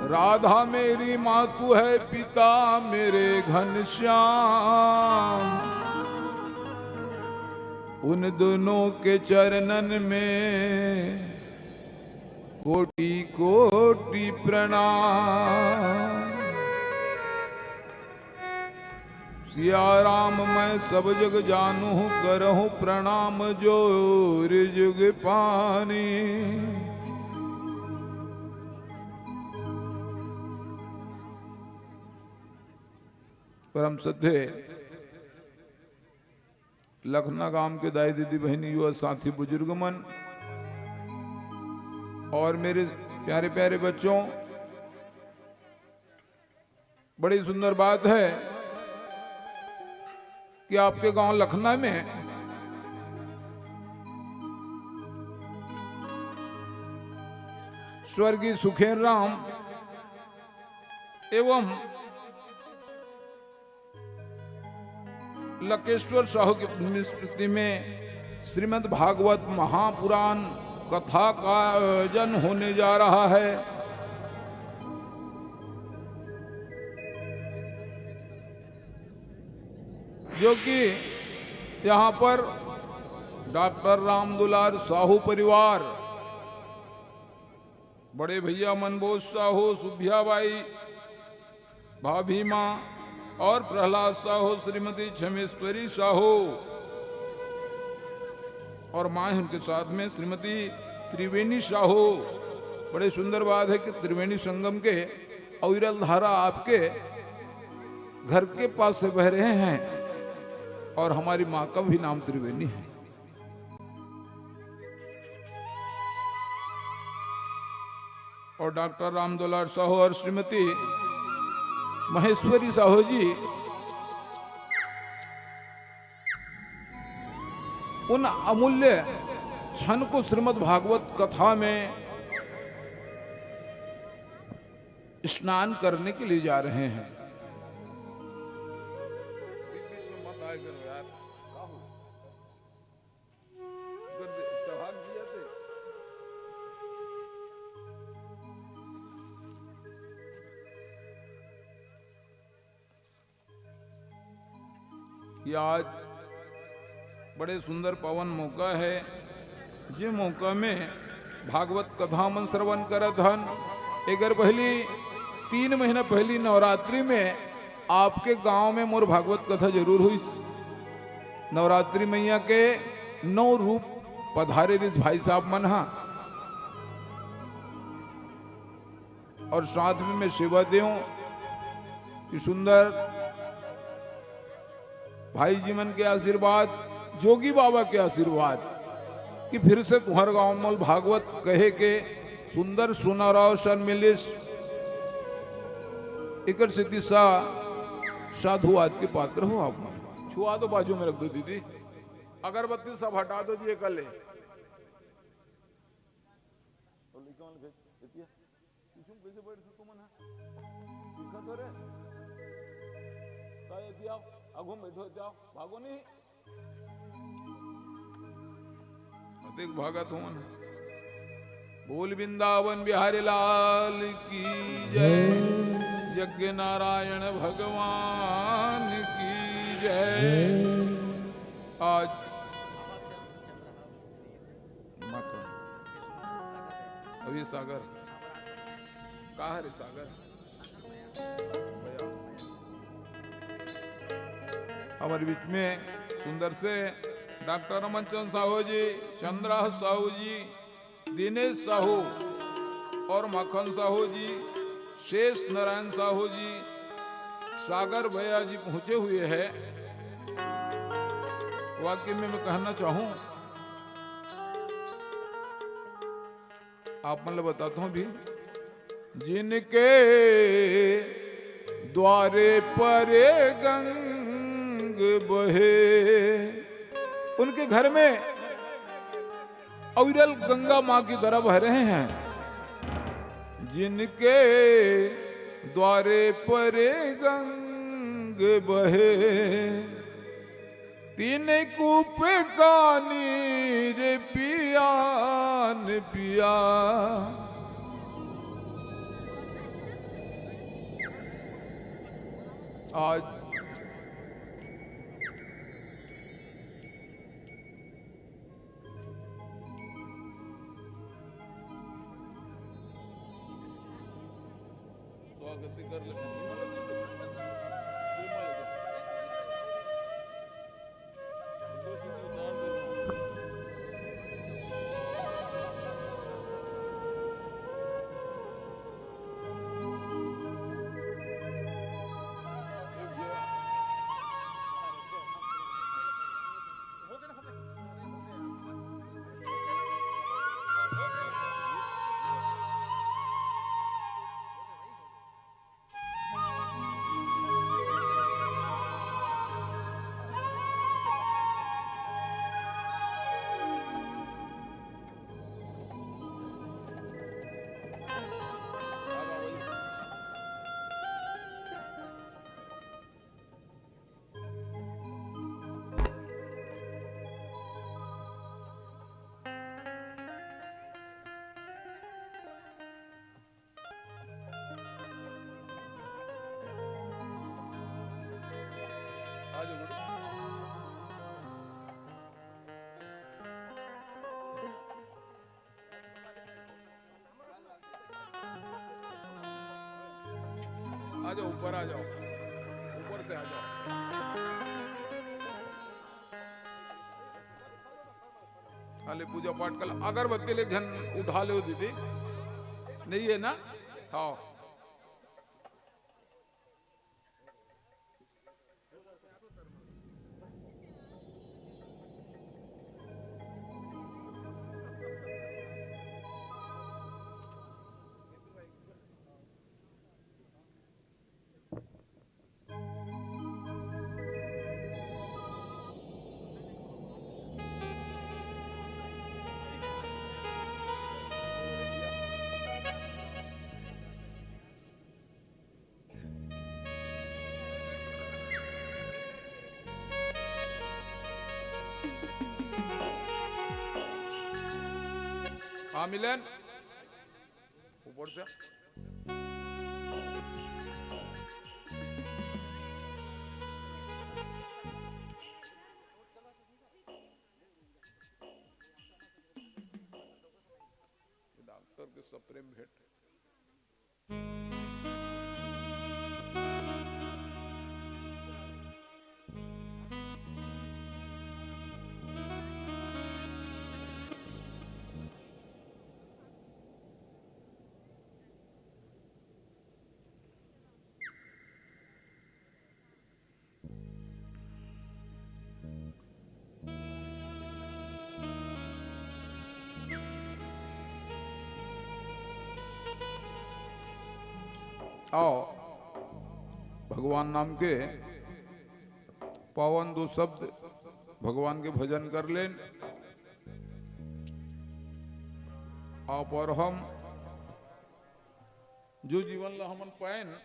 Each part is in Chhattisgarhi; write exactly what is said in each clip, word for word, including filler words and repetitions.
राधा मेरी मातु है, पिता मेरे घनश्याम। उन दोनों के चरणन में कोटि कोटि प्रणाम। सिया राम मैं सब जग जानू, करहूँ प्रणाम जोर जुग पानी। परम श्रद्धे लखना गांव के दाई दीदी बहिनी युवा साथी बुजुर्ग मन और मेरे प्यारे प्यारे बच्चों, बड़ी सुंदर बात है कि आपके गांव लखना में स्वर्गीय सुखेन राम एवं लकेश्वर साहू की पुण्यस्मृति में श्रीमद् भागवत महापुराण कथा का आयोजन होने जा रहा है, जो कि यहाँ पर डॉक्टर रामदुलार साहू परिवार, बड़े भैया मनबोध साहू, सुभिया बाई, भाभी माँ और प्रहलाद साहू, श्रीमती छमेश्वरी साहू और माँ उनके साथ में श्रीमती त्रिवेणी साहू। बड़े सुंदर बात है कि त्रिवेणी संगम के अविरल धारा आपके घर के पास से बह रहे हैं और हमारी माँ का भी नाम त्रिवेणी है। और डॉक्टर रामदुलार साहू और श्रीमती महेश्वरी साहू जी उन अमूल्य क्षण को श्रीमद् भागवत कथा में स्नान करने के लिए जा रहे हैं। ये आज बड़े सुंदर पावन मौका है, जे मौका में भागवत कथा मन श्रवण करत हन। एकर पहली, तीन महीना पहली नवरात्रि में आपके गांव में मोर भागवत कथा जरूर हुई। नवरात्रि मैया के नौ रूप पधारे रिस भाई साहब मन हा, और साथ में मैं सेवा देऊं कि सुंदर भाई जी मन के आशीर्वाद, जोगी बाबा के आशीर्वाद कि फिर से तुम्हारे गांव में भागवत कहे के सुंदर सुनाराव सन मिलिस। एकर सेती सा साधुवाद के पात्र हो आप मन। छुआ दो, बाजू में रख दो दीदी, अगरबत्ती सब हटा दो जी, एकर ले। और लइका मन भेज, एतिया। पीछू में कैसे बैठ सकते मन है? सीखा तो रे। का एतिया, आगू में बैठो, एतिया, भागो नहीं। देख, भागत हो मन। बोल वृंदावन बिहारी लाल की जय। जय। यज्ञ नारायण भगवान की जय। जय। आज मखन। अभी सागर। का हरे सागर? भैया। हमारे बीच में सुंदर से डॉक्टर रमन चंद साहू जी, चंद्रा साहू जी, दिनेश साहू और मखन साहू जी, शेष नारायण साहू जी, सागर भैया जी पहुंचे हुए हैं। वाकई में मैं कहना चाहूं, आप मन ल बताता हूं भी, जिनके द्वारे परे गंग बहे, उनके घर में अविरल गंगा माँ की तरह बह रहे हैं। जिनके द्वारे परे गंग बहे, तीन कूप का नीर पियान पिया। आज स्वागत कर ले। आ जाओ बेटा। आ जाओ, ऊपर आ जाओ, ऊपर से आ जाओ। हाले पूजा पाठ कर, अगरबत्ती ले झन उठा ले दीदी, नहीं है ना? हाँ। हाँ मिलन, ऊपर से। डॉक्टर के सप्रेम भेंट। आओ, भगवान नाम के पावन दो शब्द भगवान के भजन कर लेन। आप और हम जो जीवन ला हमन पाएन,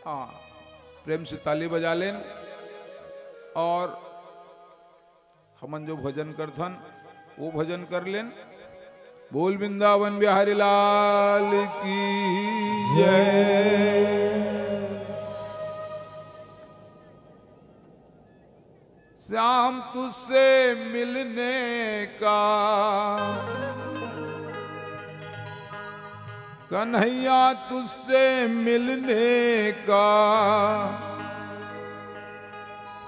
हाँ, प्रेम से ताली बजा लेन और हमन जो भजन करथन, वो भजन कर लेन। बोल वृंदावन बिहारी लाल की जय। श्याम तुझसे मिलने का, कन्हैया तुझसे मिलने का,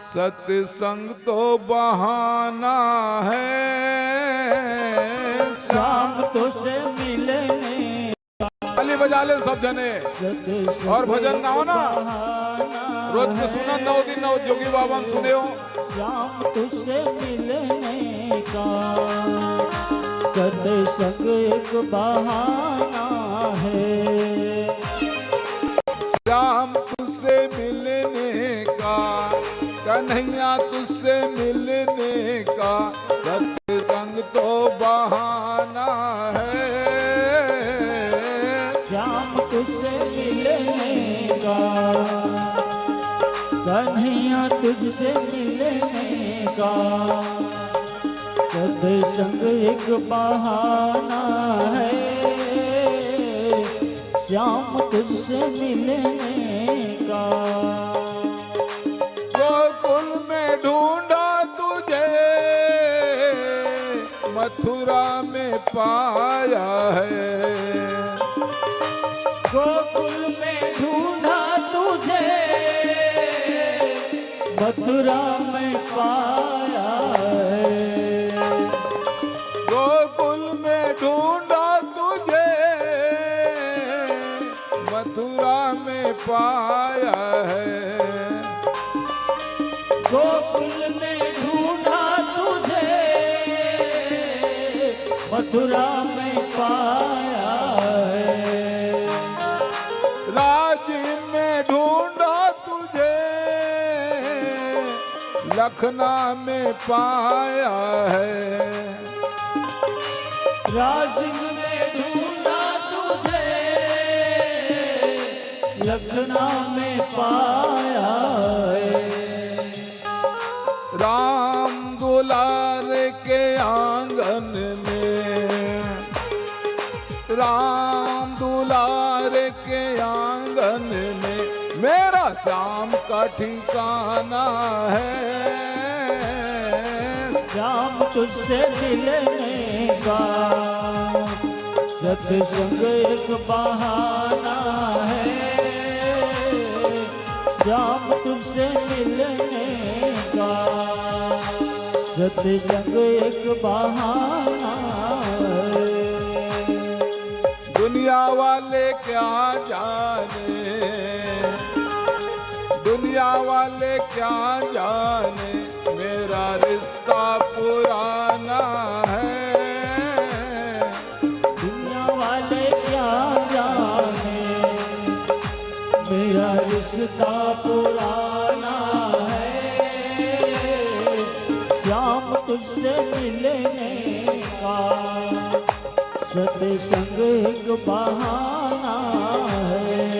सत्संग तो बहाना है। श्याम तुझसे मिलने ताली बजा। डाले सब जने। और भजन गाओ ना। रोज के सुनन नौ दिन नौ जोगी बाबा ने सुने हो। श्याम तुझसे मिलने का सत्संग एक बहाना है। श्याम तुझसे मिलने का, कन्हैया तुझसे मिलने का, सत्संग तो बहाना है। श्याम तुझसे मिलने का, कन्हैया तुझसे मिलने का, सत्संग एक बहाना है श्याम तुझसे मिलने का। गोकुल में ढूंढा तुझे, मथुरा में पाया है। गोकुल में ढूंढा तुझे, मथुरा में पाया है। गोकुल में ढूंढा तुझे, मथुरा में पाया है। गोकुल में ढूंढा तुझे, मथुरा में पाया है। राजिम में ढूंढा तुझे, लखना में पाया है। राजिम में ढूंढा तुझे, लखना में पाया है। राम दुलार के आंगन में, राम दुलार के आंगन में मेरा श्याम का ठिकाना है। श्याम तुझसे मिलने का सत्संग एक बहाना है। श्याम तुझसे मिलने का सत्संग एक बहाना है। दुनिया वाले क्या जाने, दुनिया वाले क्या जाने, मेरा रिश्ता पुराना है। दुनिया वाले क्या जाने, मेरा रिश्ता पुराना है। श्याम तुझसे मिलने का सत्संग एक बहाना है।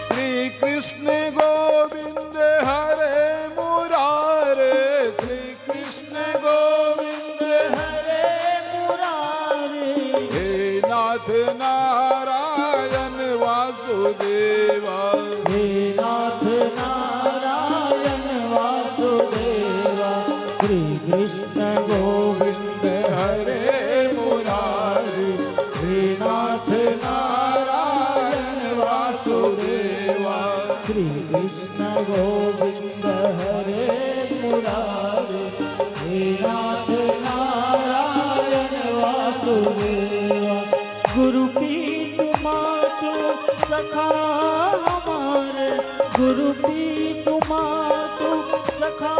श्री कृष्ण गोविंद हरे मुरारे, श्री कृष्ण गोविंद हरे मुरारे। हे नाथ नारायण वासुदेवा। हे नाथ नारायण वासुदेवा। श्री कृष्ण गोविंद हरे मुरारी। हे नाथ नारायण वासुदेवा। श्री कृष्ण गोविंद हरे मुरारी। हे नाथ नारायण वासुदेवा। गुरु पीठ मातु सखा हमारे, गुरु पीठ मातु सखा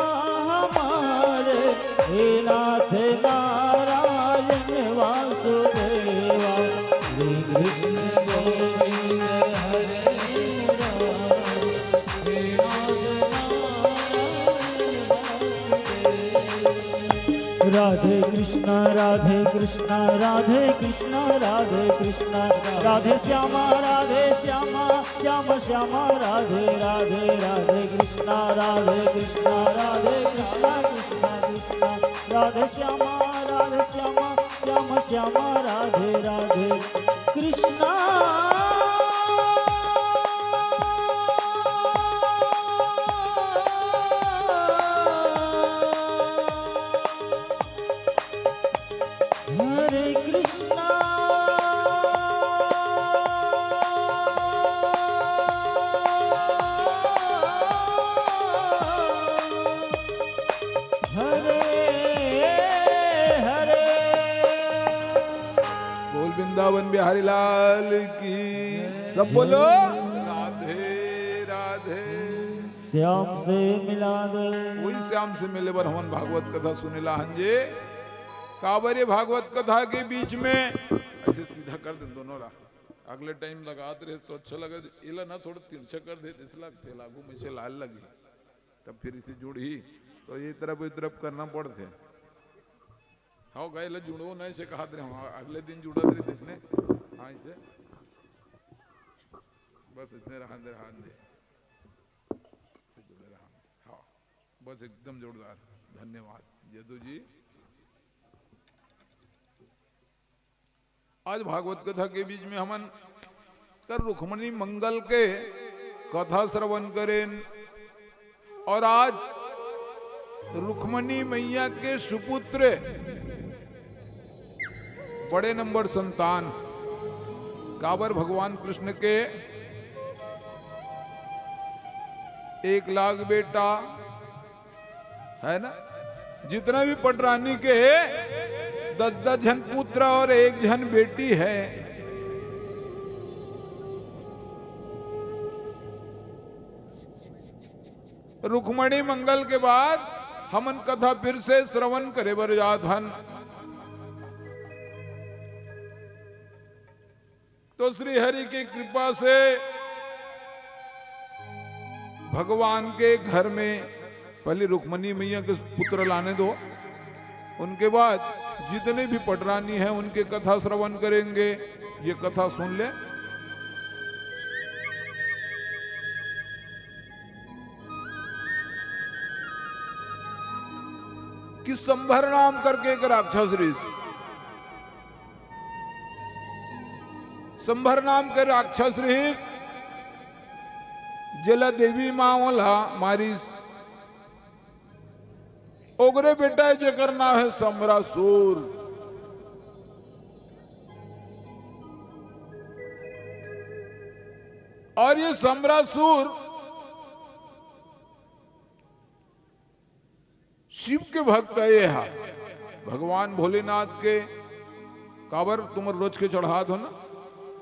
हमारे। हे नाथ नारायण वासुदेवा। श्री कृष्ण गोविंद हरे मुरारी। हे नाथ नारायण वासुदेवा। राधे कृष्ण राधे कृष्ण राधे कृष्ण राधे कृष्ण, राधे श्यामा राधे श्यामा श्याम श्यामा राधे राधे राधे कृष्ण, राधे कृष्ण राधे कृष्ण कृष्ण कृष्ण, राधे श्यामा राधे श्यामा श्याम श्यामा राधे राधे कृष्ण। हरे कृष्णा। हरे हरे। बोल वृंदावन बिहारी लाल की। सब बोलो। राधे राधे। श्याम से मिला दे। वही श्याम से मिले बर हमन भागवत कथा सुनेला हन जे। काबर ये भागवत कथा के बीच में ऐसे सीधा कर दे दोनों ला। अगले टाइम लगात रहे तो अच्छा लगे, एला ना थोड़ा तिरछा कर दे, इसला तेलागू में से लाल लगी, तब फिर इसे जुड़ही तो ये तरफ ये तरफ करना पड़ते। हाँ, गए ले जुड़ो नहीं से कहा दे, हाँ, अगले दिन जुड़ा दे इसने। हाँ, इसे बस इतने रहन दे, रहन दे। से जुड़े रहन दे। हाँ, बस एकदम जोरदार। धन्यवाद यदु जी। आज भागवत कथा के बीच में हमन कर रुक्मणी मंगल के कथा श्रवण करेन और आज रुक्मणी मैया के सुपुत्र बड़े नंबर संतान काबर भगवान कृष्ण के एक लाख बेटा है ना, जितना भी पटरानी के है, दस दस झन पुत्र और एक झन बेटी है। रुक्मणी मंगल के बाद हमन कथा फिर से श्रवण करे बर जात हन। तो श्री हरि की कृपा से भगवान के घर में पहले रुक्मणी मैया के पुत्र लाने दो, उनके बाद जितने भी पटरानी हैं उनके कथा श्रवण करेंगे। ये कथा सुन ले कि संभर नाम करके एक राक्षस ऋषि संभर नाम के राक्षस रहिस, जेला देवी माँ ओला मारिस। ओगरे बेटा हे जेकर नाम हे समरासुर। और ये समरासुर शिव के भक्त हे, हा भगवान भोलेनाथ के। काबर तुम रोज के चढ़ात हो ना,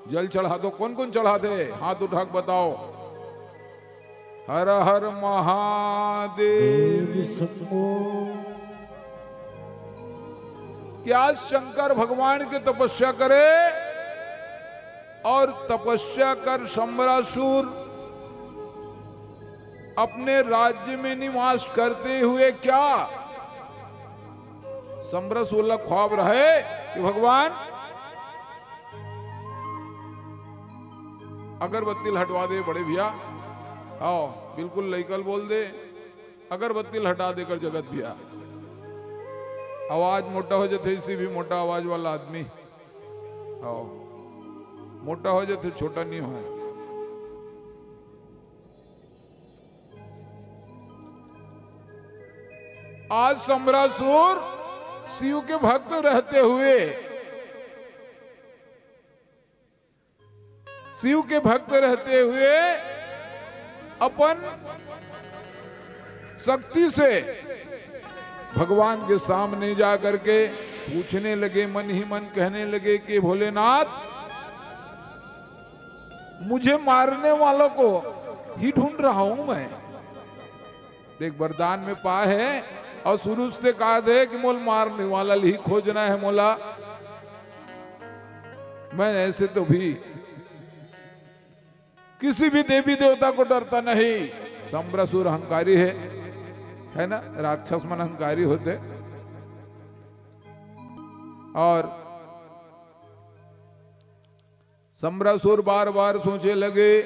जल चढ़ात हो, कौन कौन चढ़ात हे, हाथ उठा के बताओ। हर हर महादेव शंभो। क्या शंकर भगवान की तपस्या करे और तपस्या कर समरासुर अपने राज्य में निवास करते हुए क्या समरासुर ला ख्वाब रहे कि भगवान अगरबत्ती ल हटवा दे बड़े भैया। हाँ, बिल्कुल लइका ल बोल दे, अगरबत्ती ल हटा दे कर जगत भैया। आवाज मोटा हो जाथे, इसी भी मोटा आवाज वाला आदमी। हाँ, मोटा हो जाथे, छोटा नहीं हो। आज समरासुर शिव के भक्त रहते हुए, शिव के भक्त रहते हुए अपन शक्ति से भगवान के सामने जा करके पूछने लगे, मन ही मन कहने लगे कि भोलेनाथ, मुझे मारने वालों को ही ढूंढ रहा हूं मैं। देख, वरदान में पा हे और शुरू से कहा थे कि मोला मारने वाला ल ही खोजना हे मोला। मैं ऐसे तो भी किसी भी देवी देवता को डरता नहीं। समरासुर अहंकारी हे, है ना, राक्षस मन अहंकारी होथे। और सम्रासुर बार बार सोचे लगे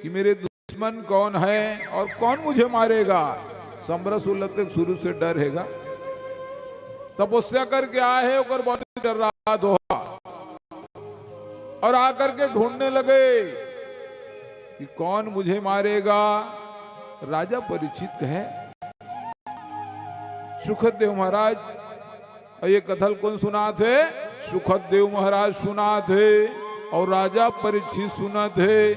कि मेरे दुश्मन कौन है और कौन मुझे मारेगा। सम्रासुर लगते शुरू से डर हैगा, तपस्या करके आए है, ओकर बहुत डर रहा दोहा। और आकर के ढूंढने लगे कि कौन मुझे मारेगा। राजा परीक्षित कहे, सुखदेव महाराज, और ये कथा ल कोन सुनात हे? सुखदेव महाराज सुनात हे और राजा परीक्षित सुनत हे।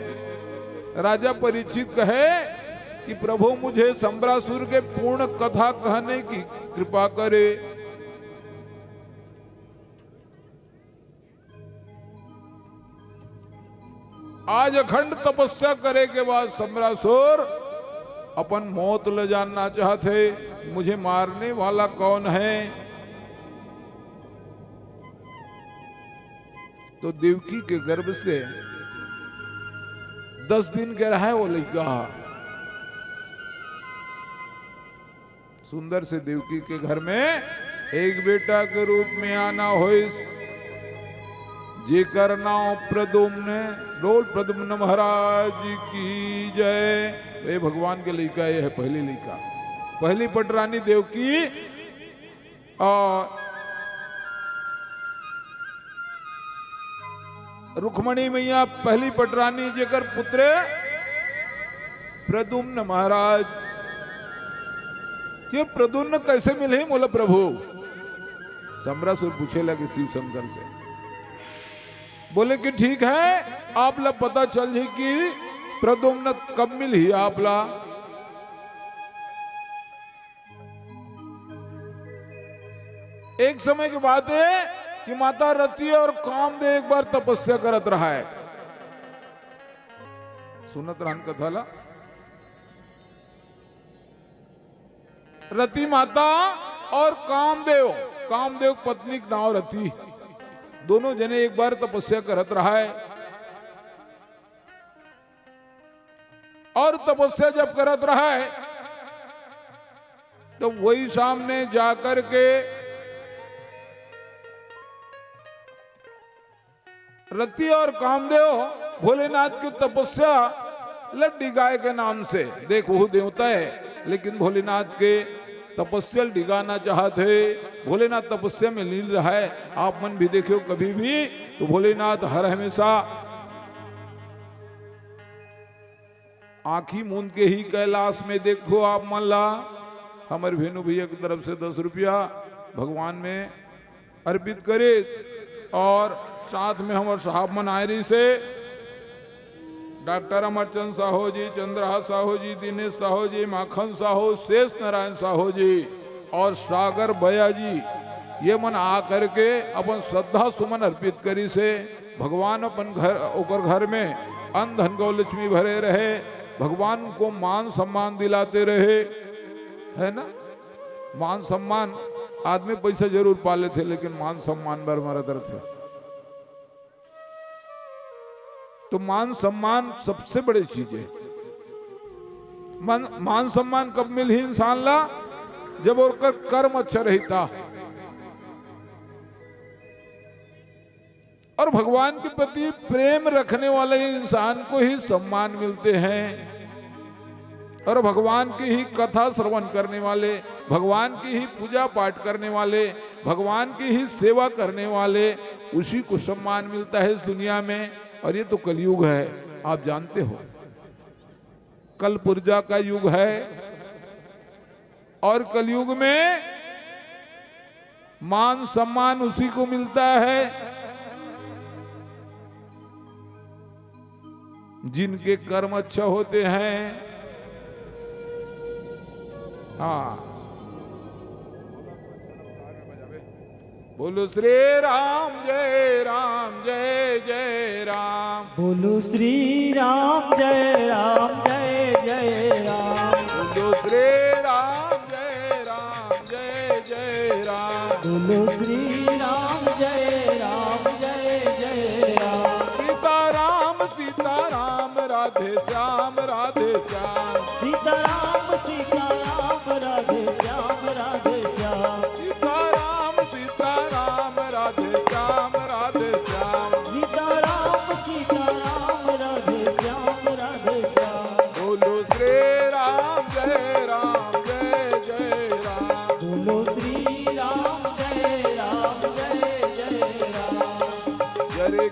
राजा परीक्षित कहे कि प्रभु, मुझे सम्रासुर के पूर्ण कथा कहने की कृपा करे। आज अखंड तपस्या करे के बाद सम्रासुर अपन मौत ल जानना चाहत हे, मुझे मारने वाला कौन है? तो देवकी के गर्भ से दस दिन के रहा है वो लइका। सुंदर से देवकी के घर में एक बेटा के रूप में आना होइस, जेकर नाम प्रद्युम्न। बोल प्रद्युम्न महाराज की जय। ये भगवान के लइका, ये है पहली लइका, पहली पटरानी देवकी। और रुक्मणी मैया पहली पटरानी, जेकर पुत्र प्रद्युम्न महाराज। ये प्रद्युम्न कैसे मिले मोला प्रभु? सम्रासुर पूछे लगे शिव शंकर से, बोले कि ठीक है, आप ला पता चल जाही कि प्रद्युम्न कब मिलही आप ला। एक समय की बात है कि माता रति और कामदेव एक बार तपस्या करत रहा है। सुनत रहन कथा ला। रति माता और कामदेव, कामदेव पत्नी के नाव रति, दोनों जने एक बार तपस्या करत रहा है। और तपस्या जब करत रहा है, तो वही सामने जाकर के रति और कामदेव भोलेनाथ की तपस्या ल डिगाए के नाम से, देख, वो देवता है, लेकिन भोलेनाथ के तपस्या ल डिगाना चाहत हे। भोलेनाथ तपस्या में लीन रहा है। आप मन भी देखियो कभी भी, तो भोलेनाथ हर हमेशा आंखी मूंद के ही कैलाश में देखो आप मन ला। हमर भेनु भैया की तरफ से दस रुपया भगवान में अर्पित करिस। और साथ में हमर साहब मन आए रहिस हे, डॉक्टर अमरचंद साहू जी, चंद्रहास साहू जी, दिनेश साहू जी, माखन साहू, शेष नारायण साहू जी और सागर बया जी, ये मन आ करके अपन श्रद्धा सुमन अर्पित करिस हे। भगवान अपन घर, ओकर घर में अन्न धन गौ लक्ष्मी भरे रहे, भगवान को मान सम्मान दिलाते रहे, है ना? मान सम्मान, आदमी पैसा जरूर पा लेथे, लेकिन मान सम्मान बर मरत रथे। तो मान सम्मान सबसे बड़ी चीज है। मान, मान सम्मान कब मिलही इंसान ला? जब ओकर कर्म अच्छा रही ता। और भगवान के प्रति प्रेम रखने वाले इंसान को ही सम्मान मिलते हैं। और भगवान की ही कथा श्रवण करने वाले, भगवान की ही पूजा पाठ करने वाले, भगवान की ही सेवा करने वाले, उसी को सम्मान मिलता है इस दुनिया में। और ये तो कलयुग है, आप जानते हो, कल पुर्जा का युग है। और कलयुग में मान सम्मान उसी को मिलता है जिनके कर्म अच्छे होते हैं। हाँ, बोलो श्री राम जय राम जय जय राम। बोलो श्री राम जय राम जय जय राम। बोलो श्री राम जय राम जय जय राम। बोलो श्री राम जय राम जय जय राम। सीताराम सीताराम राधे श्याम राधे श्याम। सीताराम सीताराम राधे श्याम राधे श्याम। सीताराम सीताराम राधे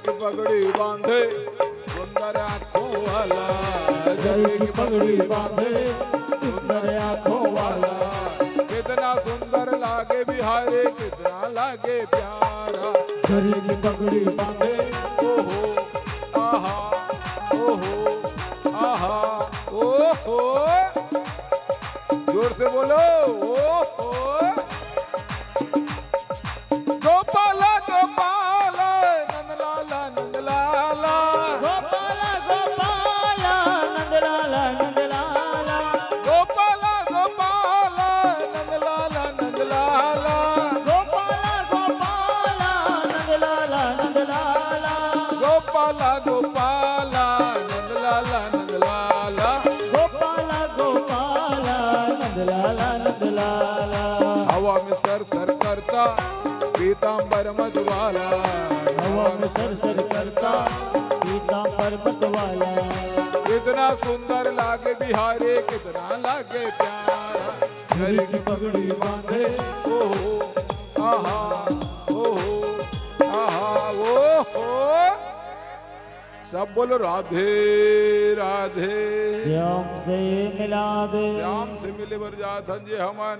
पगड़ी बांधे सुंदर आंखों वाला, गजरे की पगड़ी बांधे सुंदर आंखों वाला। कितना सुंदर लागे बिहारी, कितना लागे प्यारा। गजरे की पगड़ी बांधे, ओहो, आहा, ओहो, आहा, ओहो। जोर से बोलो, ओहो। गोपाला, गोपाला, नंदलाला, नंदलाला। गोपाला, गोपाला, नंदलाला, नंदलाला। गोपाला, गोपाला, नंदलाला, नंदलाला। गोपाला, गोपाला, नंदलाला, नंदलाला। गोपाला, गोपाला, नंदलाला, नंदलाला। गोपाला, गोपाला, नंदलाला, नंदलाला। हवा में सर सर करता पीतांबर मत वाला। हवा में सर सर करता पीतांबर मत वाला। कितना सुंदर लागे बिहारी, कितना लागे प्यारा। गजरे की पगड़ी बांधे, ओहो, आहा, ओहो, आहा, ओहो। सब बोलो राधे राधे। श्याम से मिला दे। श्याम से मिले बर जात हन जे हमन,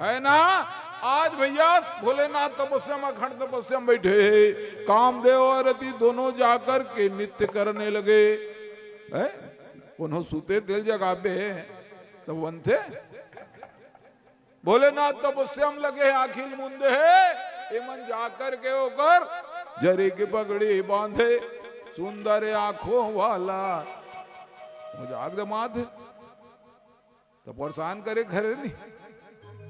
है ना? आज भैया भोलेनाथ तपस्या में, अखंड तपस्या में बैठे हे। कामदेव और रति दोनों जाकर के नृत्य करने लगे। हैं? कोनो सुते तेला जगाबे त बनथे। भोलेनाथ तपस्या में लगे हे, आँखी ल मुंदे हे, एमन जाकर के ओकर गजरे की पगड़ी बांधे, सुंदर आंखों वाला। मजाक दमाद हे, त परेशान करे घरे नहीं।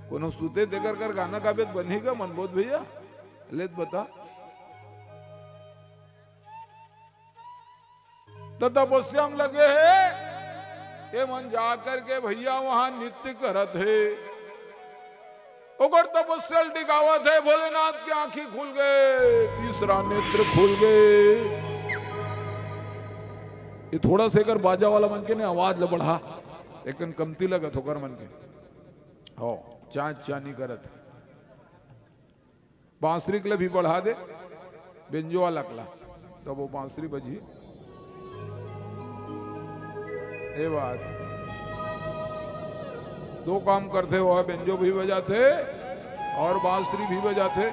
कोनो सुते तेकर कर गाना गाबे त बनही का मनबोध भैया? ले त बता। त तपस्या में लगे हे, एमन जाकर के भैया वहां नृत्य करत हे। ओकर तपस्या ल टिकावत हे, भोलेनाथ के आंखी खुल गे, तीसरा नेत्र खुल गे। ये थोड़ा सा एकर बाजा वाला मन के ने आवाज ल बढ़ा, एकन कमती लगत ओकर मन के। हो, चांच चानी करत हे। बांसुरी के ला भी बढ़ा दे, बेंजो वाला के ला, तब वो बांसुरी बजही। ए बात, दो काम करथे, वो बेंजो भी बजाथे और बांसुरी भी बजाथे।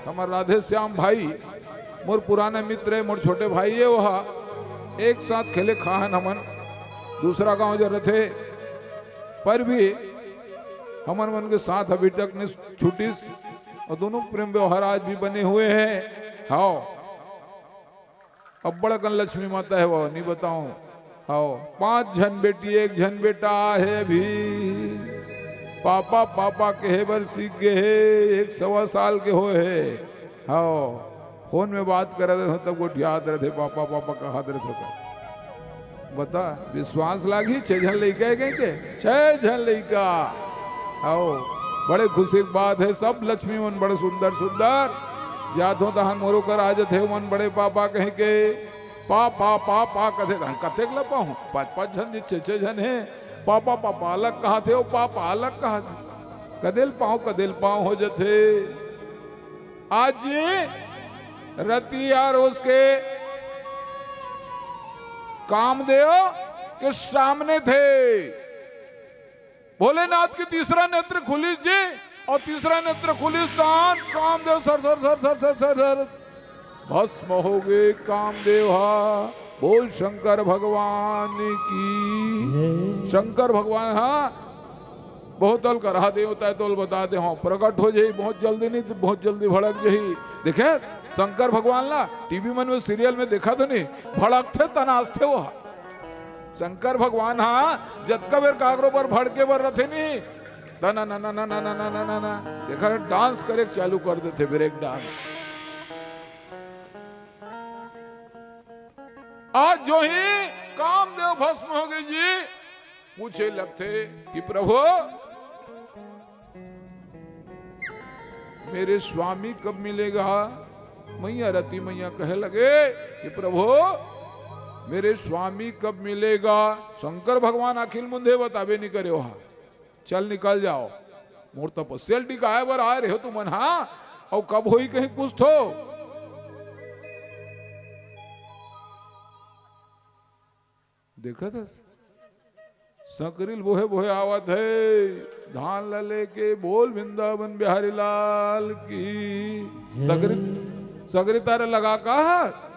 हमर राधे श्याम भाई मोर पुराना मित्र हे, मोर छोटे भाई हे, वो एक साथ खेले खाहन हमन, दूसरा गांव जरथे, पर भी हमन मन के साथ अभी तक नहीं छूटिस। और दोनों प्रेम व्यवहार आज भी बने हुए हैं। हाव, अब्बड़ अकन लक्ष्मी माता हे वो, नहीं बताऊं। हाव, पांच झन बेटी, एक झन बेटा हे अभी। पापा, पापा कहे बर सीख गे हे, एक सवा साल के होए हे। हाव, फोन में बात करत रहो तब गोठियात रहिथे, पापा, पापा कहत रहिथे। बता, विश्वास लागही, छह झन लइका हे कहिके? छह झन लइका। हाव, बड़े खुशी के बात हे, सब लक्ष्मी मन बड़े सुंदर सुंदर। जात हो तहान मोरो कर आ जथे मन बड़े पापा कहिके। पा, पा, पा, पा कथे, तहान कतेक ल पाहूं? पांच, पांच झन जी, छह, छह झन हे। पापा, पापा अलग कहथे, ओ पापा अलग कहथे। कदेल पांव, कदेल पांव हो जथे। आज जी रति यार उसके कामदेव के सामने थे। भोलेनाथ के तीसरा नेत्र खुलिस जी, और तीसरा नेत्र खुलिस तहान कामदेव सर सर सर सर सर सर सर भस्म हो गे कामदेव हा। बोल शंकर भगवान की। शंकर भगवान हा बहुत अलग रहा देवता हे, तोल बता दे, हां, प्रकट हो जाही बहुत जल्दी, नहीं तो बहुत जल्दी भड़क जाही। देखे, शंकर भगवान ला टीवी मन में, सीरियल में देखा तो नहीं, भड़कथे, तनासथे वो। शंकर भगवान हा जतका बेर काकरो पर भड़के बर रथे नहीं, तना ना ना ना ना ना ना ना ना ना, देखा, डांस करे चालू कर देथे, ब्रेक डांस। आज जो ही कामदेव भस्म हो गे जी, पूछे लगथे कि प्रभु, मेरे स्वामी कब मिलेगा? मैया रति मैया कहे लगे कि प्रभु, मेरे स्वामी कब मिलेगा? शंकर भगवान आँखी ल मुंदे बताबे नहीं करे हा। चल निकल जाव, मोर तपस्या ल टिकाय बर आय रहे हो तुमन, हां? अउ कब होही कहीं कुछ तो? देखत हस, सकरी ल बोहे बोहे आवत हे, धान ला लेके। बोल वृंदावन बिहारी लाल की। जय। सकरी, सकरी तारा लगा का?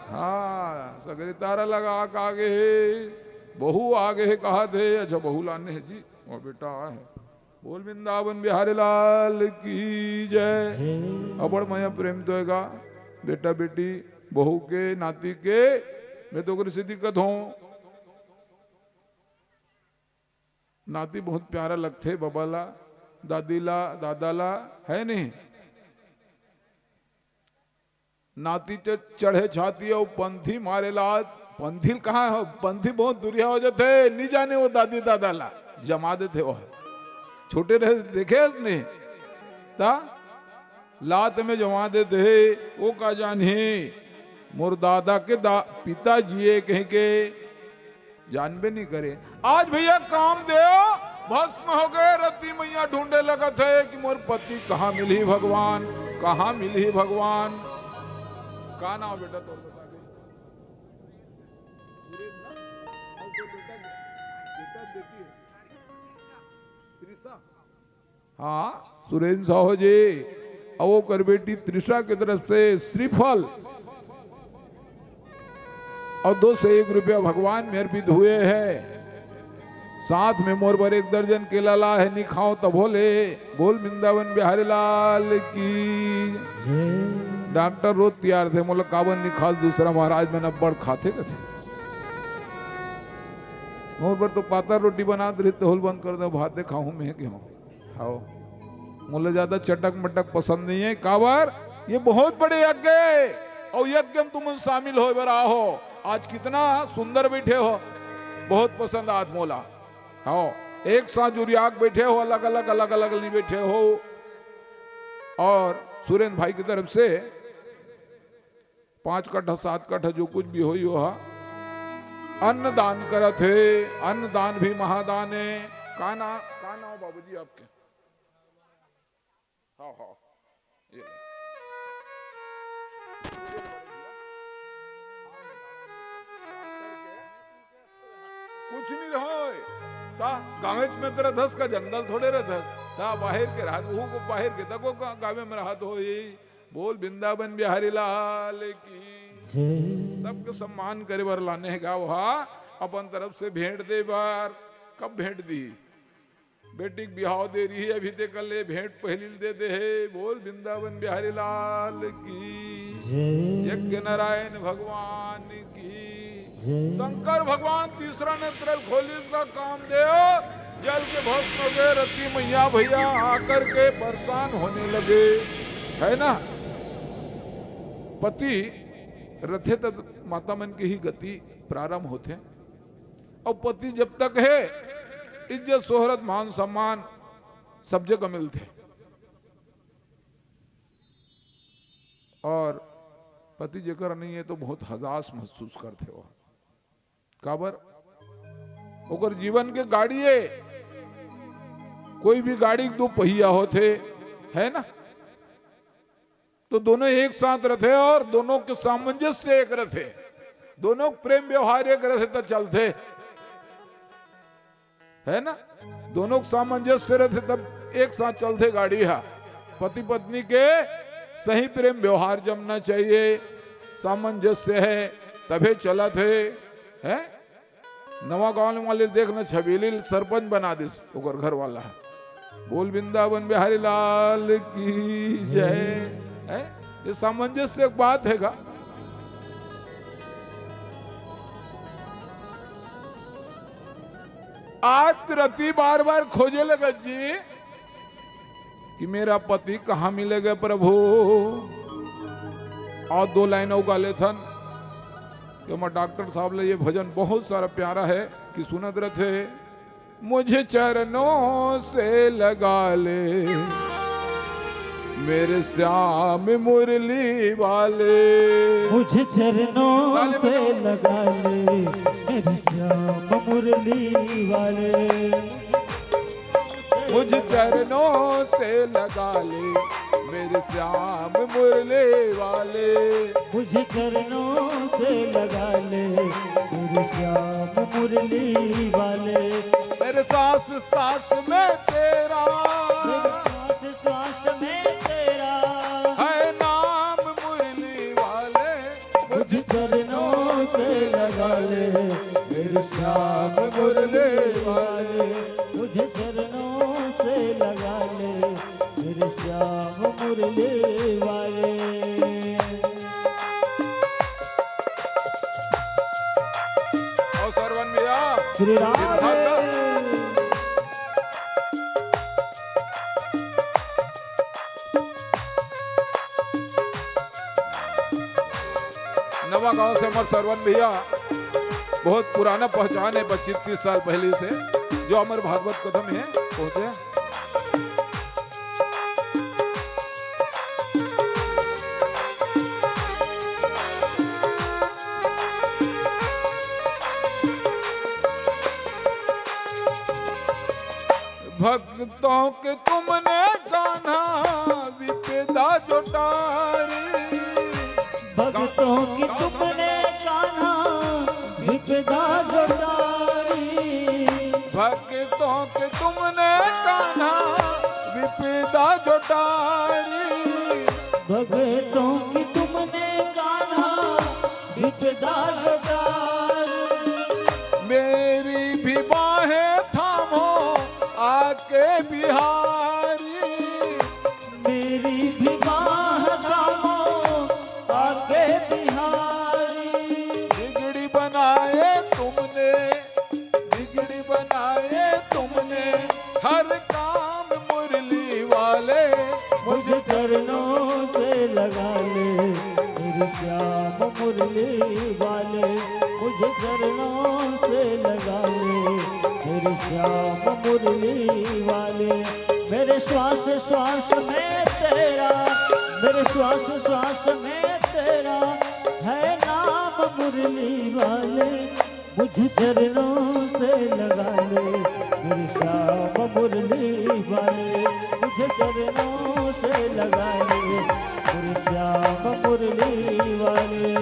हाँ, सकरी तारा लगा का आगे हे, बहू आगे हे, कहा थे, अच्छा, बहू लाने हे जी, वो बेटा आए हे। बोल वृंदावन बिहारी लाल की जय। जय। अबड़ मया प्रेम तो हे गा, बेटा बेटी, बहू के, नाती के। मैं तो ओकरे से दिक्कत हूँ। नाती बहुत प्यारा लगथे बबा ला, दादी ला, दादा ला, है नहीं? नाती च-, चढ़े छाती अउ पंथी मारे लात। पंथी ल कहाँ हो? पंथी बहुत दूरिया हो जाथे, नी जाने वो दादी दादा ला जमा देथे। वो छोटे रहे देखे हस नहीं? ता लात में जमा देथे, वो का जानही मोर दादा के दा-, पिता जिए कहीं के जानबे नहीं करे। आज भैया कामदेव भस्म हो गए, रति मैया ढूंढे लगत हे कि मोर पति कहाँ मिलही भगवान, कहाँ मिलही भगवान। का नाम बेटा तोर बता दे? सुरेश ना? और कोई बेटा, बेटा बेटी है? त्रिशा। हाँ, सुरेंद्र साहू जी, अउ ओकर बेटी त्रिशा के तरफ से श्रीफल अउ दो सौ एक रुपया भगवान में अर्पित हुए हैं। साथ में मोर बर एक दर्जन केला ला है, नी खाओ तभो ले। बोल वृंदावन बिहारी लाल की। जय। डॉक्टर रोज तियारथे, मोला काबर नी खास, दूसरा महाराज मन अब्बड़ खाथे कथे। मोर बर तो पातर रोटी बनात रही, तहू ल बंद कर दे, भात दे खाहूं मैं के हूं। हव, मोला ज्यादा चटक मटक पसंद नहीं है। काबर? ये बहुत बड़े यज्ञ है, अउ यज्ञ में तुम शामिल होय बर आहो। आज कितना सुंदर बैठे हो, बहुत पसंद आत मोला। हव, एक साथ जुरियाक बैठे हो, अलग अलग, अलग अलग नहीं बैठे हो। अउ सुरेंद्र भाई की तरफ से पांच कट्ठा, सात कट्ठा, जो कुछ भी होई, वो हा अन्नदान करत हे। अन्नदान भी महादान हे। का ना-, का नाम बाबूजी आपके? हाँ, हाँ, ये ले। कुछ नहीं होय। ता गाँवेच में तो रहत हस का, जंगल थोड़े रहत हस। ता बाहर के रहत, वहू को बाहर के, तको गा-, गाँवे में रहत होई। बोल वृंदावन बिहारी लाल की। जय। सबके सम्मान करे बर लाने हे गा, वहा अपन तरफ से भेंट दे बर। कब भेंट दी? बेटी के बिहाव दे रही है, अभी ते कर ले, भेंट पहली दे दे हे। बोल वृंदावन बिहारी लाल की। जय। यज्ञ नारायण भगवान की। जय। शंकर भगवान तीसरा नेत्र खोलिस गा, कामदेव जल के भस्म हो गए, रति मैया भैया आकर के परेशान होने लगे, है ना? पति रथे त माता मन के ही गति प्रारंभ होथे। अउ पति जब तक हे, इज्जत, शोहरत, मान सम्मान सब जगह मिलथे। अउ पति जेकर नहीं हे तो बहुत हताश महसूस करथे वो। काबर? ओकर जीवन के गाड़ी हे, कोई भी गाड़ी के दो पहिया होथे, है ना? तो दोनों एक साथ रथे अउ दोनों के सामंजस्य एक रथे, दोनों के प्रेम व्यवहार एक रथे, त चलथे, है ना? दोनों के सामंजस्य रथे, तब एक साथ चलथे गाड़ी हा। पति पत्नी के सही प्रेम व्यवहार जमना चाहिए, सामंजस्य हे, तभे चलत हे, है? नवा गांव वाले देख ना, छबीली ल सरपंच बना दिस ओकर घर वाला हे। बोल वृंदावन बिहारी लाल की जय। हैं? ये सामंजस्य एक बात हे गा। आज रति बार बार खोजे लगत जी कि मेरा पति कहाँ मिलेगा प्रभु। अउ दो लाइन अउ गा लेथन कि हमर डॉक्टर साहब ला ये भजन बहुत सारा प्यारा हे कि सुनत रथे। मुझे चरणों से लगा ले मेरे श्याम मुरली वाले। मुझे चरणों से लगा ले मेरे श्याम मुरली वाले। मुझे चरणों से लगा ले मेरे श्याम मुरली वाले। मुझे चरणों से लगा ले मेरे श्याम मुरली मुरली वाले। मेरे सांस सांस में तेरा, मेरे सांस सांस में तेरा है नाम मुरली वाले। मुझे चरणों से लगा ले, मेरे श्याम मुरली वाले। मुझे चरणों से लगा ले, मेरे श्याम मुरली वाले। और सरवन भैया, श्री राम। नवा गांव से हमारे सरवन भैया, बहुत पुराना पहचान है, पच्चीस तीस साल पहले से, जो हमारे भागवत कथा में है, पहुंचे। भक्तों के तुमने कान्हा विपदा जो टारी। भक्तों की तुमने कान्हा विपदा जो टारी। भक्तों के तुमने कान्हा विपदा जो टारी। भक्तों की तुमने कान्हा विपदा जो टारी। मेरी भी बाहें थामो आके बिहारी। मेरी भी बाह थामो आके बिहारी। बिगड़ी बनाए तुमने, बिगड़ी बनाए तुमने हर काम मुरली वाले। मुझे चरणों से लगा ले, मेरे श्याम मुरली वाले। मुझे चरणों से लगा ले, मेरे श्याम मुरली वाले। मेरे श्वास श्वास में तेरा, मेरे श्वास श्वास में तेरा है नाम मुरली वाले। मुझे चरणों से लगा ले, मेरे श्याम मुरली वाले। मुझे चरणों से लगा ले, मेरे श्याम मुरली वाले।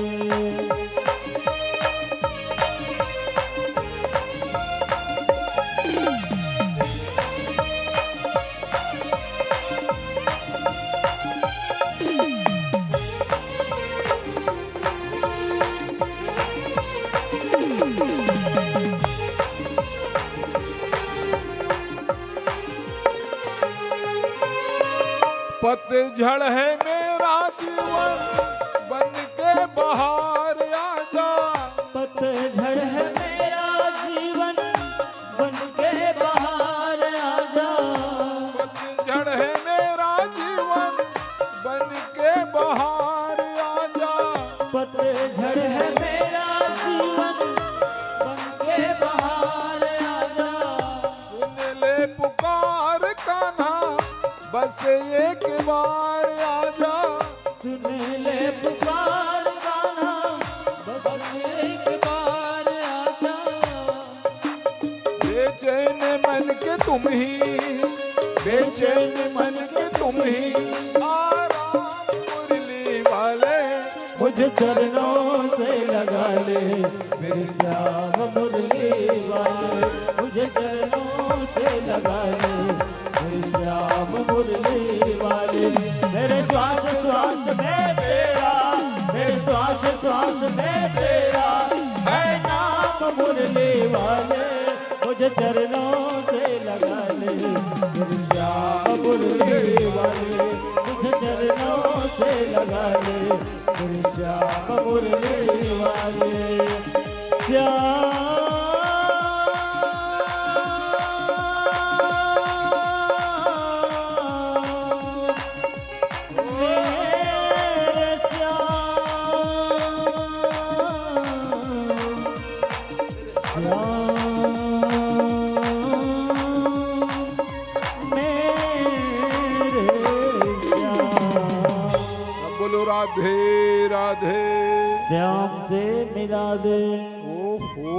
पतझड़ है मेरा जीवन, बन के बहार आजा। पतझड़ है मेरा जीवन, बन के बहार आजा। पतझड़ है मेरा जीवन, बन के बहार आजा। पतझड़ है मेरा जीवन, बन के बहार आजा। सुन ले पुकार कान्हा, बस एक बार आजा। सुन ले पुकार कान्हा, बस एक बार आजा। बेचैन मन के तुम ही, बेचैन मन के तुम ही आराम मुरली वाले। मुझे चरणों से लगा ले, मेरे श्याम मुरली वाले। मुझे चरणों से लगा ले, मेरे श्याम मुरली वाले। मेरे श्वास श्वास में तेरा, मेरे श्वास श्वास में तेरा है नाम मुरली वाले। मुझे चरणों से लगा ले, मेरे श्याम मुरली वाले। मुझे चरणों से लगा ले, मेरे श्याम मुरली वाले। श्याम, मेरे श्याम, श्याम, मेरे श्याम। सब बोलो राधे राधे। श्याम से मिला दे। ओहो,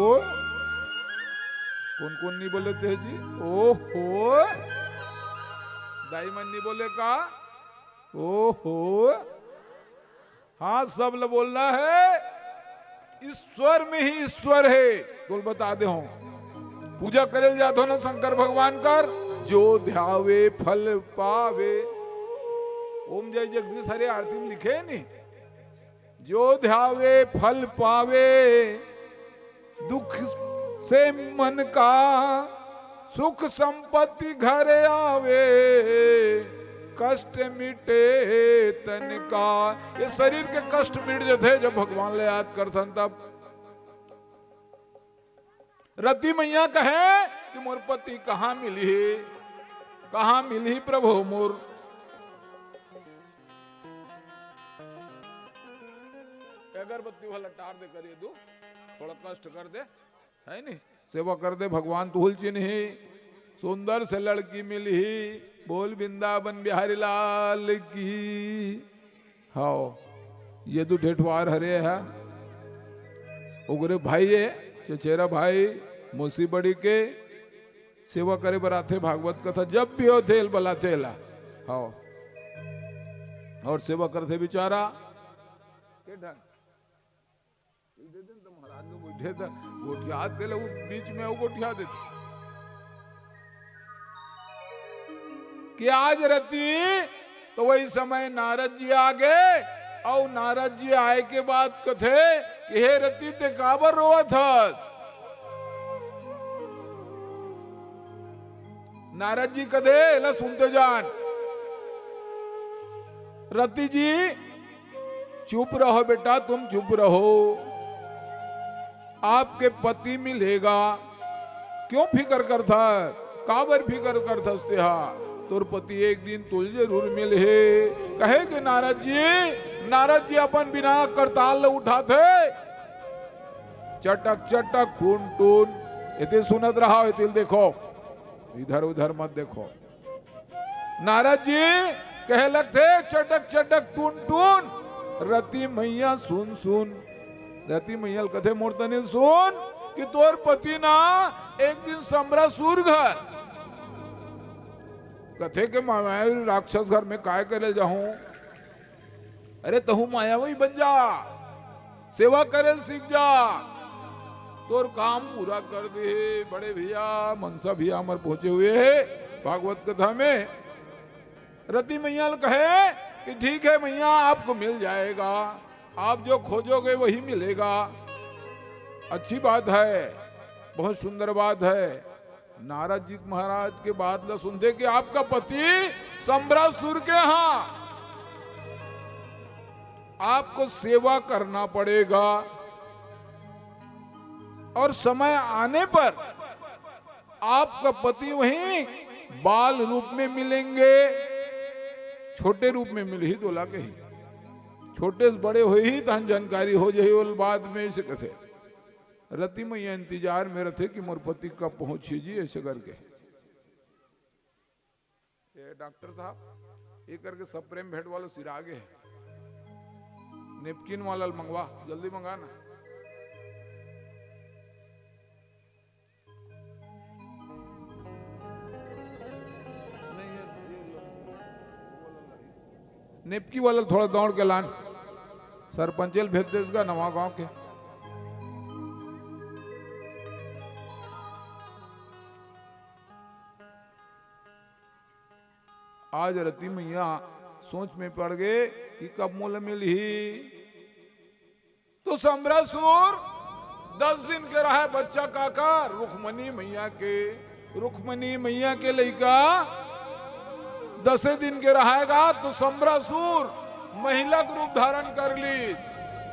कौन कौन नहीं बोले थे जी? ओहो, दाई मन नहीं बोले का? ओहो, हाँ, सब ल बोलना है। ईश्वर में ही ईश्वर हे। तोल बता दे हो, पूजा करे ल जाथो ना शंकर भगवान कर, जो ध्यावे फल पावे। ओम जय जगदीश हरे आरती में लिखे नहीं, जो ध्यावे फल पावे, दुख से मन का सुख संपत्ति घर आवे, कष्ट मिटे तन का। ये शरीर के कष्ट मिट जथे जब भगवान ले याद करथन तब। रति मैया कहे कि मोर पति कहाँ मिलही, कहाँ मिलही प्रभु मोर। अगरबत्ती वाला टार दे करिए दू, थोड़ा कष्ट कर दे, है नी? सेवा कर दे भगवान तुहुल चिन्ही, सुंदर से लड़की मिलही। बोल वृंदावन बिहारी लाल की। हाओ, ये दू ठेठवार हरे है, ओकरे भाई है, चचेरा भाई, मौसी बड़ी के सेवा करे बर आथे, भागवत कथा जब भी होथे, एल बलाथे एला। हाओ, और सेवा करथे बेचारा। के ढंग? दे देन त महाराज लोग बैठे त गोठिया देला, वो बीच में वो गोठिया देथे। कि आज रति तो वही समय नारद जी आ गए, और नारद जी आए के बाद कथे कि हे रति, ते काबर रोवत हस? नारद जी कथे, एला सुनते जान, रति जी, चुप रहो बेटा, तुम चुप रहो, आपके पति मिलेगा। क्यों फिकर करथा? काबर फिकर करथस तेहा? तोर पति एक दिन तुल जरूर मिलही। कहे के नारद जी, नारद जी अपन बिना करताल ल उठाथे, चटक चटक टून टून। एते सुनत रहा, एते देखो, इधर उधर मत देखो। नारद जी कहे लगथे, चटक चटक टून टून, रति मैया सुन सुन। रति मैया ल कथे, मोर तने सुन कि तोर पति ना एक दिन समरा सुर घर, कथे के मायावी राक्षस घर में काय करे जाहूं? अरे तहू मायावी बन जा, सेवा करे सीख जा, तोर काम पूरा कर दे। बड़े भैया, मनसा भैया हमर पहुंचे हुए हे भागवत कथा में। रति मैया ल कहे कि ठीक है मैया, आपको मिल जाएगा, आप जो खोजोगे वही मिलेगा। अच्छी बात है, बहुत सुंदर बात है। नारद जी महाराज के बात ल सुनथे कि आपका पति समरा सुर के हां, आपको सेवा करना पड़ेगा और समय आने पर आपका पति वहीं बाल रूप में मिलेंगे, छोटे रूप में मिलही तोला कही, छोटे से बड़े होही तहन जानकारी हो जाही, ओला बाद में ऐसे कथे। रति मैया इंतजार में रथे कि मोर पति कब पहुंची जी, ऐसे करके। ए डॉक्टर साहब, ये करके सब प्रेम भेंट वाला सिरा गे हे। नेपकिन वाला मंगवा, जल्दी मंगा ना। नेपकी वाला थोड़ा दौड़ के लान, सरपंचेल भेज देस गा नवा गांव के। आज रति मैया सोच में पड़ गे कि कब मोला मिलही। तो समरासुर दस दिन के रहे बच्चा काकर, रुक्मणी मैया के, रुक्मणी मैया के लइका दसे दिन के रहेगा, तो समरासुर महिला के रूप धारण कर लीस।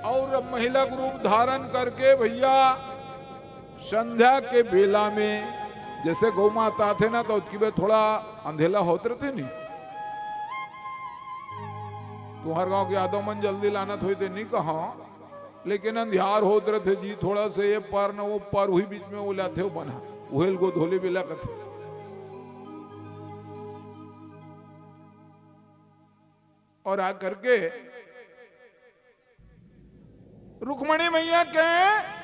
और महिला के रूप धारण करके भैया संध्या के बेला में जैसे गौ माता आथे ना, तो ओतकी बेर थोड़ा अंधेला होत रथे नी। तुंहर गांव के यादव मन जल्दी लानत होही ते नी कहा, लेकिन अंधियार होत रथे जी, थोड़ा से ये पार न वो पार, उही बीच में वो लाथे वो बना, उहेल गोधोली बेला कथे। और आ करके रुक्मणी मैया के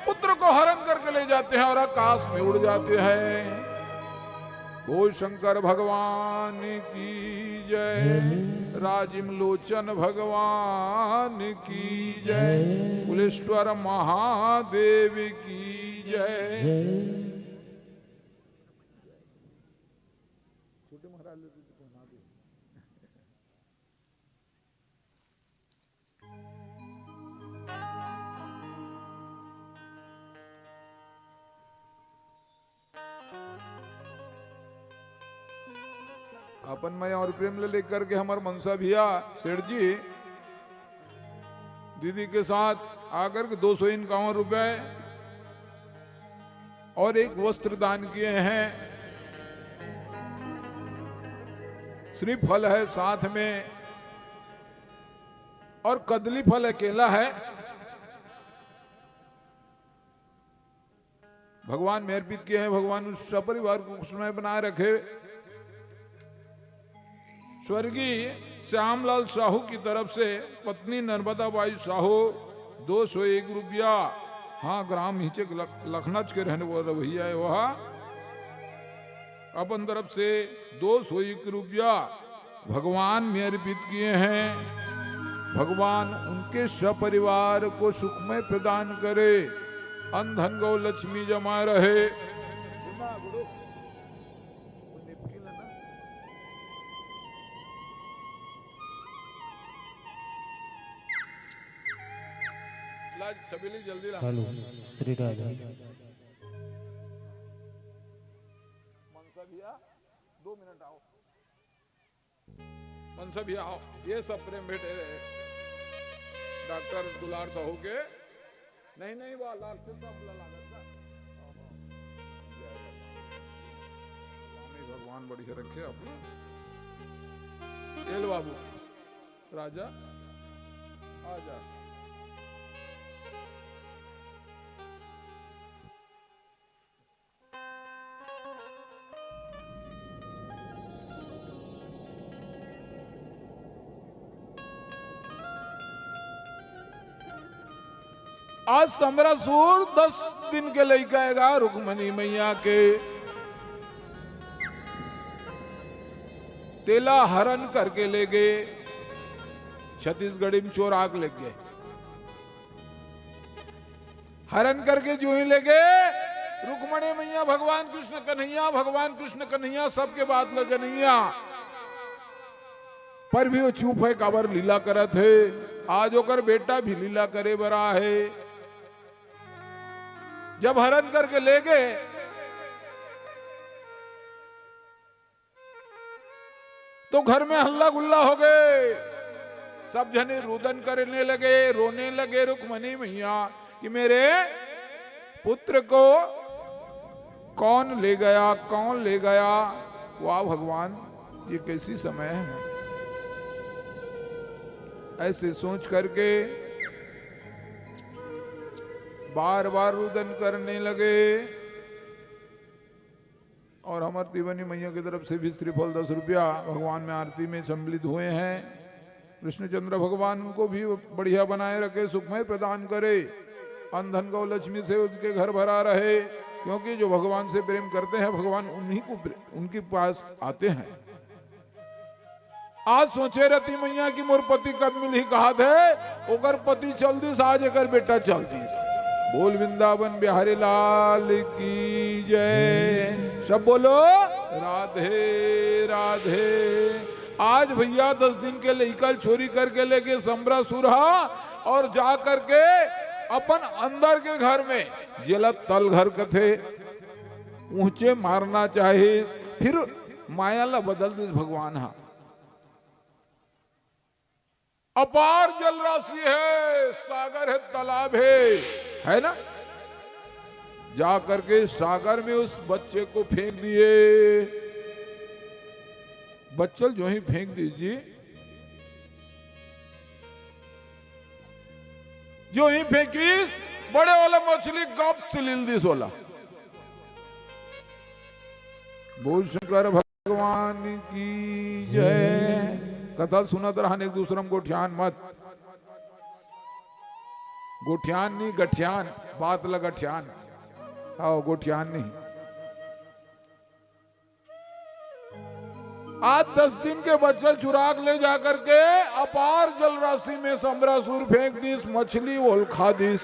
पुत्र को हरण करके ले जाते हैं और आकाश में उड़ जाते हैं। भोले शंकर भगवान की जय। राजिम लोचन भगवान की जय। कुलेश्वर महादेव की जय। छोटे महाराज लेते तो पहना दे। अपन मया और प्रेम ले लेकर के हमर मनसा भैया सेठ जी दीदी के साथ आकर के दो सौ इक्यावन रुपए और एक वस्त्र दान किए हैं। श्रीफल है साथ में और कदली फल अकेला है। भगवान में अर्पित किए हैं, भगवान उस सपरिवार को खुशमय बनाए रखे। स्वर्गीय श्यामलाल साहू की तरफ से पत्नी नर्मदा बाई साहू दो सौ एक रुपया, हाँ, ग्राम हिचे लख-, लखनच के रहने वाला भैया है वह, अपन तरफ से दो सौ एक रुपया भगवान में अर्पित किए हैं। भगवान उनके सपरिवार को सुखमय प्रदान करे, अन्न धन गौ लक्ष्मी जमा रहे। ला, छबीली जल्दी ला। हेलो, श्री राधे। मनसा भैया, दो मिनट आओ। मनसा भैया आओ, ये सब प्रेम भेंट है डॉक्टर दुलार साहू के। नहीं, नहीं, वाह, लाल से सब ला लागत का। स्वामी भगवान बढ़िया रखे अपना। एल बाबू, राजा, आजा। आज समरासुर दस दिन के लइका आएगा, रुक्मणी मैया के तेला हरण करके ले गए, छत्तीसगढ़ी में चोराक ले गए। हरण करके जो ही ले गए, रुक्मणी मैया, भगवान कृष्ण कन्हैया, भगवान कृष्ण कन्हैया, सबके बात ल जनैया, पर भी वो चुप है, काबर लीला करत है। आज ओकर बेटा भी लीला करे बर आए हे। जब हरण करके ले गए, तो घर में हल्ला गुल्ला हो गए, सब जने रुदन करने लगे, रोने लगे रुक्मणी मैया कि मेरे पुत्र को कौन ले गया, कौन ले गया। वाह भगवान, ये कैसी समय है। ऐसे सोच करके बार बार रुदन करने लगे। और हमर तिवनी मैया की तरफ से भी श्रीफल दस रुपया भगवान में आरती में सम्मिलित हुए हैं। कृष्णचंद्र भगवान उनको भी बढ़िया बनाए रखे, सुखमय प्रदान करे, अन्न धन गौ लक्ष्मी से उनके घर भरा रहे, क्योंकि जो भगवान से प्रेम करते हैं, भगवान उन्हीं को प्रे-, उनके पास आते हैं। आज सोचे रती मैया कि मोर पति कब मिलही, कहा थे ओकर पति चल दिस, आज एकर बेटा चल दिस। बोल वृंदावन बिहारी लाल की जय। सब बोलो राधे राधे। आज भैया दस दिन के लइका ल चोरी करके लेके समरासुर हा और जा करके अपन अंदर के घर में, जेला तल घर कथे, ऊंचे मारना चाहिस, फिर माया ला बदल दिस भगवान हा। अपार जल राशि है, सागर है, तालाब है, है ना? जा करके सागर में उस बच्चे को फेंक दिए। बच्चा ल जो ही फेंक दीजिए, जो ही फेंकिस, बड़े वाला मछली गप से लील दिस ओला। बोल शंकर भगवान की जय। कथा सुनत रहन, एक दूसरा में गोठियान मत। गोठियान नहीं, गठियान, बात ला गठियान। आओ, गोठियान नहीं। आज दस दिन के बचल चुराग ले जाकर के अपार जल राशि में समरासुर फेंक दिस, मछली ओलखा दिस।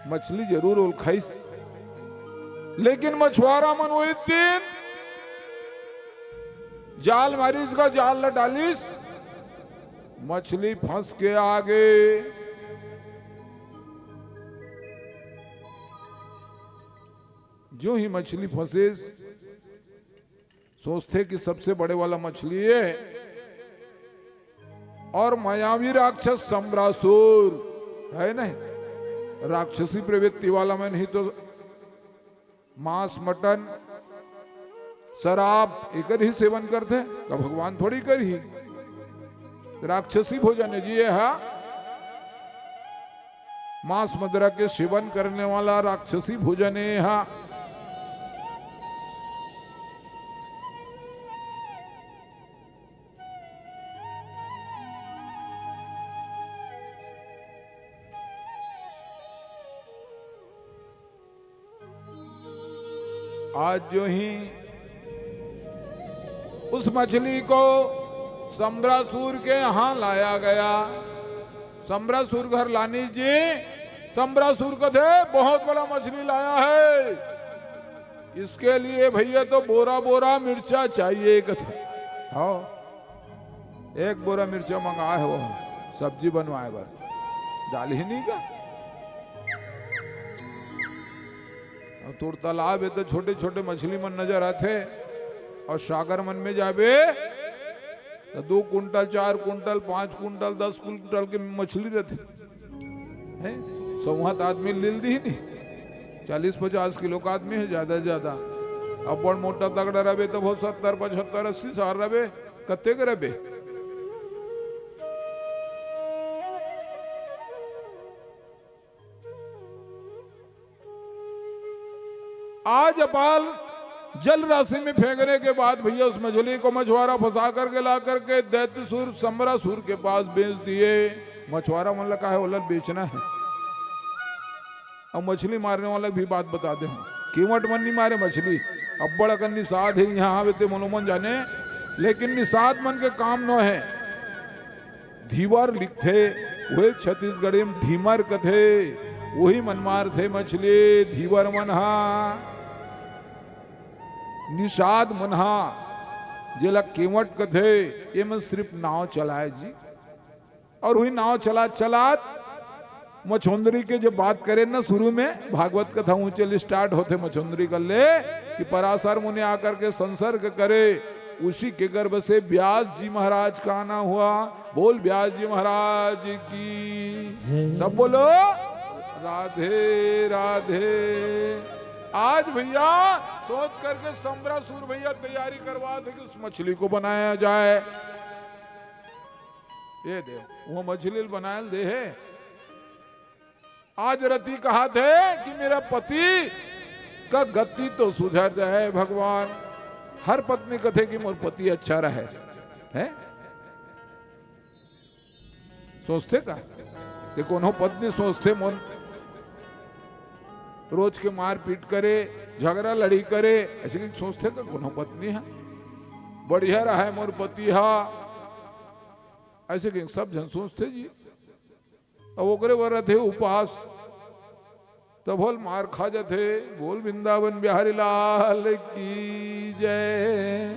मछली जरूर ओलखाइस, लेकिन मछुआरा मन वही दिन जाल मारिस का, जाल ल डालिस, मछली फंस के आगे। जो ही मछली फंसिस, सोचथे कि सबसे बड़े वाला मछली ये, और मायावी राक्षस समरासुर है नहीं, राक्षसी प्रवृत्ति वाला मन ही तो मांस, मटन, शराब एकर ही सेवन करथे, का भगवान थोड़ी करही। राक्षसी भोजन है जी ये हा। मांस मदिरा के सेवन करने वाला राक्षसी भोजन है हा। आज जो ही उस मछली को समरासुर के यहाँ लाया गया, समरासुर घर लानी जी, समरासुर कथे बहुत बड़ा मछली लाया है, इसके लिए भैया तो बोरा बोरा मिर्चा चाहिए कथे। हाँ, एक बोरा मिर्चा मंगाए हो सब्जी बनवाए बर, डालही नहीं का? अउ तोर तालाब हे तो छोटे छोटे मछली मन नजर आथे, अउ सागर मन में जाबे तो दो कुंटल, चार कुंटल, पांच कुंटल, दस कुंटल के मछली रहथे। हैं? सौंहत आदमी लील दिही नहीं, चालीस पचास किलो का आदमी है ज्यादा से ज्यादा। अब बड़ मोटा तगड़ा रहबे तब हो सत्तर, पचहत्तर, अस्सी साल रहबे, कत्ते के रहबे? आज अपार जल राशि में फेंकने के बाद भैया उस मछली को मछुआरा फंसा करके ला करके दैत्यसुर समरासुर के पास बेच दिए। मछुआरा मन ला का है, ओला बेचना है। अब मछली मारने वाला भी बात बता दे, हम केवट मन नहीं मारे मछली, अब्बड़ अकन निषाद है यहाँ आवे ते मनो मन जाने, लेकिन निषाद मन के काम न है। धीवर लिखथे, वही छत्तीसगढ़ी में ढीमर कथे, वही मन मारथे मछली, धीवर मन हा, निषाद मन हा, जेला केवट कथे, ये मन सिर्फ नाव चलाए जी। और वही नाव चलात चलात मछोंदरी के जब बात करे ना शुरू में, भागवत कथा ऊंचे ले start होथे मछोंदरी कर ले कि पराशर मुनि आकर के संसर्ग करे, उसी के गर्भ से व्यास जी महाराज का आना हुआ। बोल व्यास जी महाराज की। जय। सब बोलो राधे राधे। आज भैया सोच करके समरासुर भैया तैयारी करवा दे कि उस मछली को बनाया जाए। ये दे, वो मछली बनायल दे है। आज रति कहाथे कि मेरा पति का गति तो सुधर जाए भगवान। हर पत्नी कथे कि मोर पति अच्छा रहे, हैं? सोचथे का? ते कोनो पत्नी सोचथे मोर रोज के मारपीट करे, झगड़ा लड़ी करे, ऐसे कि सोचथे का कोनो पत्नी है? बढ़िया रहे मोर पति हा, ऐसे कि सब झन सोचथे जी। अब ओकरे बर रथे उपास, तब होल मार खा जाथे। बोल वृंदावन बिहारी लाल की जय।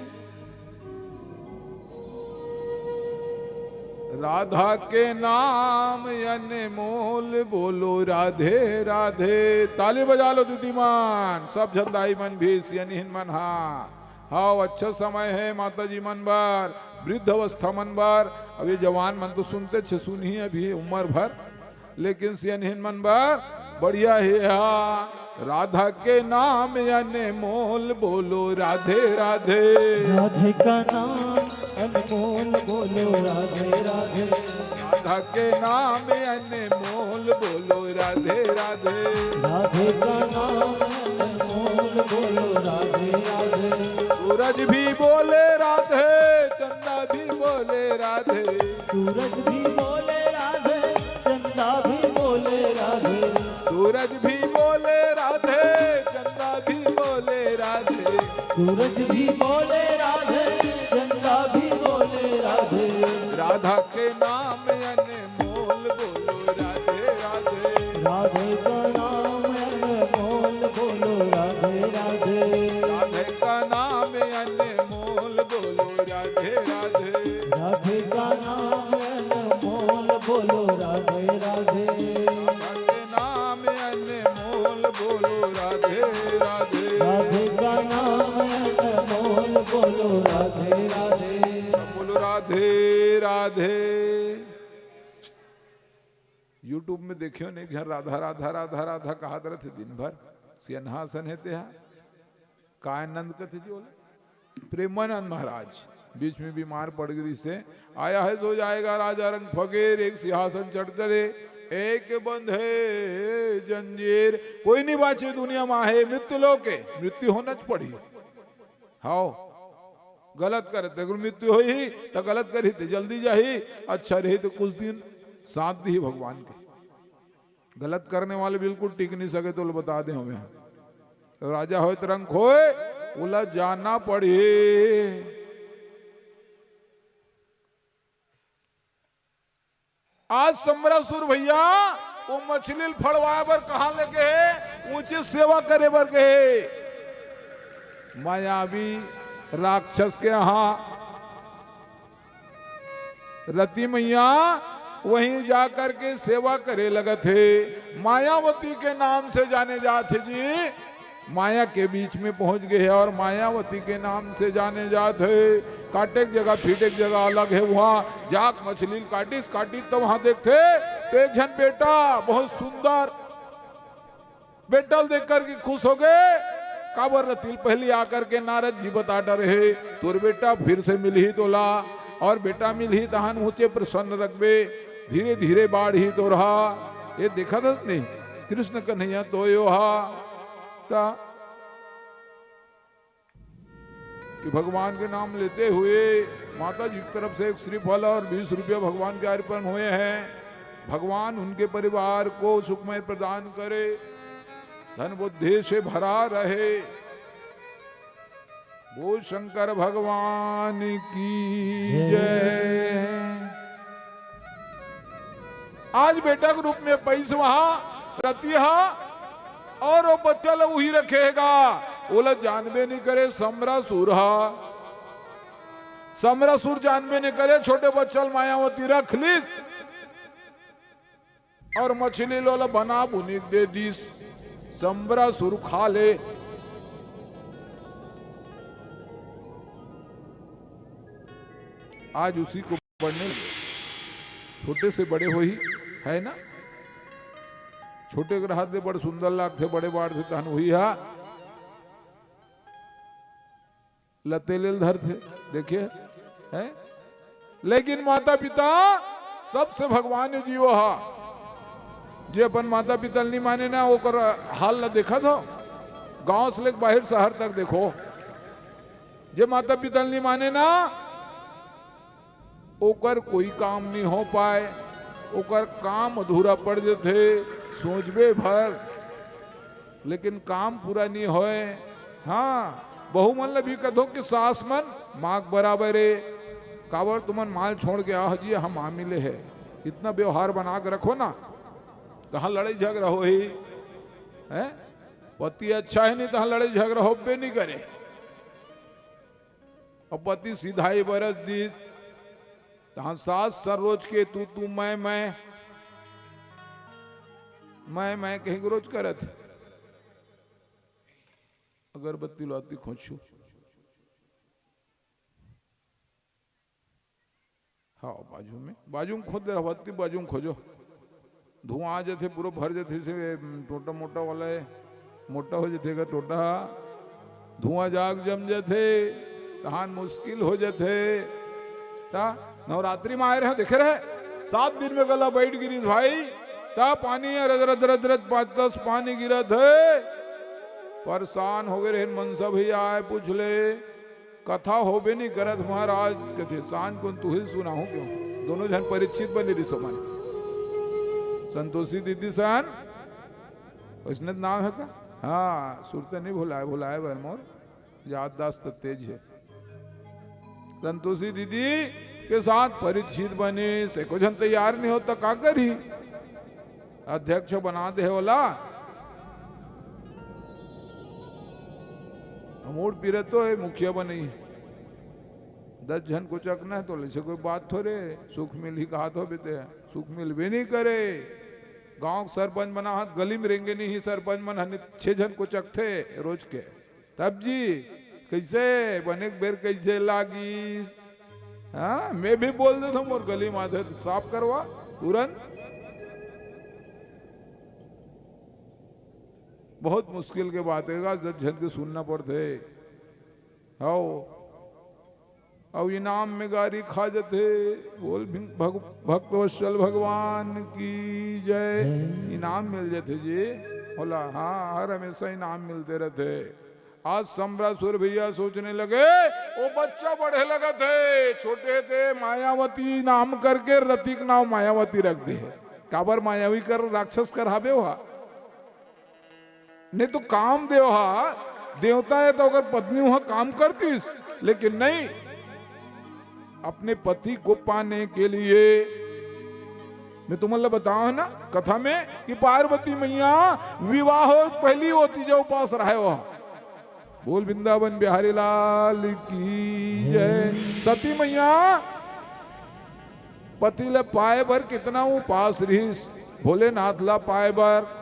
राधा के नाम अनमोल, बोलो राधे राधे। ताली बजा लो दीदी मन, सब झन दाई मन भी, सियनहिन मन हा। हाव, अच्छा समय है माता जी मन बर, वृद्ध अवस्था मन बर। अब ये जवान मन तो सुनते छे, सुनही अभी उम्र भर, लेकिन सियनहिन मन बर बढ़िया हे हा। राधा के नाम अनमोल, बोलो राधे राधे। राधे का नाम अनमोल, बोलो राधे राधे। राधा के नाम अनमोल, बोलो राधे राधे। राधे का नाम अनमोल, बोलो राधे राधे। सूरज भी बोले राधे, चंदा भी बोले राधे। सूरज भी बोले राधे, चंदा भी बोले राधे। सूरज भी बोले राधे, चंदा भी बोले राधे। सूरज भी बोले राधे, बोलो राधे राधे। राधा के नाम अनमोल, बोलो राधे राधे। राधे का नाम अनमोल, बोलो राधे राधे। सब बोलो राधे राधे। YouTube में देखियो न, एक झन राधा राधा राधा राधा कहत रथे दिन भर, सियनहा असन हे तेहा। काय आनंद कथे जी ओला? प्रेमानंद महाराज बीच में बीमार पड़ गे रिहिसे, आया है सो जाएगा राजा रंग फकीर, एक सिंहासन चढ़ चले, एक बंधे जंजीर। कोई नहीं बाँचे दुनिया म आहे, मृत्यु लोक हे, मृत्यु होना च पड़ही। हाव, गलत करे ते मृत्यु होही, त गलत करही ते जल्दी जाही, अच्छा रही ते कुछ दिन साथ दिही भगवान के। गलत करने वाले बिल्कुल टिक नहीं सके, तो बता दे हमें। तो राजा होय त रंग होय, ओला जाना पड़ही। आज समरासुर भैया, वो मछली ल फड़वाए बर कहाँ ले गे हे? ऊंची सेवा करे बर गे हे। मायावी राक्षस के यहाँ रति मैया वहीं जा करके सेवा करे लगत हे। मायावती के नाम से जाने जात हे जी। माया के बीच में पहुंच गे हे और मायावती के नाम से जाने जात हे। काटे के जगह, पीटे के जगह अलग हे। वहाँ जाक मछली ल काटिस, काटिस त वहाँ देखथे त एक झन बेटा, बहुत सुंदर बेटा ल देख करके खुश हो गे। काबर रति ल पहिली आकर के नारद जी बता डरे हे, तोर बेटा फिर से मिलही तोला, और बेटा मिलही तहन ऊंचे प्रसन्न रखबे, धीरे धीरे बाढ़ही तोरहा। ये देखत हस नहीं, कृष्ण कन्हैया तो यो हा। त कि भगवान के नाम लेते हुए माता जी की तरफ से एक श्रीफल और बीस रुपया भगवान के अर्पण हुए हैं। भगवान उनके परिवार को सुखमय प्रदान करे, धन बुद्धि से भरा रहे। बोल शंकर भगवान की जय। जय। आज बेटा के रूप में पइस वहां रति हा, और वो बच्चा ल उही रखे हे गा, ओला जानबे नहीं करे, समरासुर हा। समरासुर जानबे नहीं करे, छोटे बच्चा ल मायावती रख लिस और मछली ल ओला बना बुनी के दे दिस, समरासुर खा ले। आज उसी को बढ़ने लगे। छोटे से बड़े होही, है ना? छोटे के रहत ले बड़ सुंदर लागथे, बड़े बाढ़थे तहन होही हा लतेले ल धरथे, देखे, हैं? लेकिन माता पिता सबसे भगवान जीव हा। जे अपन माता पिता ल नहीं माने ना, ओकर हाल ल देखत हो, गांव से लेके बाहर शहर तक देखो, जे माता पिता ल नहीं माने ना, ओकर कोई काम नहीं हो पाए, ओकर काम अधूरा पड़ जथे, सोचबे भर, लेकिन काम पूरा नहीं होए। हाँ, बहू मन ल भी कथो कि सास मन माँ के बराबर हे, काबर तुमन माल छोड़ के आहो जी, हम आ मिले हे, इतना व्यवहार बना के रखो ना, तहाँ लड़ाई झगड़ा होही, हैं? पति अच्छा हे नहीं, तहाँ लड़ाई झगड़ा होबे नहीं करे। अब पति सिधाई बरस दिस, तहाँ सास सर रोज के तू, तू, मैं, मैं, मैं, मैं कहीं रोज करत। अगरबत्ती लोती खोजो। हाँ, बाजू में, बाजू में खोज दे, अगरबत्ती बाजू में खोजो। धुआं आ जथे, पूरा भर जथे, से टोटा मोटा वाला हे, मोटा हो जथे गा टोटा, धुआं जाग जम जथे, तहान मुश्किल हो जथे। ता नवरात्रि में आए रहे, देखे रहे, सात दिन में गला बैठ गिरिस भाई, ता पानी रज रज रज रज पाँच दस पानी गिरत हे, परेशान हो गए रहे। मनसा भैया आए, पूछ ले, कथा होबे नहीं करत महाराज, कथे सांझ कुन तुही सुनाहूं क्यों? दोनों झन परीक्षित बने रिसो मन। संतोषी दीदी सन, वैष्णव नाम हे का? हाँ, सुरते नहीं भुलाए, भुलाए बर मोर याददाश्त तेज हे। संतोषी दीदी के साथ परीक्षित बने, से को झन तैयार नहीं होता, का करी? अध्यक्ष बना दे ओला। हमोर पीरत तो हे, मुखिया बनई हे। दस झन को चकना हे तो ले से कोई बात थोरे, सुख मिलही कहा तो बेटे। सुख मिलबे नहीं करे। गांव के सरपंच बना हत, गली में रेंगे नहीं, सरपंच मन हने छह झन को चकथे रोज के। तब जी, कैसे बने के बेर कैसे लागिस? हाँ, मैं भी बोल देता हूँ, मोर गली में आथे तो साफ करवा तुरंत। बहुत मुश्किल के बात है, जब झन के सुनना पड़थे। हव, अउ इनाम में गारी खा जथे। बोल भिन-, भग-, भक्तवत्सल भगवान की जय। जय। इनाम मिल जथे जी, बोला, हाँ, हर हमेशा इनाम मिलते रहते। आज समरासुर भैया सोचने लगे, वो बच्चा बढ़े लगत हे, छोटे थे मायावती नाम करके रतिक नाम मायावती रख दे। काबर मायावी कर राक्षस कर हाबे हुआ। नहीं तो कामदेव हा देवता है तो अगर पत्नी वहां काम करतीस, लेकिन नहीं, अपने पति को पाने के लिए। मैं तुमन ला बताओ है ना कथा में कि पार्वती मैया विवाह पहली होती जो उपास रहे हो। बोल वृंदावन बिहारी लाल की जय। सती मैया पति ला पाए बर कितना उपास रहिस, भोलेनाथ ला पाए बर।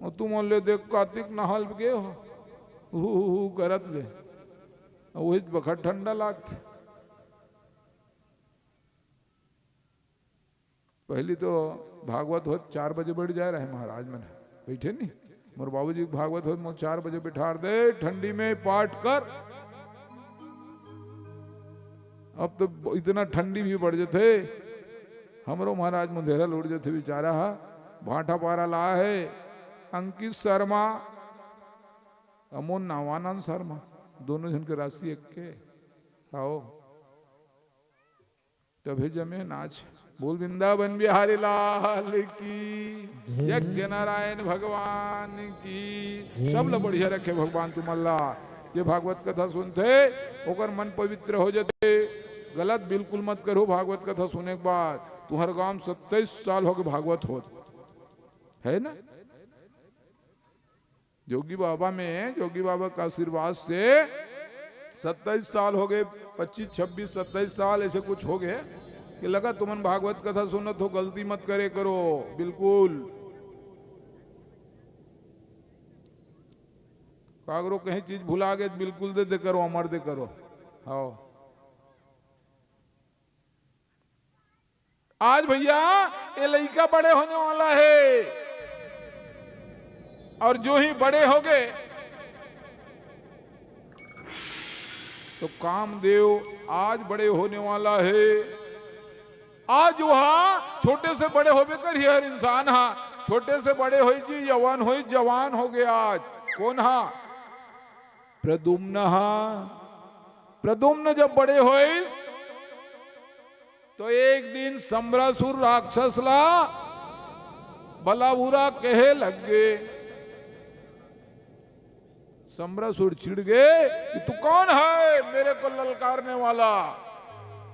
अउ तुमन ले देख, कातिक नहाल गे हो, हू, हू, हू करत ले। अउ वही बखत ठंडा लागथे। पहली तो भागवत होत चार बजे बैठ जाए रहे महाराज मन, बैठे नहीं। मोर बाबूजी के भागवत होत मोर चार बजे बिठार दे, ठंडी में पाठ कर। अब तो इतना ठंडी भी बढ़ जथे, हमरो महाराज मुंधेरा लौट जथे बेचारा हा। भाटापारा ला हे अंकित शर्मा, अमोन नावानंद शर्मा, दोनों झन के राशि एक के। आओ, तभे जमे नाच। बोल वृंदावन बिहारी लाल की, जय। यज्ञ नारायण भगवान की। जय। सब ला बढ़िया रखे भगवान तुमन ला। ये भागवत कथा सुनथे, ओकर मन पवित्र हो जथे। गलत बिल्कुल मत करो भागवत कथा सुने के बाद। तुम्हर गांव सत्ताईस साल हो गए भागवत होत, है ना? जोगी बाबा में, जोगी बाबा के आशीर्वाद से सत्ताईस साल हो गए, पच्चीस, छब्बीस, सत्ताईस साल ऐसे कुछ हो गए कि लगा तुमन भागवत कथा सुनत हो, गलती मत करे करो, बिल्कुल। कागरो कहीं चीज भुला गए, बिल्कुल दे दे करो, अमर दे करो। हाँ। आज भैया, ये लइका बड़े होने वाला है, और जो ही बड़े हो गए, तो कामदेव आज बड़े होने वाला है। आज वहां छोटे से बड़े होबे करिए हर इंसान हा, छोटे से बड़े होई जी, यवन होई, जवान हो गया आज। कौन हा? प्रद्युम्न हा। प्रद्युम्न जब बड़े होइस, तो एक दिन समरासुर राक्षस ला भला बुरा कहे लग गए। समरासुर चिढ़ गए कि तू कौन है मेरे को ललकारने वाला,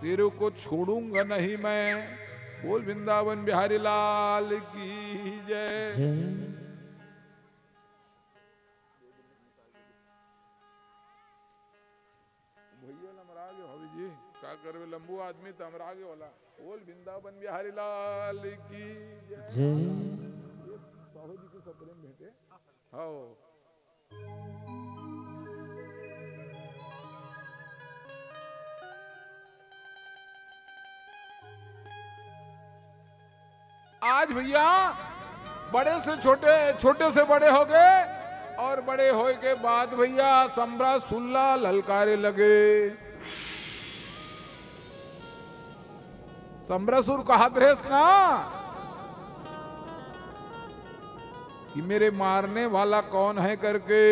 तेरे को छोड़ूंगा नहीं मैं। बोल वृंदावन बिहारी लाल की जय। जय। भैया लमरा गए भाभी जी, का करबे, लंबू आदमी त हमरा आगे वाला। बोल वृंदावन बिहारी लाल की जय। जय। ये बाबू जी के सपने में भेंटे। हाँ। आज भैया बड़े से छोटे, छोटे से बड़े हो गए, और बड़े होए के बाद भैया समरासुर ला ललकारे लगे। समरासुर कहत रहेस ना कि मेरे मारने वाला कौन है करके।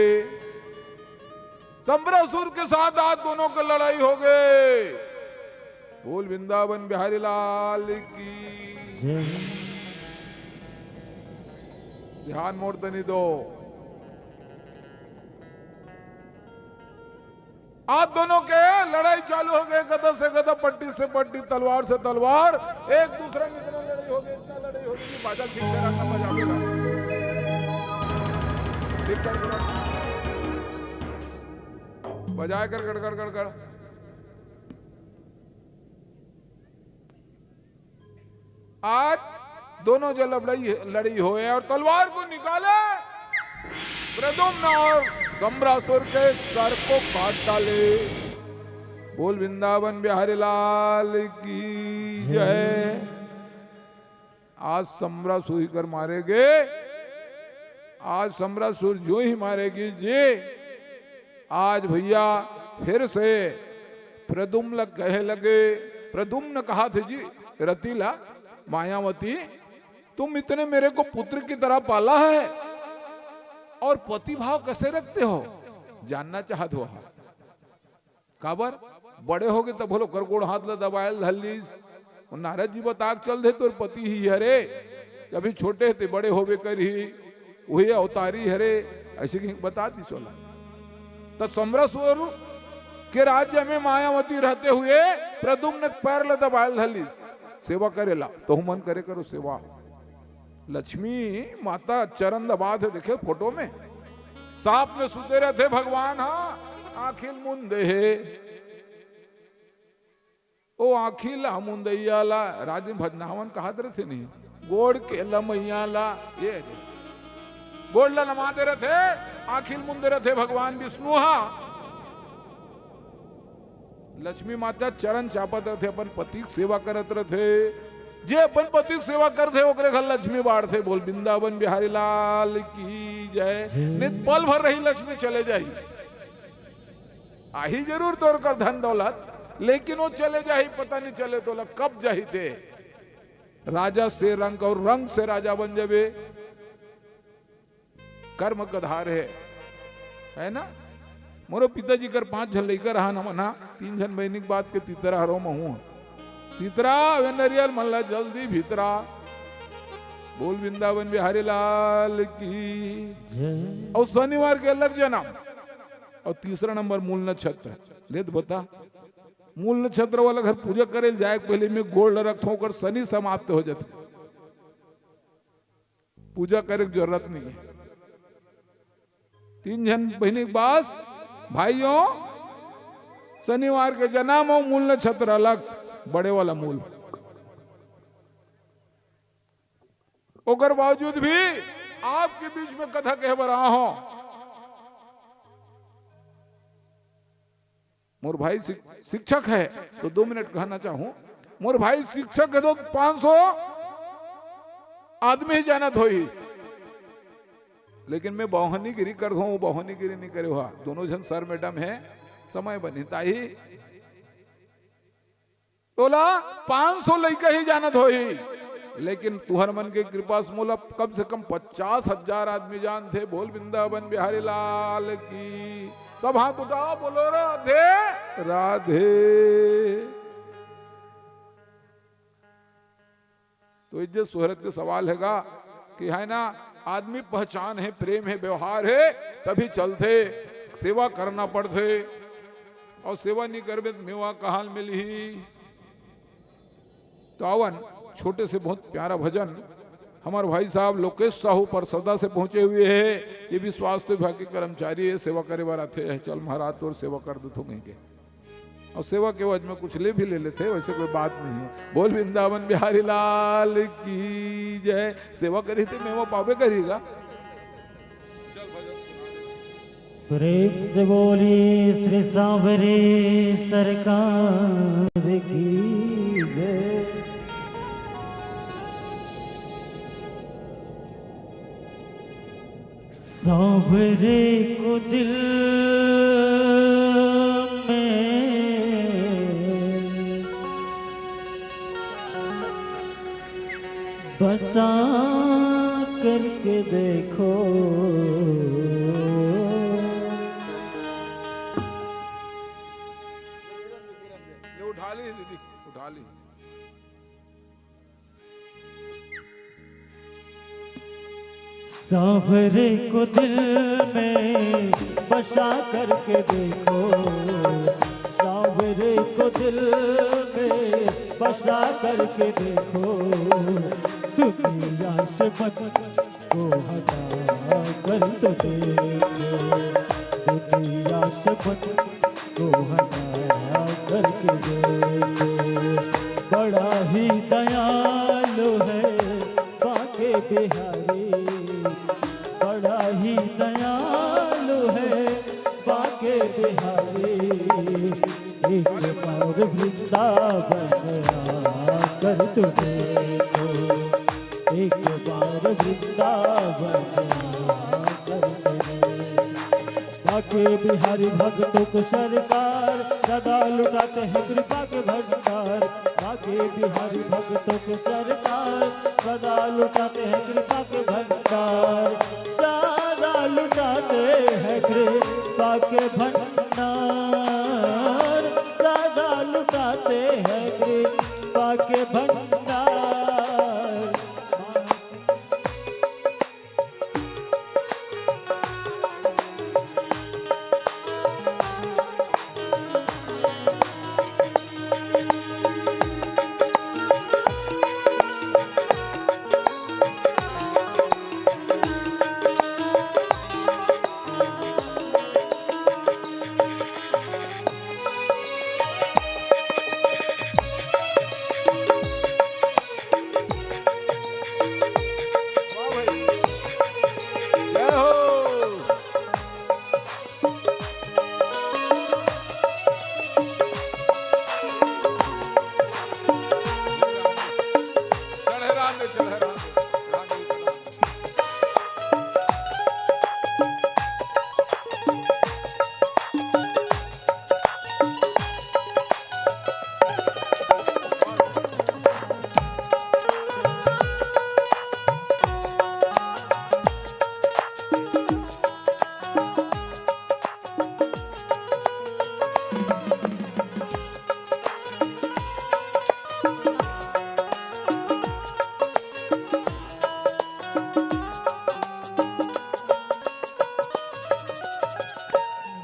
समरासुर के साथ आज दोनों की लड़ाई हो गई। बोल वृंदावन बिहारी लाल की। जय। ध्यान मोर तनी दो। आज दोनों के लड़ाई चालू हो गई, गदा से गदा, पट्टी से पट्टी, तलवार से तलवार, एक दूसरे में इतना लड़ाई हो गई, इतना लड़ाई हो गई कि बाजा ठीक से रखना, बजा के रखना। ठीक कर, बजाए कर गड़गड़ गड़गड़। आज दोनों जो लड़ाई, लड़ाई होए और तलवार को निकाले, प्रद्युम्न और संभ्रासुर के सर को काट डाले। बोल वृंदावन बिहारी लाल की जय। आज संभ्रासुर ही कर मारे गे, आज संभ्रासुर जो ही मारे गे जे। आज भैया फिर से प्रद्युम्न कहे लगे, प्रद्युम्न कहा थे जी रति ला, मायावती, तुम इतने मेरे को पुत्र की तरह पाला है और पति भाव कैसे रखते हो, जानना चाहत हो। काबर? बड़े होगे तब ओकर गोड़ हाथ ला दबायल धर लीस। वो नारद जी बताक चल दे, तोर पति ही हरे, अभी छोटे ते बड़े होबे करही, वही अवतारी हरे, ऐसे कहीं बता दिस ओला। त संभ्रासुर के राज्य में मायावती रहते हुए प्रद्युम्न पैर ला दबायल धर लीस, सेवा करेला, तहु मन करे करो सेवा। लक्ष्मी माता चरण दबात हे, देखे फोटो में, सांप में सुते रथे भगवान, हाँ, आँखी ल मुंदे हे। ओ आँखी ला मुंदइया ला राजिम भजनावन कहत रथे नहीं, गोड़ के लमइया ला, ये रे। गोड़ ला लमाते रथे, आँखी ल मुंदे रथे भगवान विष्णु हा। लक्ष्मी माता चरण चापत रथे, अपन पति के सेवा करत रथे। जे अपन पति के सेवा करथे, ओकरे घर लक्ष्मी बाढ़थे। बोल वृंदावन बिहारी लाल की जय। जय। नहीं त पल भर रही, लक्ष्मी चले जाही। आही जरूर तोर कर धन दौलत, लेकिन वो चले जाही, पता नहीं चले तोला कब जाही ते। राजा से रंक और रंक से राजा बन जाबे। कर्म के आधार हे, है ना? मोरो पिताजी कर पांच झन लइका रहा न मना, तीन झन बहिनी के बात के तीतरा हरो महू। तीतरा, वे नरियल मन ला जल्दी भीतरा। बोल वृंदावन बिहारी लाल की। जय। और शनिवार के अलग जन्म, और तीसरा नंबर मूल नक्षत्र। ले तो बता, मूल नक्षत्र वाला घर पूजा करे जाए के पहले में गोड़ ल रखथों, ओकर शनि समाप्त हो जाथे। पूजा करे के जरूरत नहीं हे। तीन झन बहिनी के बास, भाइयों, शनिवार के जन्म हो, मूल नक्षत्र अलग, बड़े वाला मूल। ओकर बावजूद भी आपके बीच में कथा कहे बर आए हों। मोर भाई शिक-, शिक्षक हे, तो दो मिनट कहना चाहूं। मोर भाई शिक्षक हे तो पाँच सौ आदमी ही जानत होही, लेकिन मैं बौहनीगिरी करथों, वो बौहनीगिरी नहीं करे हुआ। दोनों झन सर मैडम हे, समय बनी ताही। तोला पाँच सौ लइका ही जानत होही, लेकिन तुहर मन के कृपा से मोला कम से कम पचास हजार आदमी जानथे। बोल वृंदावन बिहारी लाल की। सब हाथ उठाओ, बोलो राधे राधे। तो ये जो शोहरत के सवाल हे गा कि है ना, आदमी पहचान हे, प्रेम हे, व्यवहार हे, तभी चलथे। सेवा करना पड़थे, और सेवा नहीं करबे तो मेवा कहाँ मिलही? तो आवन, छोटे से बहुत प्यारा भजन। हमारे भाई साहब लोकेश साहू परसदा से पहुंचे हुए हे, ये भी स्वास्थ्य विभाग के कर्मचारी हे, सेवा करे बर आथे। चल महाराज, तोर सेवा कर देथों कहिके, और सेवा के एवज में कुछ ले भी ले लेथे, वैसे कोई बात नहीं हे। बोल वृंदावन बिहारी लाल की जय। सेवा करी ते मेवा पावे करेगा। प्रेम से बोली श्री सांवरे सरकार की जय। सांवरे को दिल में बसा करके देखो। ले उठा ली दीदी, उठा ली। सांवरे को दिल में बसा करके देखो, सांवरे को दिल में बसा करके देखो, दुनिया से मत को हटा कर तो देखो, दुनिया से मत को हटा करके देखो, बड़ा ही दयालु बिहारी, बड़ा ही दयालु है बांके बिहारी। एक बार वृंदावन आकर तो देखो, एक बार वृंदावन आकर तो देखो। बांके बिहारी भक्तों को सरकार, सदा लुटाते हैं कृपा के भंडार। बांके बिहारी भक्तों को सरकार, सदा लुटाते हैं कृपा के भंडार। सदा लुटाते हैं कृपा के भंडार, सदा लुटाते हैं कृपा के भंडार।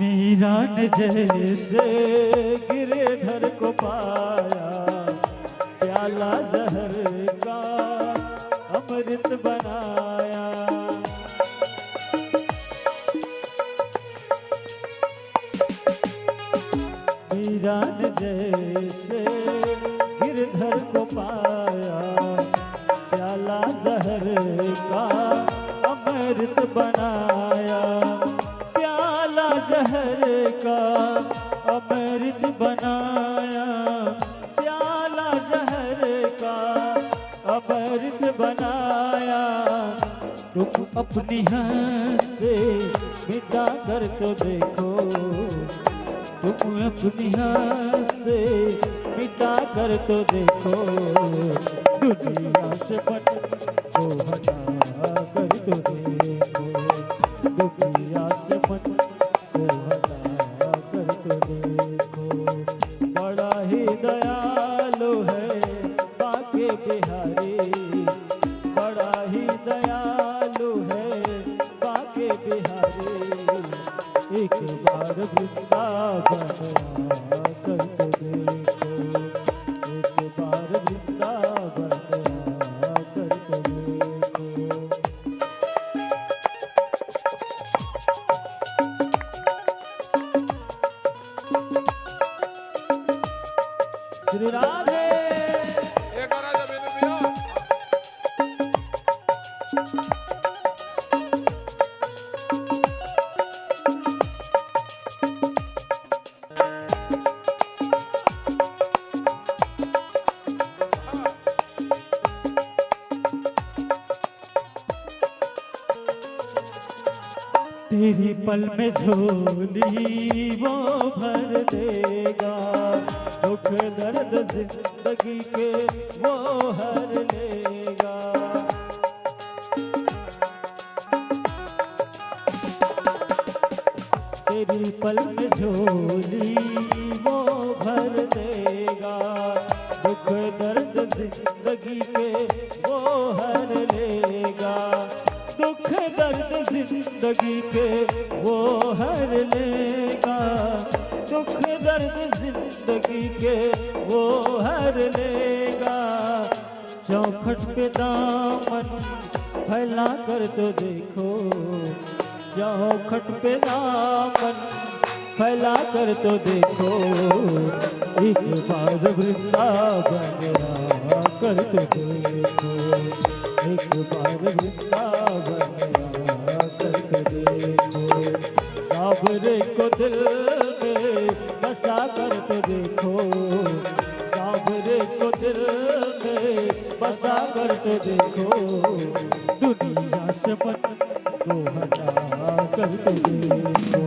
मीरा ने जैसे गिरधर को पाया, प्याला जहर का अमृत बनाया। मीरा ने जैसे गिरधर को पाया, प्याला जहर का अमृत बनाया, प्याला जहर का अमृत बनाया, प्याला जहर का अमृत बनाया। तुम अपनी हंस से मिटा कर तो देखो, तुम अपनी हंस से मिटा कर तो देखो, दुनिया से मन को हटा कर तो देखो, दुनिया से मन को हटा कर तो देखो। बड़ा ही दयालु है बांके बिहारी, बड़ा ही दयालु है बांके बिहारी। एक बार वृंदावन आकर तो देखो, एक बार वृंदावन आकर तो देखो। श्री राधे। एक बार आ जा बेबी भैया। तेरी पल में झोली वो भर देगा, दुख दर्द जिंदगी के वो हर लेगा। तेरी पल में झोली वो भर देगा, दुख दर्द जिंदगी के वो हर लेगा, दुख दर्द जिंदगी के वो हर लेगा, दुख दर्द जिंदगी के वो हर लेगा। चौखट पे दामन फैला कर तो देखो, चौखट पे दामन फैला कर तो देखो, एक बार वृंदावन आ कर तो देखो। एक बार वृंदावन आकर तो देखो, साँवरे को दिल में बसा कर तो देखो, साँवरे को दिल में बसा कर तो देखो, दुनिया से मन को हटा कर तो देखो,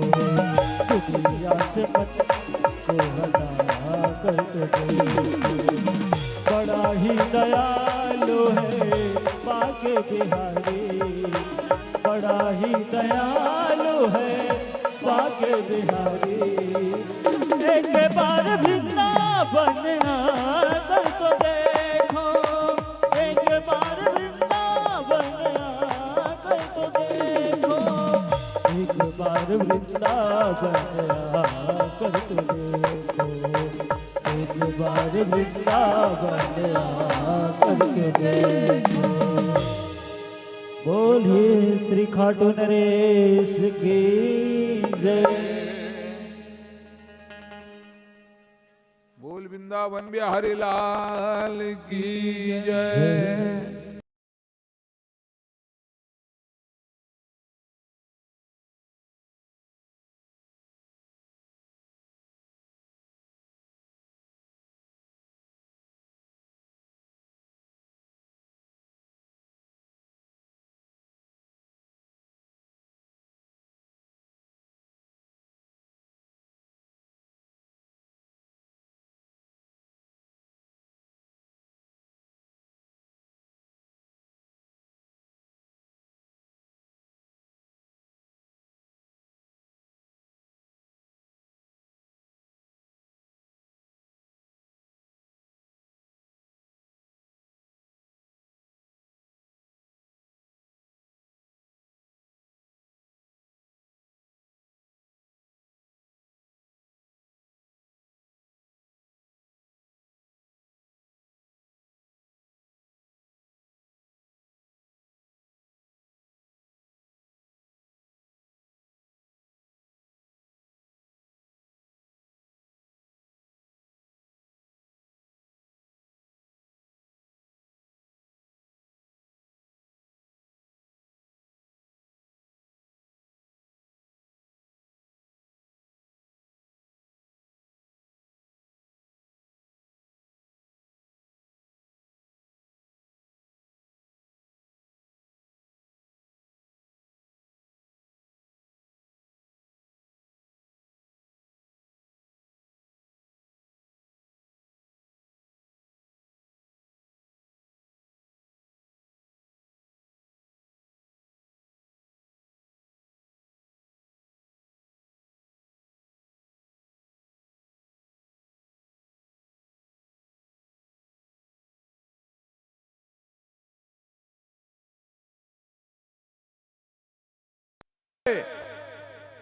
दुनिया से मन को हटा कर तो देखो। बड़ा ही दयालु है बांके बिहारी, बड़ा ही दयालु है बांके बिहारी। एक बार वृंदावन आकर तो देखो, एक बार वृंदावन आकर तो देखो, एक बार वृंदावन आकर तो देखो, एक बार वृंदावन आकर तो देखो। बोलिए श्री खाटू नरेश की जय। बोल वृंदावन बिहारी लाल की जय।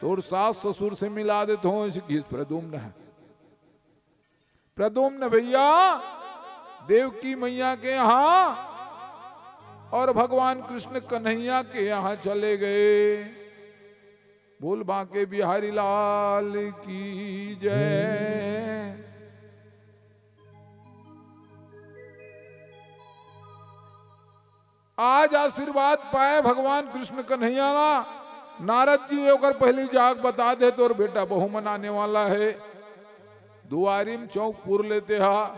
तोर सास ससुर से मिला देत हो, ऐसे किस प्रद्युम्न है। प्रद्युम्न भैया देवकी मैया के यहाँ और भगवान कृष्ण कन्हैया के यहाँ चले गए। बोल बांके बिहारी लाल की जय। आज आशीर्वाद पाए भगवान कृष्ण कन्हैया ला। नारद जी ओकर पहली जाग बता दे, तोर बेटा बहू मन आने वाला है। दुआरी म चौक पुर लेते हा,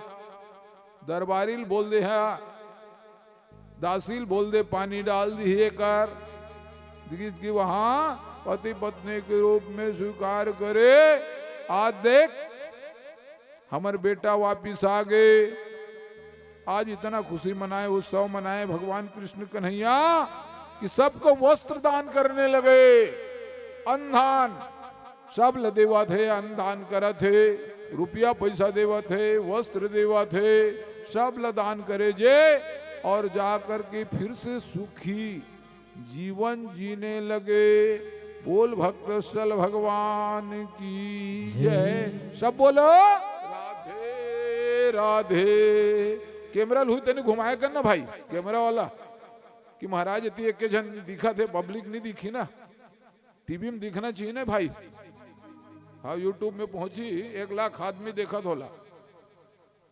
दरबारी ल बोल दे हा, दासी ल बोल दे पानी डाल दी एकर। देखिस कि वहां पति पत्नी के रूप में स्वीकार करे। आज देख हमर बेटा वापिस आ गए। आज इतना खुशी मनाए, उत्सव मनाए भगवान कृष्ण कन्हैया कि सबको वस्त्र दान करने लगे। अन्न दान, सब ल देवत हे, अन्न दान करत हे, रुपया पैसा देवत हे, वस्त्र देवत हे, सब ल दान करे जे, और जा करके फिर से सुखी जीवन जीने लगे। बोल भक्तवत्सल भगवान की जय। जय। सब बोलो राधे राधे। कैमरा ल हुई तनी घुमाए कर ना भाई, कैमरा वाला, कि महाराज इतनी एक झन दिखत हे, पब्लिक नहीं दिखी ना, टीवी में दिखना चाहिए ना भाई। हाँ, YouTube में पहुंची, एक लाख आदमी देखत होला,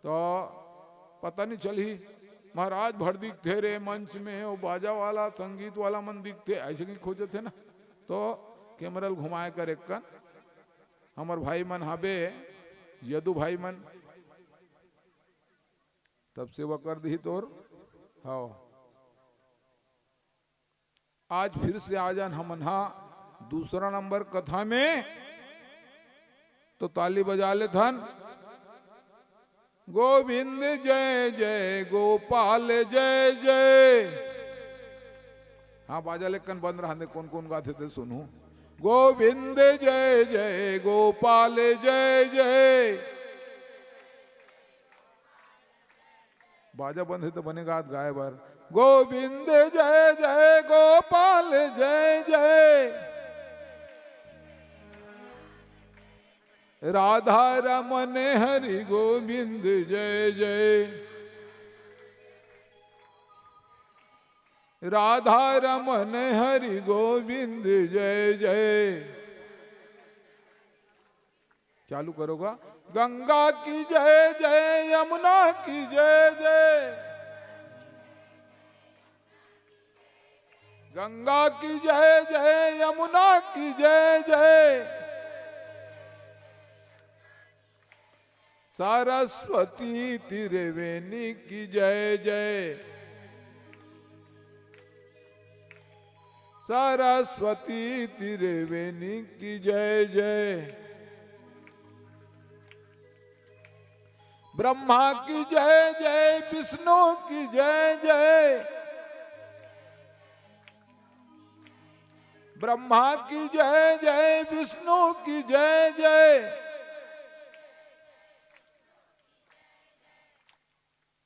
तो पता नहीं चलही। महाराज भर दिखथे रे मंच में, वो बाजा वाला, संगीत वाला मन दिखथे, ऐसे कहीं खोजत हे ना। तो कैमरा ल घुमाए कर एक कन, हमर भाई मन हाबे, यदु भाई मन, तब सेवा कर दिही तोर। हाँ, आज फिर से आ जान हमन हा दूसरा नंबर कथा में, तो ताली बजा लेथन। गोविंद जय जय, गोपाल जय जय। हाँ, बाजा लेकन बंद रहने, कौन कौन गाथे ते सुनू। गोविंद जय जय, गोपाल जय जय। बाजा बंद हे तो बने गात गाए बर। गोविंद जय जय, गोपाल जय जय, राधा रमन हरि गोविंद जय जय, राधा रमन हरि गोविंद जय जय। चालू करोगा। गंगा की जय जय, यमुना की जय जय, गंगा की जय जय, यमुना की जय जय, सरस्वती त्रिवेणी की जय जय, सरस्वती त्रिवेणी की जय जय, ब्रह्मा की जय जय, विष्णु की जय जय, ब्रह्मा की जय जय, विष्णु की जय जय,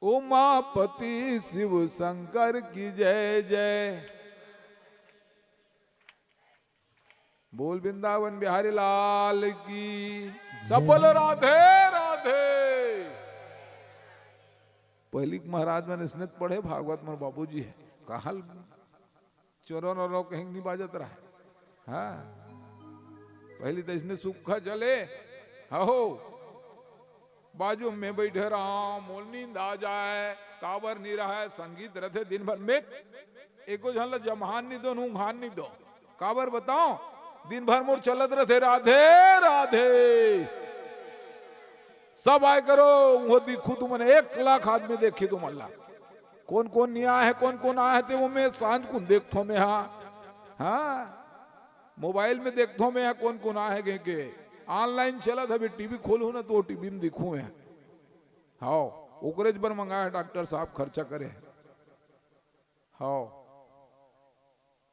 उमापति शिव शंकर की जय जय। बोल वृंदावन बिहारी लाल की। सब बोलो राधे राधे। पहली के महाराज मन इसने पढ़े भागवत मन बाबूजी है। कहा चोरो नोरो कहीं नहीं बाजत रहा। हाँ, पहली तो इसने सुखा चले। हो, बाजू में बैठे रहा, मोल नींद आ जाए, काबर नहीं रहा है, संगीत रथे दिन भर में, एको झन ला जमहान नहीं दो, नूंघान नहीं दो। काबर बताओ, दिन भर मोर चलत रथे, राधे राधे। सब आए करो, वो दिखू तुमन, एक लाख आदमी देखी तुमन ला। कौन कौन नहीं आए है, कौन कौन आए है, ते वो मैं सांझ कुन देखथो मैं, हाँ, हाँ, मोबाइल में देखथो मैं, हाँ, कौन कौन आए है, के, के। ऑनलाइन चलत हे, अभी टीवी खोलू ना, तो टीवी में दिखू मैं। हाँ, ओकरेज बर मंगाए हे डॉक्टर साहब, खर्चा करे हे। हाँ,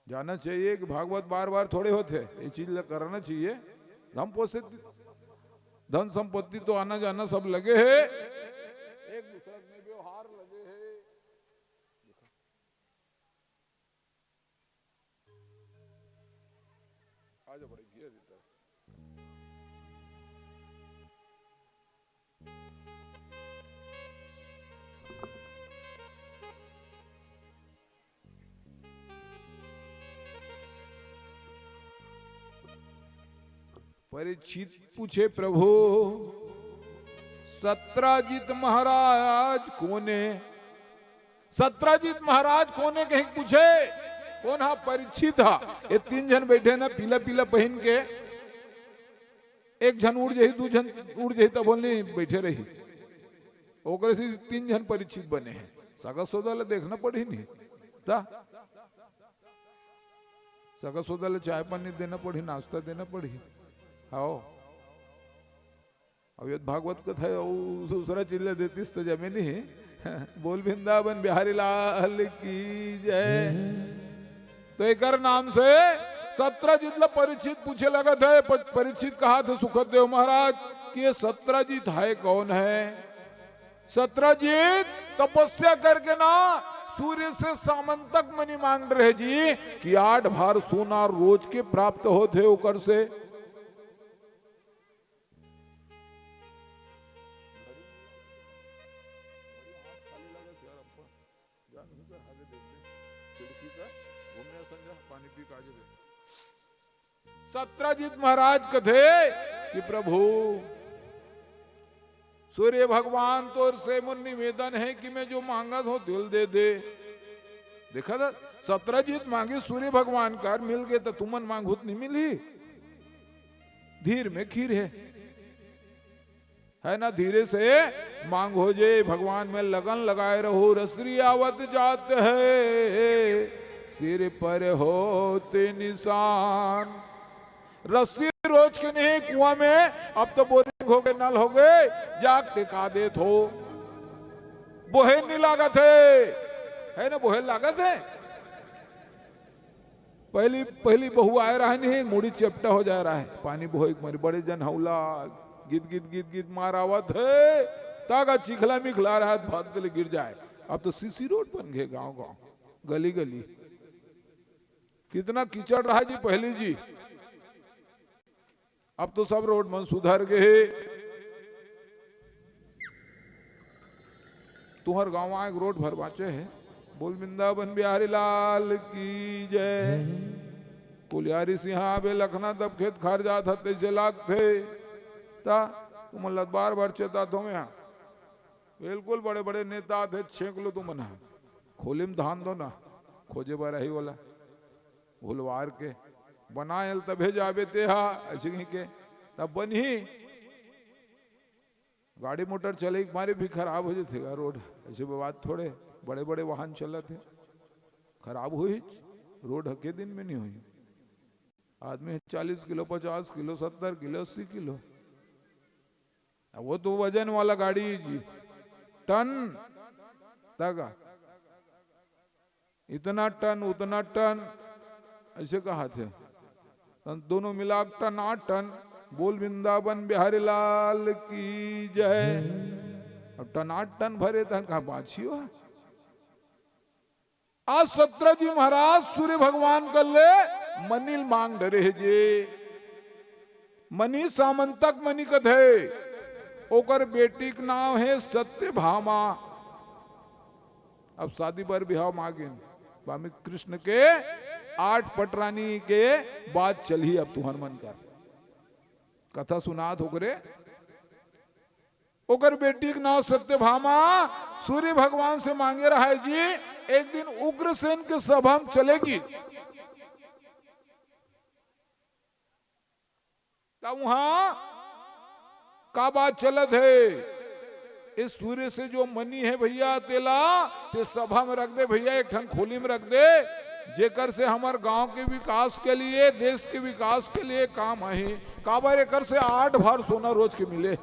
जाना चाहिए कि भागवत बार बार थोड़े होथे, ये चीज ल करना चाहिए। धन पोषित, धन संपत्ति तो आना जाना सब लगे हे, एक दूसरा में व्यवहार लगे हे। आजा बड़े गिया देता। परीक्षित पूछे, प्रभु, सत्राजित महाराज कोने? सत्राजित महाराज कोने कहीं पूछे? कोन हा? परीक्षित हा। ये तीन झन बैठे ना, पीला पीला पहिन के, एक झन उड़ जाही, दू झन उड़ जाही, तब बोलनी बैठे रही। ओकरे से तीन झन परीक्षित बने हैं। सगा सौदा ला देखना पड़ही नहीं ता, सगा सौदा ला चाय पानी देना पड़ही, नाश्ता देना पड़ही। हाओ, अब ये भागवत कथा हे, वो दूसरा चीज ला देतीस तो जमे नहीं। बोल वृंदावन बिहारी लाल की जय। तो एकर नाम से सत्राजित ला परीक्षित पूछे लगत हे। प-, परीक्षित कहा थे सुखदेव महाराज कि ये सत्राजित हे कौन हे? सत्राजित तपस्या करके ना सूर्य से सामंतक मणि मांग रहे जी कि आठ भार सोना रोज के प्राप्त होथे ओकर से। सत्राजित महाराज कथे कि प्रभु, सूर्य भगवान, तोर से मोर निवेदन हे कि मैं जो मांगत हों, तेला दे दे। देखा था, सत्रजीत मांगे सूर्य भगवान कर, मिल गे त तुमन मांगहू त नहीं मिलही। धीर में खीर हे, है ना? धीरे से मांगहू जी, भगवान में लगन लगाए रहू। रसरी आवत जात हे, सिर पर होत निसान। रसरी रोज के नहीं कुआं में, अब तो बोरिंग हो गे, नल हो गे, जाके टिका देत हो। बोहे नहीं लागत हे, है ना? बोहे लागत हे। पहली, पहली बहू आए रहा नहीं, मुड़ी चेपटा हो जाए रहा हे, पानी बोहे के मारे बड़े जन हौला, गिद गिद गिद गिद मार आवत हे, तागा चिखला मिखला रहा हे, भद ले गिर जाए। अब तो सीसी रोड बन गे गांव गांव, गली गली। कितना कीचड़ रहा जी पहली जी, अब तो सब रोड मन सुधर गे हे। तुंहर गांव एक रोड भर बांचे हे। बोल वृंदावन बिहारी लाल की जय। कुलियारी सिंहा बे लखना तब खेत खार जात हे, तइसे लागथे। ता तुमन ल बार बार चेतात हों मैं हा। बिल्कुल बड़े बड़े नेता आथे, छेंक लो तुमन हा। खोली में धान दो ना, खोजे बर आही ओला। भुलवार के बनायल तभे जाबे ते हा, ऐसे कहीं के तब बनही। गाड़ी मोटर चले के मारे भी खराब हो जाथे गा रोड। ऐसे बात थोड़े, बड़े बड़े वाहन चलत हे, खराब होही रोड, हके दिन में नहीं होही। आदमी चालीस किलो, पचास किलो, सत्तर किलो, अस्सी किलो, अब वो तो वजन वाला गाड़ी जी, टन तक। इतना टन, उतना टन, ऐसे कहाथे। त दोनों मिला के टनाटन। बोल वृंदावन बिहारी लाल की जय। अब टनाटन भरे त कहाँ बाछी हो। आज सत्रजी महाराज सूर्य भगवान कर ले मनी ल मांग डरे हे जी। मनी सामंतक मनी कथे, ओकर बेटी के नाम हे सत्यभामा। अब शादी बर बिहाव मांगिन, स्वामी कृष्ण के आठ पटरानी के बात चलही। अब तुंहर मन कर कथा सुनात हों करे, ओकर बेटी के नाम सत्यभामा सूर्य भगवान से मांगे रहा हे जी। एक दिन उग्रसेन के सभा में चले गिस। तब उहाँ का बात चलत हे, ए सूर्य से जो मनी हे भैया, तेला ते सभा में रख दे भैया, एक ठन खोली में रख दे, जेकर से हमर गांव के विकास के लिए, देश के विकास के लिए काम आही। काबर एकर से आठ भार सोना रोज के मिले।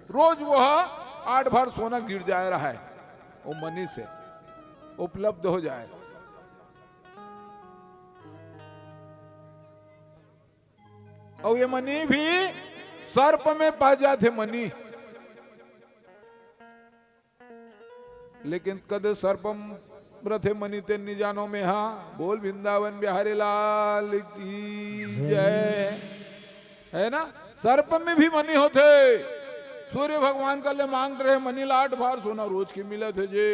रोज वो आठ भार सोना गिर जाए रहा हे, वो मनी से उपलब्ध हो जाए। अउ ये मनी भी सर्प में पा जाथे मनी। लेकिन कद सर्प में रथे मनी तेन नि जानो में हा। बोल वृंदावन बिहारी लाल की जय। है ना, सर्प में भी मनी होथे। सूर्य भगवान कर ले मांग रहे मनी, लाठ भार सोना रोज के मिलत हे जे।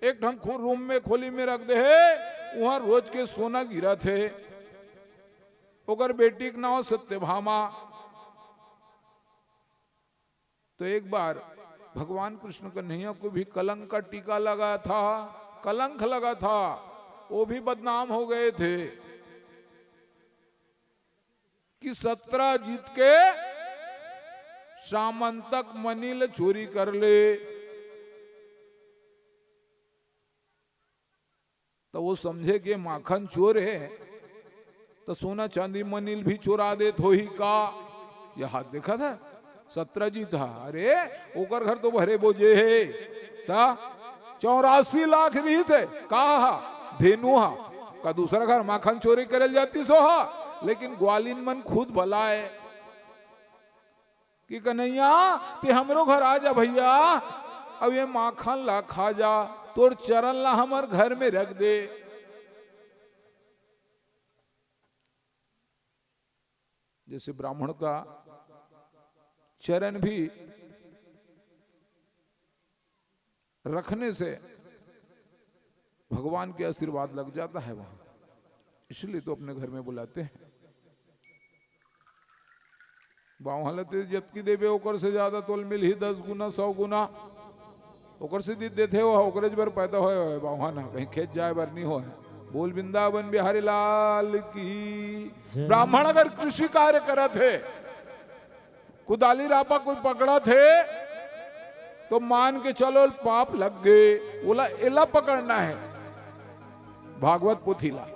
एक ठन खो-, रूम में, खोली में रख दे हे, उहाँ रोज के सोना गिरत हे। ओकर बेटी के नाव सत्यभामा। तो एक बार भगवान कृष्ण कन्हैया को भी कलंक का टीका लगा था, कलंक लगा था, वो भी बदनाम हो गए थे कि सत्रजीत के सामंतक मनी ल चोरी कर ले। तो वो समझे कि माखन चोर हे, तो सोना चांदी मनी ल भी चोरा देत होही का? ये हाथ देखा था, सत्रजीत हा। अरे, ओकर घर तो भरे बोजे हे, ता चौरासी लाख रिहिस हे, का हा? धेनु हा। का दूसरा घर माखन चोरी करे ल जातिस ओ हा? लेकिन ग्वालिन मन खुद बलाए कि कन्हैया, ते हमरो घर आ जा भैया, अब ये माखन ला खा जा, तोर चरण ला हमर घर में रख दे। जैसे ब्राह्मण का चरण भी रखने से भगवान के आशीर्वाद लग जाता है वहां, इसलिए तो अपने घर में बुलाते हैं। बावहा ल ते जतकी देबे, ओकर से ज्यादा तोल मिलही, दस गुना, सौ गुना। ओकर से दे देथे, वो ओकरेच बर पैदा होय, होय बावहा ना, कहीं खेत जाय बर नहीं होय। बोल वृंदावन बिहारी लाल की। जय। ब्राह्मण अगर कृषि कार्य करत हे, कुदाली रापा कोई पकड़त हे, तो मान के चलो, पाप लग गे, ओला, एला पकड़ना हे। भागवत पोथी ला,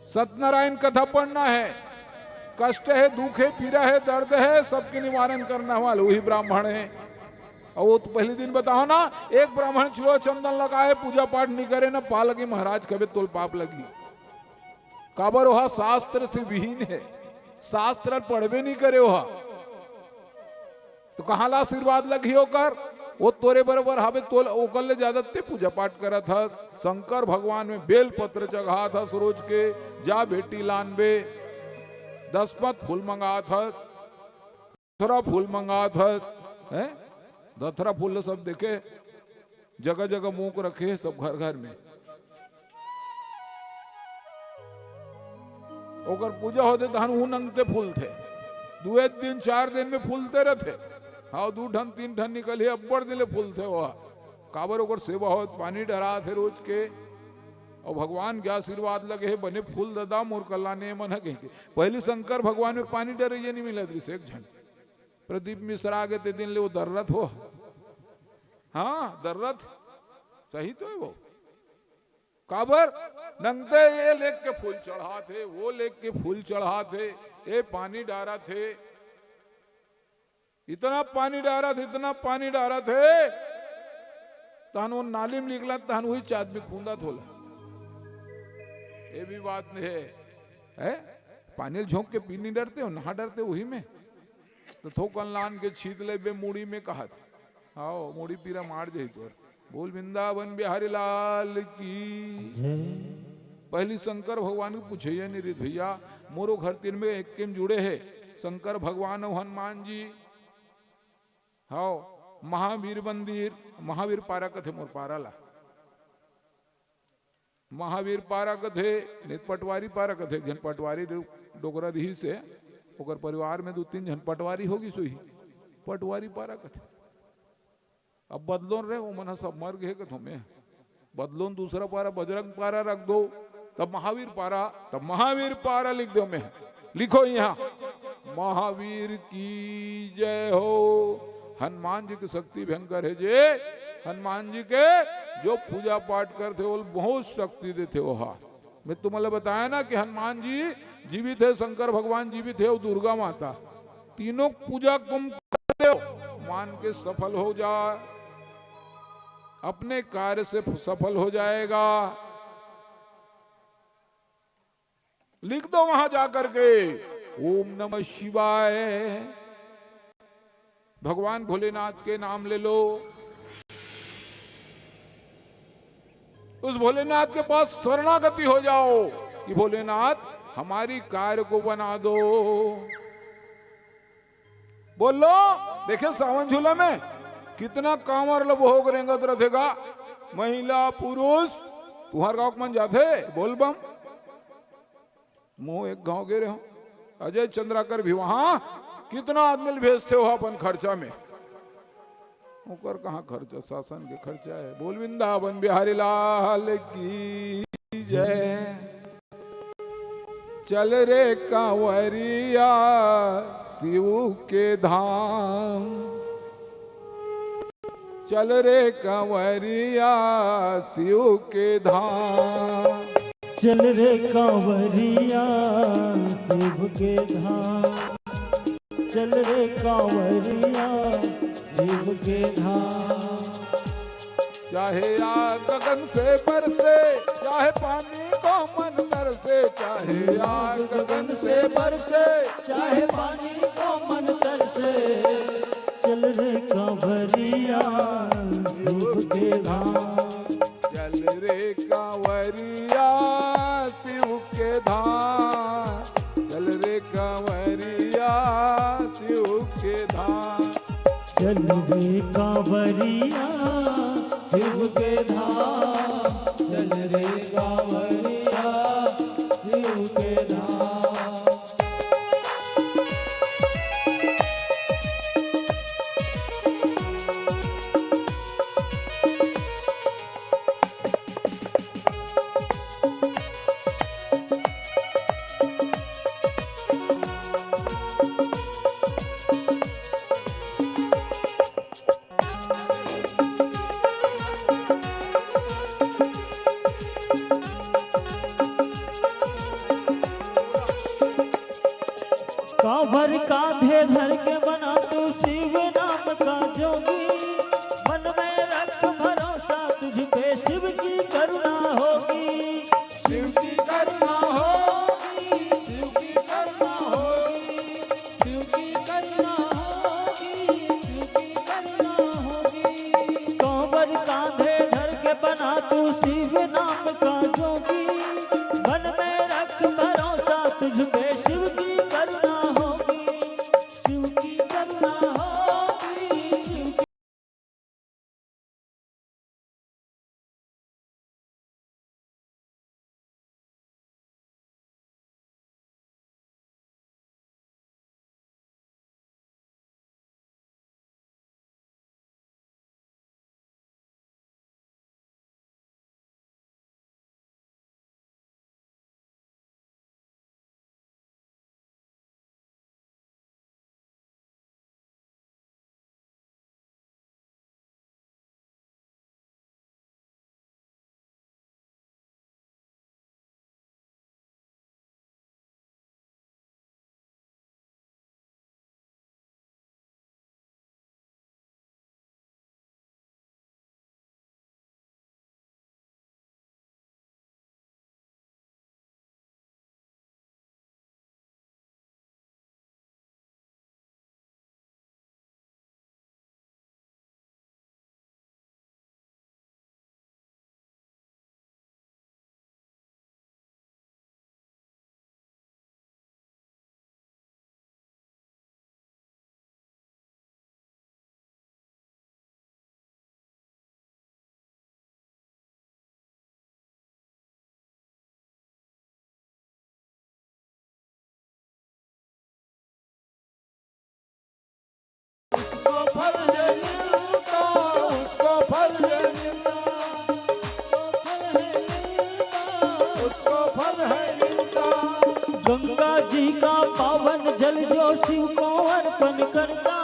सत्यनारायण कथा पढ़ना हे। कष्ट हे, दुख हे, पीरा हे, दर्द हे, सबके निवारण करना वाला वही ब्राह्मण हे। अउ वो तो पहले दिन बताओ ना, एक ब्राह्मण चूहा चंदन लगाए, पूजा पाठ नहीं करे ना, पालकी महाराज कबे तोल पाप लगी। काबर ओहा शास्त्र से विहीन हे, शास्त्र पढ़बे नहीं करे ओहा। तो कहाँ ला आशीर्वाद लगही ओकर? वो तोरे बरोबर हवे, तोल ओकर ले ज्यादा ते पूजा पाठ करत हस। शंकर भगवान में बेल पत्र चघात हस रोज के, जा बेटी लानबे, दस पत फूल मंगात हस, दथरा फूल मंगात हस, हैं? दथरा फूल ल सब देखे, जगह जगह मोक रखे हे सब घर घर में। ओकर पूजा होथे तहन उहू नंगते फूलथे, दुए दिन चार दिन में फूलते रथे। हाँ, दू ठन तीन ठन निकलही, अब्बड़ दिन ले फूलथे ओहा। काबर ओकर सेवा होत, पानी डरात हे रोज के, अउ भगवान के आशीर्वाद लगे हे, बने फूल ददा मोर कल्याण ए मन ह कहिके। पहली शंकर भगवान में पानी डरइया नहीं मिलत रिहिस एक झन। प्रदीप मिश्रा आगे ते दिन ले वो दर्रत हो। हाँ, दर्रत सही तो हे वो। काबर? नंगते ये लेग के फूल चढ़ात हे, वो लेग के फूल चढ़ात हे, ये पानी डारत हे, इतना पानी डारत हे, इतना पानी डारत हे, तहन वो नाली में निकला, तहन वही चादमी कूदत होला। ये भी बात नहीं हे, हैं? पानी ल झोंक के पी नहीं डरते हो, नहा डरते वही में। तो थोकन लान के छीत लेबे मुड़ी में कहत। आओ, मुड़ी पीरा मार जाही तोर। बोल वृंदावन बिहारी लाल की। जय। पहली शंकर भगवान के पूछे ये नहीं रीत भैया, मोरो घर तीर में एक किम जुड़े हे, शंकर भगवान अउ हनुमान जी। हाओ, महावीर मंदिर, महावीर पारा कथे मोर पारा ला। महावीर पारा कथे, नहीं पटवारी पारा कथे, एक झन पटवारी डो-, डोकरा रिहिस हे, ओकर परिवार में दू तीन झन पटवारी हो गिस होही, पटवारी पारा कथे। अब बदलोन रे, वो मन ह सब मर गे कथों में, बदलोन दूसरा पारा, बजरंग पारा रख दो, तब महावीर पारा, तब महावीर पारा लिख दो में। लिखो यहाँ, महावीर की जय हो। हनुमान जी की शक्ति भयंकर हे जे, हनुमान जी के जो पूजा पाठ करथे, वो बहुत शक्ति देथे। वो हा, मैं तुम्हारे बताया ना कि हनुमान जी जीवित हे, शंकर भगवान जीवित हे, वो दुर्गा माता, तीनों पूजा तुम कर दो, मान के सफल हो जा, अपने कार्य से सफल हो जाएगा। लिख दो वहां जाकर के, ओम नमः शिवाय। भगवान भोलेनाथ के नाम ले लो। उस भोलेनाथ के पास शरणागति हो जाओ कि भोलेनाथ, हमारी कार्य को बना दो। बोलो, देखे सावन झूला में कितना कांवर ल भोग रेंगत रथे गा। महिला, पुरुष, तुंहर गांव के मन जाथे बोल बम। मोह एक गांव गे रहे हो, अजय चंद्राकर भी वहां कितना आदमी ल भेजथे हो अपन खर्चा में। ओकर कहाँ खर्चा, शासन के खर्चा हे। बोल वृंदावन बिहारी लाल की जय। चल रे कांवरिया शिव के धाम, चल रे कांवरिया शिव के धाम। चल रे कांवरिया शिव के धाम, चल रे कांवरिया शिव के धाम। चाहे आग गगन से बरसे, चाहे पानी को मन तरसे, चाहे आग गगन से बरसे, चाहे पानी को मन तरसे। चल रे कांवरिया शिव के धाम, चल रे कांवरिया शिव के धाम, चल रे कांवरिया शिव के धाम। चल रे कांवरिया शिव के धाम, चल रे कांवरिया शिव के धाम। शिव की करुणा होगी, शिव की करुणा होगी, शिव की करुणा होगी, शिव की करुणा होगी, शिव की करुणा होगी। कांवर कांधे धर के बना तू शिव नाम का जोगी, मन में रख भरोसा तुझ पे, शिव की करुणा होगी, शिव की करुणा होगी, शिव की उसको फल है मिलता, उसको फल है मिलता, उसको फल है मिलता, उसको फल है मिलता। गंगा जी का पावन जल जो शिव को अर्पण करता,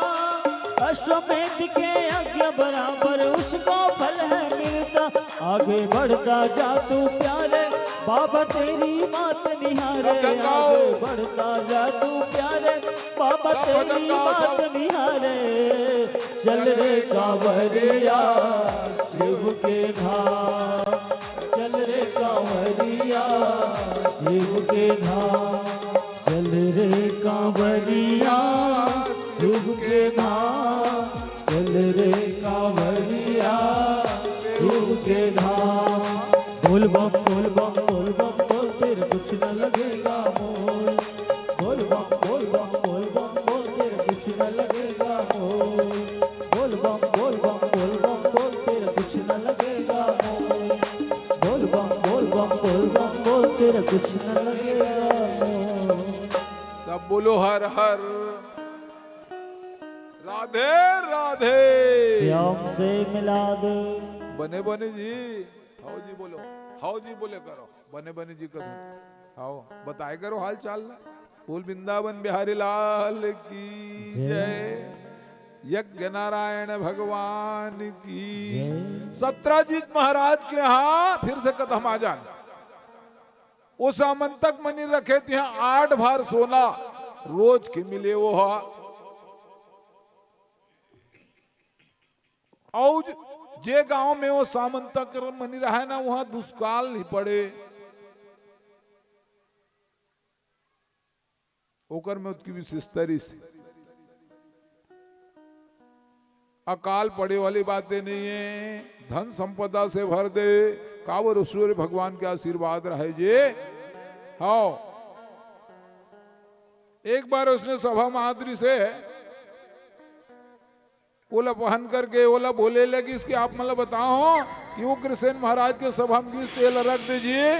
अश्वमेध के यज्ञ बराबर उसको फल है मिलता। आगे बढ़ता जा तू प्यारे, बाबा तेरी बात निहारे। सब गंगा हो। आगे बढ़ता जा तू प्यारे, बाबा सब तेरी भजन गाओ, बात सब। निहारे। चल रे कांवरिया शिव के धाम, चल रे कांवरिया शिव के धाम, चल रे कांवरिया शिव के धाम, चल रे कांवरिया शिव के धाम। बोल बम, बोल बम, बोल बम, बोल, तेरे कुछ न लगेगा मोल। बोल बम, बोल बम, बोल बम, बोल, तेरे कुछ न लगेगा मोल। बोल बम, बोल बम, बोल बम, बोल, तेरे कुछ न लगेगा मोल। बोल बम, बोल बम, बोल बम, बोल, तेरे कुछ न लगेगा मोल। सब बोलो हर हर। राधे राधे। श्याम से मिला दे। बने बने जी, हाओ जी बोलो, हाओ जी बोले करो, बने बने जी करो, हाओ बताए करो हाल चाल ला। बोल वृंदावन बिहारी लाल की जय। जय। यज्ञ नारायण भगवान की जय। सत्राजीत महाराज के यहाँ फिर से कदम आ जान। वो सामंतक मनी रखे थे, आठ भार सोना रोज के मिले वो हा। अउ जे गांव में वो सामंतक मनी रहे ना, वहां दुष्काल नहीं पड़े। ओकर में ओतकी विशेषता रहिस। अकाल पड़े वाली बातें नहीं है, धन संपदा से भर दे, काबर सूर्य भगवान के आशीर्वाद रहे जे। हाओ, एक बार उसने सभा मादरी से ओला पहन करके ओला बोले लगिस कि आप मन ला बताओ कि उग्रसेन महाराज के सभा में गिस तेल रख दीजिए,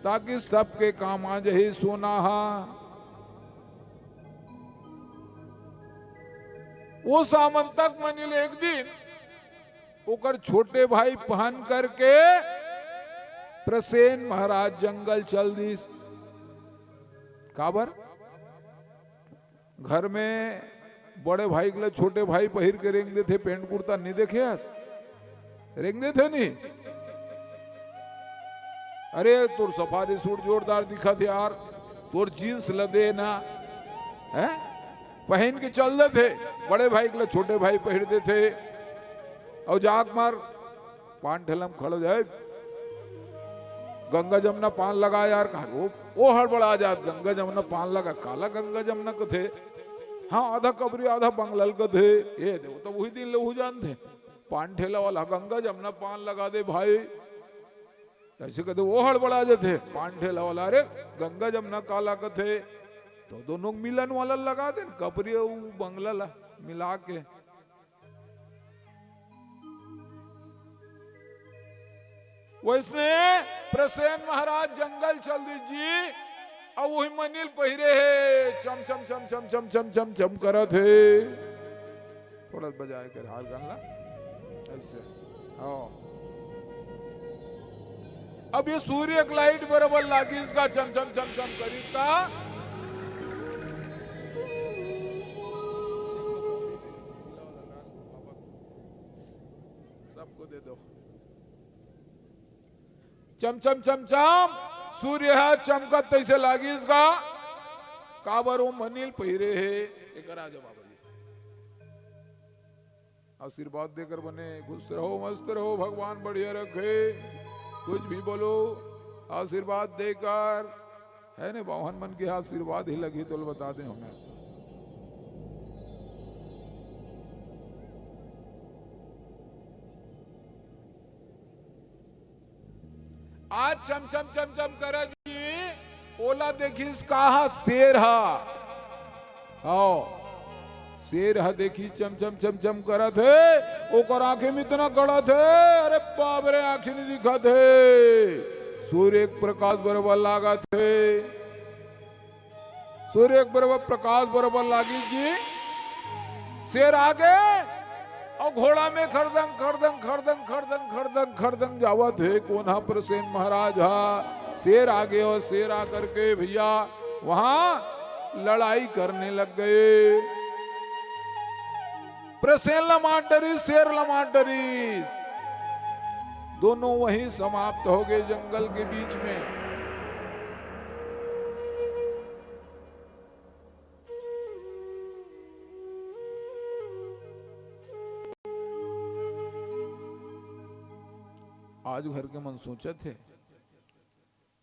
ताकि सबके काम आ जाए सोना हा। वो सामंतक मनी ले एक दिन ओकर छोटे भाई पहन करके प्रसेन महाराज जंगल चल दिस। काबर? घर में बड़े भाई के लिए छोटे भाई पहिर के रेंग देथे, पेंट कुर्ता नहीं देखे यार, रेंग देथे नहीं। अरे तोर सफारी सूट जोरदार दिखत हे यार, तोर जींस ल दे ना, हैं? पहन के चल देथे, बड़े भाई के लिए छोटे भाई पहिर देथे। और जाक मार पान ठेला म खड़े हो जाय, "गंगा जमुना पान लगा यार।" कहा, वो, वो हड़बड़ा जात, "गंगा जमुना पान लगा, काला गंगा जमुना कथे?" हाँ, आधा कबरी, आधा बंगला ल कथे। ये दे, वो तो वही दिन ले वहू जानथे। पान ठेला वाला, "गंगा जमुना पान लगा दे भाई।" अइसे कथे, वो हड़बड़ा जाथे। पान ठेला वाला, "अरे, गंगा जमुना काला कथे?" तो दोनों मिलन वाला लगा दे न, कबरी अउ बंगला ला मिला के। वइसने प्रसेन महाराज जंगल चल दिस जी, अउ वही मनी ल पहिरे हे, चम चम चम चम चम चम चम चम करत हे। थोड़ा बजाय कर हार गान ला, अइसे। हाँ। अब ये सूर्य के लाइट बरोबर लागिस गा, चम चम चम चम करिस गा। सबको दे दो। चम चम चम चम, सूर्य ह चमकत तइसे लागिस गा, काबर वो मनी ल पहिरे हे। एकर आ जा बाबा जी, आशीर्वाद देकर बने, खुश रहो, मस्त रहो, भगवान बढ़िया रखे। कुछ भी बोलो, आशीर्वाद देकर, है ने, बावन मन के आशीर्वाद ही लगी, तो बता दें हमें। आज चम चम चम चम करत जी, ओला देखिस का ह? शेर ह। हाँ, शेर ह देखिस चम चम चम चम करत हे, ओकर आँखी म इतना गड़त हे, अरे बाप रे, आँखी नइ दिखत हे। सूर्य के प्रकाश बरोबर लागत हे। सूर्य के बरोबर प्रकाश बरोबर लागिस जी, शेर आगे अउ घोड़ा में खरदंग, खरदंग, खरदंग, खरदंग, खरदंग, खरदंग जावत हे। कोन ह? प्रसेन महाराज ह। शेर आगे अउ शेर आकर के भैया वहाँ लड़ाई करने लग गए। प्रसेन ल मार डरिस, शेर ल मार डरिस, दोनों वहीं समाप्त हो गए जंगल के बीच में। आज घर के मन सोचत हे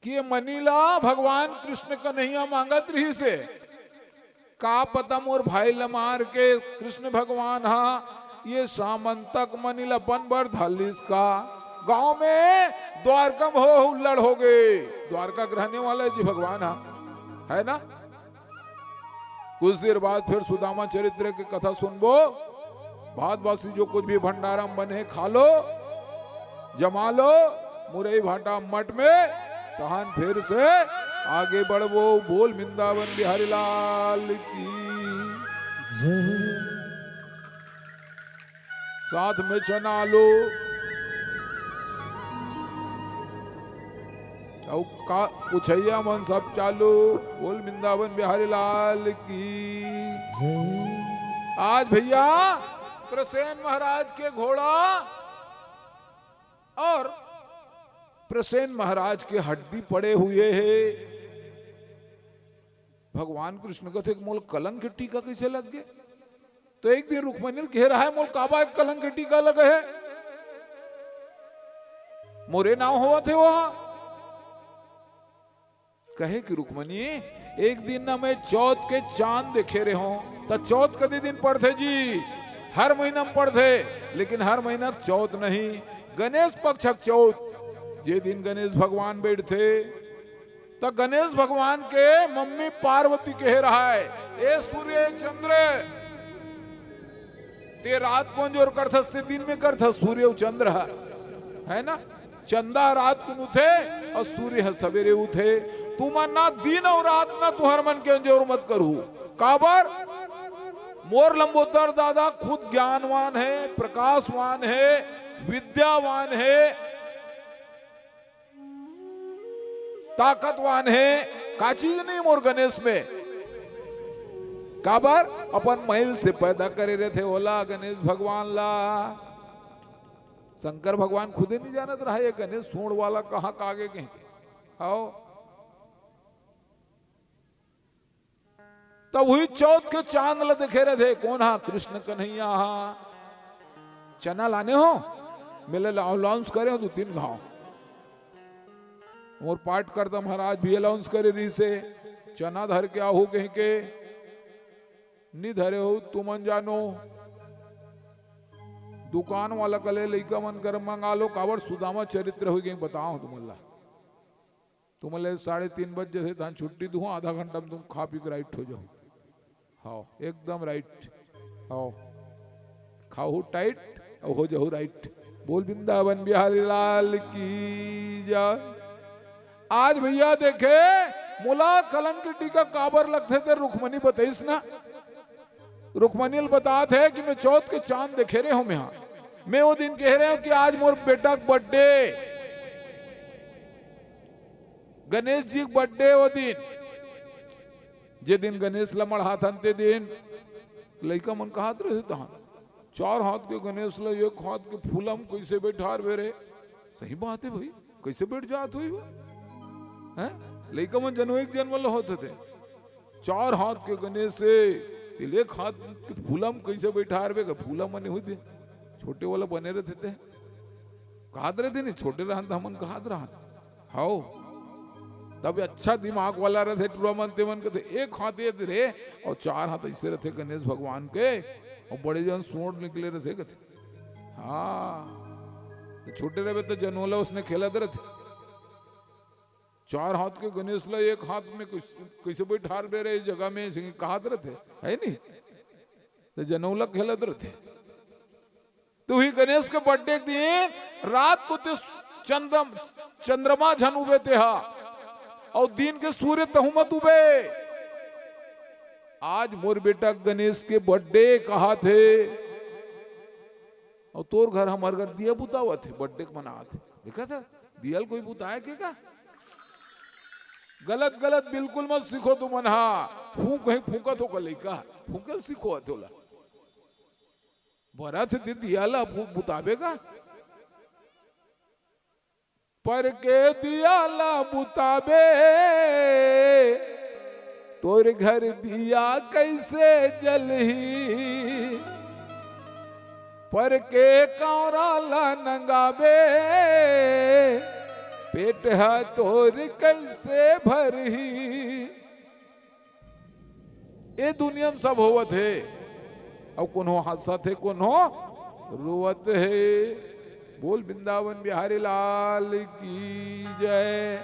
कि ये मनी ला भगवान कृष्ण कन्हैया मांगत रहिस हे, का पता मोर भाई ला मार के कृष्ण भगवान हा ये सामंतक मनी ला अपन बर धर लिस का। गांव में द्वारका में हो हुल्लड़ हो गए। द्वारका के रहने वाला जी भगवान हा, है ना? कुछ देर बाद फिर सुदामा चरित्र के कथा सुनबो। भात बासी जो कुछ भी भंडारा में बने, खा लो, जमा लो, मुरई भाटा मठ में, तहन फिर से आगे बढ़बो। बोल वृंदावन बिहारी लाल की। साथ में चना आलू। अउ का पुछैया मन सब चालू। बोल वृंदावन बिहारी लाल की। आज भैया प्रसेन महाराज के घोड़ा और प्रसेन महाराज के हड्डी पड़े हुए हे। भगवान कृष्ण कथे कि मोला कलंक के टीका कइसे लग गे? तो एक दिन रुक्मणी ल कहे रहा है, "मोला काबर कलंक के टीका लगे हे? मोरे नाव होवत हे वहा।" कहे कि रुक्मणी, एक दिन ना मैं चौथ के चांद देखे रहे हूं, त चौथ कदे दिन पड़थे जी? हर महीना में पड़थे, लेकिन हर महीना चौथ नहीं, गणेश पक्ष के चौथ, जे दिन गणेश भगवान बैठथे, त गणेश भगवान के मम्मी पार्वती कहे रहा है, "ए सूर्य चंद्र, ते रात को अंजोर करथस, ते दिन में करथस, सूर्य अउ चंद्र ह, है ना? चंदा रात को उठे अउ सूर्य ह सवेरे उठे। तुमन ना दिन अउ रात ना तुहर मन के अंजोर मत करहू। काबर? मोर लंबोदर दादा खुद ज्ञानवान है, प्रकाशवान है, विद्यावान है, ताकतवान हे, का चीज नहीं मोर गणेश में?" काबर? अपन मइल से पैदा करे रहिथे ओला, गणेश भगवान ला। शंकर भगवान खुदे नहीं जानत रहा ये गणेश सूंड़ वाला कहाँ का आगे कहीं के। हाव। तब हुई चौथ के चांद ल देखे रहिथे, कोन हा? कृष्ण कन्हैया हा। चना लाने हो? मैं ले अनाउंस करे हंव दू तीन घांव। मोर पाठ करता महाराज भी अनाउंस करे रहिसे, चना धर के आहू कहिके, नी धरे हो तुमन जानो। दुकान वाला कले लइका मन कर मंगा लो, काबर सुदामा चरित्र होई गे बताओ तुमन ला। तुमन ले साढ़े तीन बजे से धान छुट्टी दूँ, आधा घंटा में तुम खा पी के राइट हो जाओ। हाँ, एकदम राइट। हाँ, खाहू टाइट और हो जाहू राइट। बोल वृंदावन बिहारी लाल की जय। आज भैया देखे, मोला कलंक के टीका काबर लगथे ते रुक्मणी बताइस ना। रुक्मणी ल बतात हे कि मैं चौथ के चांद देखे रहे हूं मैं, हाँ। मैं वो दिन कह रहे हूं कि आज मोर बेटा के बर्थडे, गणेश जी के बर्थडे वो दिन, जे दिन गणेश ल मढ़ाथन ते दिन लइका मन कहत रहे तहां, चार हाथ के गणेश ल एक हाथ के फूला म कइसे बैठारबे रे? सही बात है भाई, कइसे बैठ जात होही वो? हैं? लइका मन जनो एक जन्म ल होत होते। चार हाथ के गणेश हे, तेला एक हाथ के फूला म कइसे बैठारबे गा? फूला म नइ होते, छोटे वाला बने रहिथे ते। कहत रहिथे नहीं, छोटे रहन त हमन कहत रहन। हाओ। तब अच्छा दिमाग वाला रहिथे टुरा मन, ते मन कथे, एक हाथ ये दे रे, और चार हाथ अइसे रहिथे गणेश भगवान के, और बड़े जन सोंड़ निकले रहिथे कथे। हाँ। त छोटे रहबे त जनोला उसने खेलत रहिथे। चार हाथ के गणेश ला एक हाथ में कइस-, कइसे बैठारबे रे जगह में, अइसे कहत रहिथे, है नी? त जनोला खेलत रहिथे। त उही गणेश के बर्थडे के दिन रात को ते चंद्रम-, चंद्रमा झन उबे ते हा, अउ दिन के सूर्य तहूं मत उबे। आज मोर बेटा गणेश के बर्थडे कहत हे, अउ तोर घर हमर घर दिया बुतावत हे, बर्थडे के मनावत हे। देखा था, दिया ल कोई बुताय के का? गलत गलत बिल्कुल मत सीखो तुमन हा। फूंक कहीं फूंकत हो का लइका, फूंके सीखो तोला। बरत दे दिया ला फूंक बुताबे का? पर के दिया ला बुताबे, तोर घर दिया कइसे जलही? पर के कौरा ला नंगाबे, पेट ह तोर कइसे भरही? ए दुनिया म सब होवत हे, अउ कोनो हंसत हे, कोनो रोवत हे। बोल वृंदावन बिहारी लाल की जय।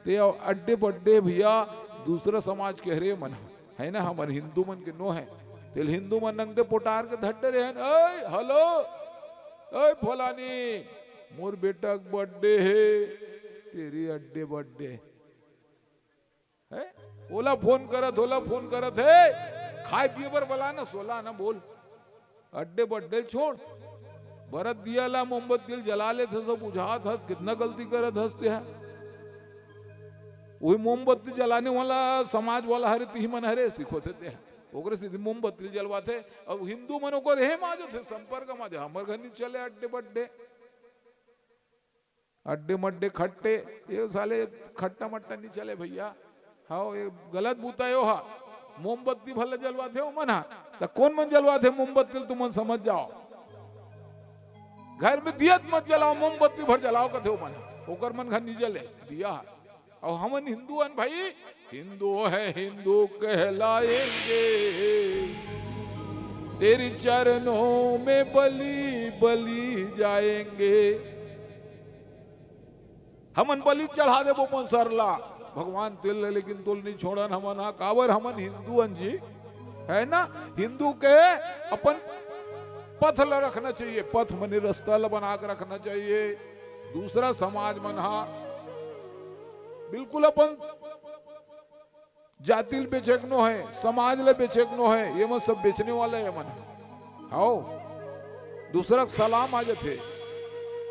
ते अड्डे बड्डे भैया दूसरा समाज के हरे मन हे ना, हमर हिंदू मन के नो हे। तेल हिंदू मन नंगटे पोटार के धर डरे हन, "ओए, हेलो, ओए फलानी, मोर बेटा के बर्थडे हे, तेरी अड्डे बर्थडे।" है? ओला फोन करत, ओला फोन करत हे, खाय पिए बर बला ना, सोला ना बोल। अड्डे बड्डे छोड़, बरत दिया ला मोमबत्ती ल जला लेथे, सब बुझात हस, कितना गलती करत हस ते हा। वही मोमबत्ती जलाने वाला समाज वाला हरे, तिही मन हरे, सिखोथे ते हा। ओकरे सीधी मोमबत्ती ल जलवाथे। अब हिंदू मन ओकर हे मा जथे, संपर्क मा जा, हमर घर नी चले अड्डे बड्डे। अड्डे मड्डे खट्टे, ये साले खट्टा मट्टा नी चले भैया। हाँ, ये गलत बुता यो हा। मोमबत्ती भले जलवाथे ओमन हा, त कोन मन जलवाथे मोमबत्ती ल, तुमन समझ जाओ। घर में दियत मत जलाओ, मोमबत्ती भर जलाओ कथे ओमन हा। ओकर मन घर नी जले, दिया हा। अउ हमन हिंदू हन भाई, हिंदू है हिंदू कहलाएंगे, तेरी चरणों में बलि बलि जाएंगे। हमन बलि चढ़ा देबो अपन सर ला, भगवान तेल ले, लेकिन तोल नहीं छोड़न हमन हा, काबर हमन हिंदू हन जी, है ना? हिंदू के अपन पथ ला रखना चाहिए, पथ मने रास्ता ला बना के रखना चाहिए। दूसरा समाज मन हा बिल्कुल अपन जाति ल बेचे के नो है, समाज ल बेचे के नो है, ये मन सब बेचने वाला है मन। हाओ, दूसरा के सलाम आ जाथे।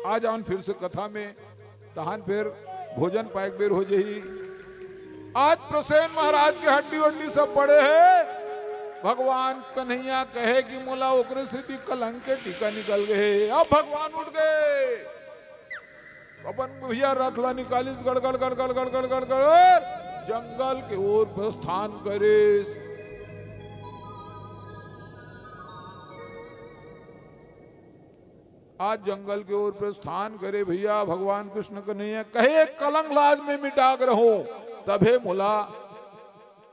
आ जान फिर से कथा में, तहान फिर भोजन पाए के बेर हो जही। आज प्रसेन महाराज के हड्डी वड्डी सब पड़े हे। भगवान कन्हैया कहे कि मोला ओकरे सेती कलंक के टीका निकल गए। अब भगवान उठ गए। अपन भैया रथ ला निकालिस, गड़ गड़ गड़ गड़ गड़ गड़ गड़ गड़, जंगल के ओर प्रस्थान करिस। आज जंगल के ओर प्रस्थान करे भैया, भगवान कृष्ण कन्हैया कहे, "कलंक लाज में मिटाग रहूं, तभे मोला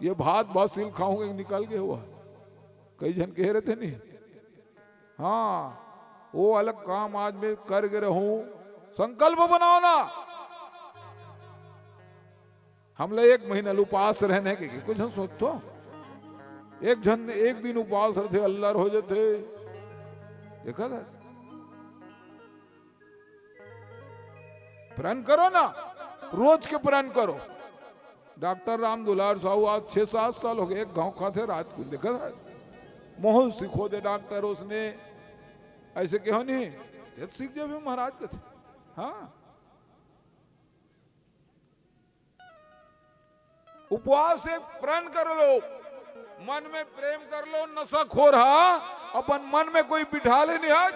ये भात बासिल खाऊंगे।" निकल गए हुआ। कई झन कहे रहिथे नहीं, हाँ, वो अलग काम आज मैं करके रहूं, संकल्प बनाओ ना। हमला एक महीना ले उपास रहने के, के कुछ हम सोचतो। एक झन एक दिन उपास रहिथे, अल्लर हो जाथे। देखा था? प्रण करो ना, रोज के प्रण करो। डॉक्टर राम दुलार साहू आज छह सात साल हो गए, एक घाव खाथे रात को, देखा था? मोहन सिखो दे डॉक्टर, उसने ऐसे कहो नहीं, "ते सीख जाबे महाराज" कथे। हाँ, उपवास से प्रण कर लो, मन में प्रेम कर लो, नशाखोर हा अपन मन में कोई बिठा ले नहीं आज,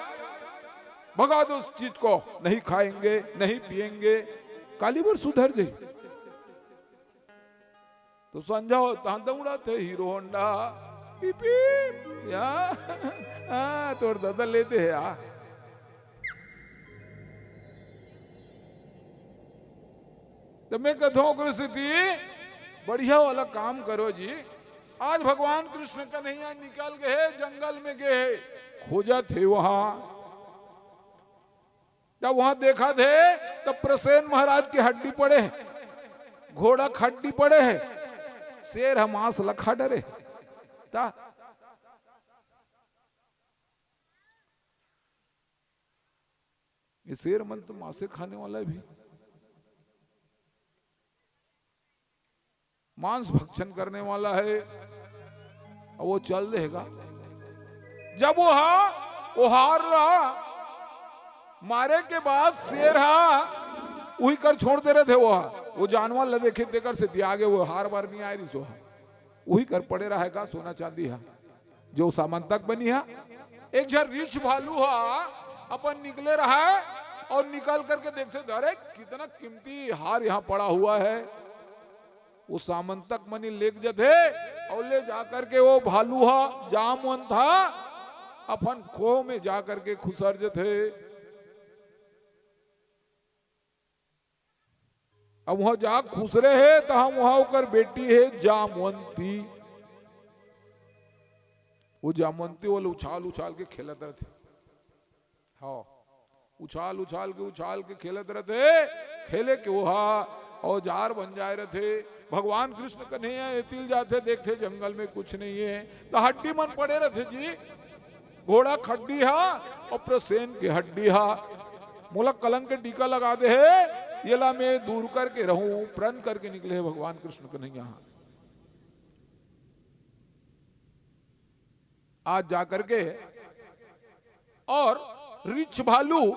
भगा दो उस चीज को, नहीं खाएंगे, नहीं पिएंगे, काली बर सुधर जाई। तो संझा हो, तहां दौड़ाथे हीरो होंडा, पीप, पीप, या, हाँ, तोर दादा लेते हैं, या। तो मैं कथों ओकरे सेती बढ़िया वाला काम करो जी। आज भगवान कृष्ण कन्हैया निकल गए, जंगल में गए, खोजथे वहां। जब वहां देखाथे, तब प्रसेन महाराज के हड्डी पड़े हे, घोड़ा के हड्डी पड़े हे, शेर ह मांस ल खा डरे। ता ये शेर मन तो मांसे खाने वाला भी, मांस भक्षण करने वाला है, और वो चल देगा। जब वो हा, वो हार रहा, मारे के बाद शेर हा, उही कर छोड़ दे रहे थे वो हा। वो जानवर ल देखे तेकर से दिया आगे वो हार बार नहीं आए रिसो हा। उही कर पड़े रहा है का सोना चांदी हा, जो सामंतक बनी हा। एक झन रिछ भालू हा अपन निकले रहा है और निकल करके देखथे, "अरे कितना कीमती हार यहाँ पड़ा हुआ है।" वो सामंतक मनी लेके जथे और ले जा करके वो भालू हा जामवंत हा अपन खोह में जा करके खुसर जथे। अब वहां जा खुसरे हे, त हम वहां ओकर बेटी हे जामवंती। वो जामवंती वाले उछाल उछाल के खेलत रहिथे। हाँ, उछाल उछाल के, उछाल के खेलत रहिथे, खेले के ओहा औजार बन जाए रहिथे। भगवान कृष्ण कन्हैया एती ले जाथे, देखथे जंगल में कुछ नहीं है, त हड्डी मन पड़े रहिथे जी। घोड़ा के हड्डी हा और प्रसेन के हड्डी हा। मोला कलंक के टीका लगा दे हे, येला मैं दूर करके रहूं, प्रण करके निकले हे भगवान कृष्ण कन्हैया। आज जाकर के और रिछ भालू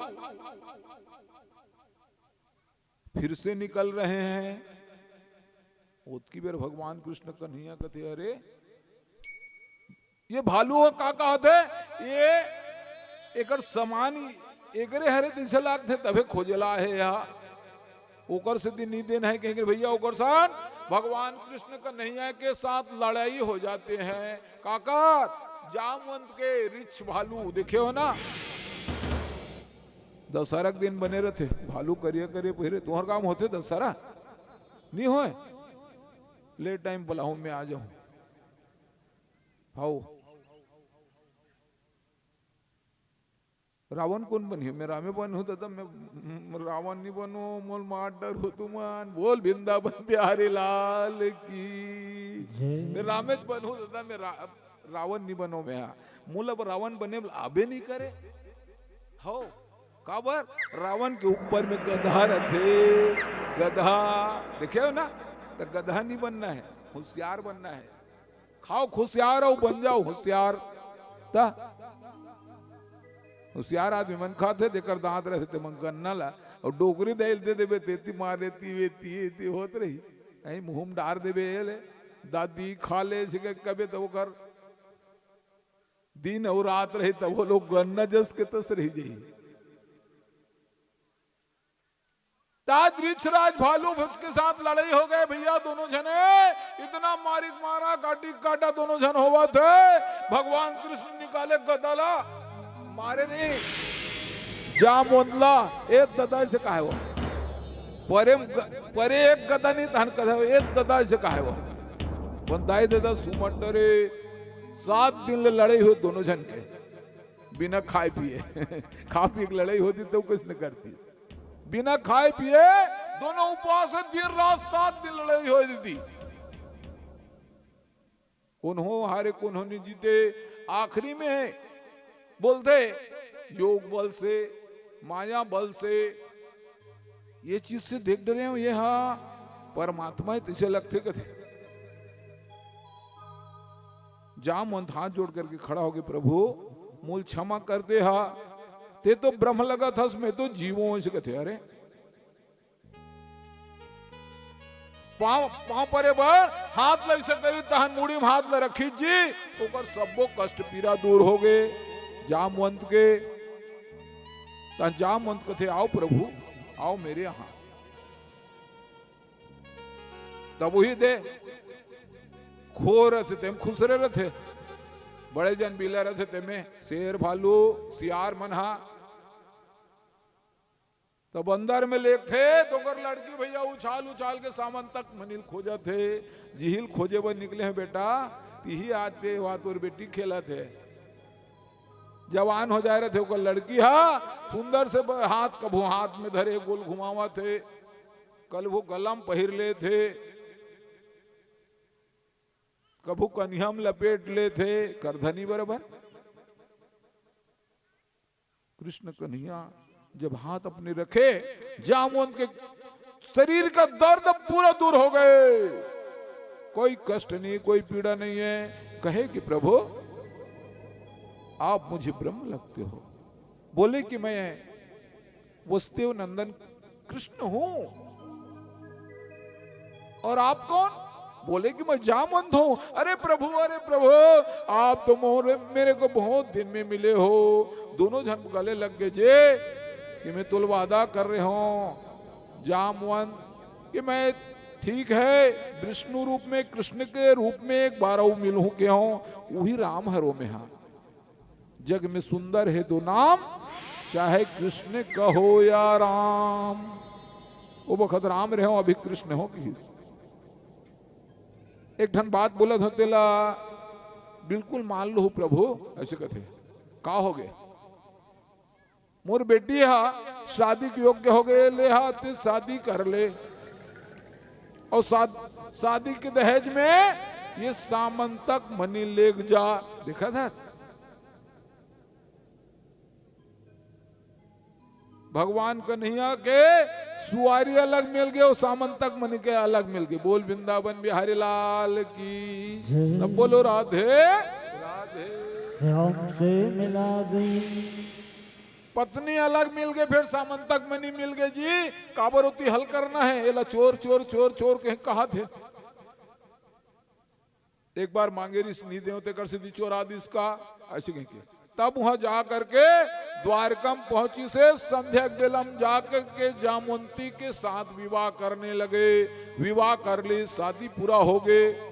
फिर से निकल रहे हैं। ओतकी बेर भगवान कृष्ण कन्हैया कथे, "अरे, ये भालू ह का कहत हे? ये एकर समान ही एकरे हरे जैसे लागथे, तभे खोजे ला हे यहाँ।" ओकर से दिन नहीं देन है, कहेंगे, "भैया, ओकर सान भगवान कृष्ण कन्हैया के साथ लड़ाई हो जाते हैं।" काका, जामवंत के रिछ भालू देखे हो ना? दशहरा के दिन बने रहिथे, भालू करिया करिया पहिरे। तुंहर गांव होथे दशहरा? नी होय? ले टाइम बुलाहूं, मैं आ जाहूं। हाउ। रावण कोन बनिहूं? मैं रामे बनहूं दादा, मैं रावण नी बनों, मोला मार डरहू तुमन। बोल वृंदावन बिहारी लाल की। जय। मैं रामे बनहूं दादा, मैं रा-, रावण नी बनों मैं। मोला अब रावण बने ला आबे नी करे। हो, काबर? रावण के ऊपर में गधा रथे, गधा। देखे हो ना? त गधा नी बनना है, होशियार बनना है। खाओ खुशियार अउ बन जाओ होशियार। त होशियार आदमी मन खाथे, जेकर दांत रहिथे ते मन गन्ना ला, अउ डोकरी दाई ल दे देबे, तेती मारे, ती वेती, एती होत रही। अहीं मुंह म डार देबे, "ए ले, दादी, खा ले," सिके कबे त ओकर दिन अउ रात रही, त वो लोग गन्ना जस के तस रही जाही। त आज रिछराज भालू के साथ लड़ाई हो गए भैया, दोनों झने इतना मारिक मारा, काटिक काटा, दोनों झन होवत हे। भगवान कृष्ण निकाले गदा ला, मारे नहीं, जामवंत ला, "ए ददा, अइसे काहे हो?" परे म ग-, परे एक गदा नहीं तहन कथे, "ए ददा, अइसे काहे हो?" "कोन दाई ददा, सुमन डरे, सात दिन ले लड़ई होय दोनों झन के, बिना खाए पिए।" खा पी के लड़ई होती त कइसने करती। बिना खाए पिए दोनों उपास हे, दिन रात सात दिन लड़ई होय दीदी। कोनो हारे, कोनो नहीं जीते। आखिरी में बोलथे, योग बल से, माया बल से, ये चीज से देख डरे हो, ये हा परमात्मा हे, तइसे लगथे कथे। जामवंत हाथ जोड़ करके खड़ा होके, "प्रभु, मोल क्षमा कर दे हा, तें तो ब्रह्म लगत हस, मैं तो जीव हों," अइसे कथे। अरे, पांव, पांव परे बर हाथ ल अइसे करी, तहन मुड़ी म हाथ ल रखी जी, ओकर सब्बो कष्ट पीरा दूर हो गे जामवंत के। तहन जामवंत कथे, "आओ प्रभु, आओ मेरे यहाँ।" तब उही दे, खोर रथे, तेम खुसरे रथे, बड़े जन बिला रथे, तेमे शेर, भालू, सियार मन हा। त बंदर में लेगथे, त ओकर लड़की भैया उछाल उछाल के सामंतक मनी ल खोजत हे, जिही ल खोजे बर निकले हे बेटा, तिही आज ते वा तोर बेटी खेलत हे। जवान हो जाए रथे ओकर लड़की हा, सुंदर से ब-, हाथ, कभू हाथ में धरे, गोल घुमावत हे, कभू गला म पहिर लेथे, कभू कनिहा म लपेट लेथे, करधनी बरोबर। कृष्ण कन्हैया जब हाथ अपने रखे, जामवंत के शरीर का दर्द पूरा दूर हो गए, कोई कष्ट नहीं, कोई पीड़ा नहीं है। कहे कि प्रभु, आप मुझे ब्रह्म लगते हो। बोले कि मैं वसुदेव नंदन कृष्ण हूं। और आप कौन? बोले कि मैं जामवंत हूं। अरे प्रभु, अरे प्रभु, आप तो मोरे, मेरे को बहुत दिन में मिले हो। दोनों झन गले लग गए जे कि मैं तोल वादा कर रहे हूं जामवंत कि मैं ठीक है विष्णु रूप में, कृष्ण के रूप में एक बार अउ मिलहूं के हूं, वही राम हरो में हा। जग में सुंदर है दो नाम, चाहे कृष्ण कहो या राम। वो बखत राम रहे हो, अभी कृष्ण हो किहिस। एक ठन बात बोलत हो, तेला बिल्कुल मान लो प्रभु, अइसे कथे। का हो गे? मोर बेटी हा शादी के योग्य हो गे, ले हा ते शादी कर ले। अउ शाद-, शादी के दहेज में ये सामंतक मनी लेग जा। देखा था? भगवान कन्हैया के सुवारी अलग मिल गे अउ सामंतक मनी के अलग मिल गे। बोल वृंदावन बिहारी लाल की। जय। सब बोलो राधे, राधे। श्याम से मिला दे। पत्नी अलग मिल गे, फेर सामंतक मनी मिल गे जी। काबर ओती हल करना हे, एला चोर, चोर, चोर, चोर कहे कहाथे। एक बार मांगे रिहिस, नी देंव, तेकर सेती चोरा दिस का, अइसे कहिके। तब उहां जा करके द्वारका म पहुंचिस हे, संध्या के बेला म जा करके जामवंती के साथ विवाह करने लगे। विवाह कर लिस, शादी पूरा हो गे।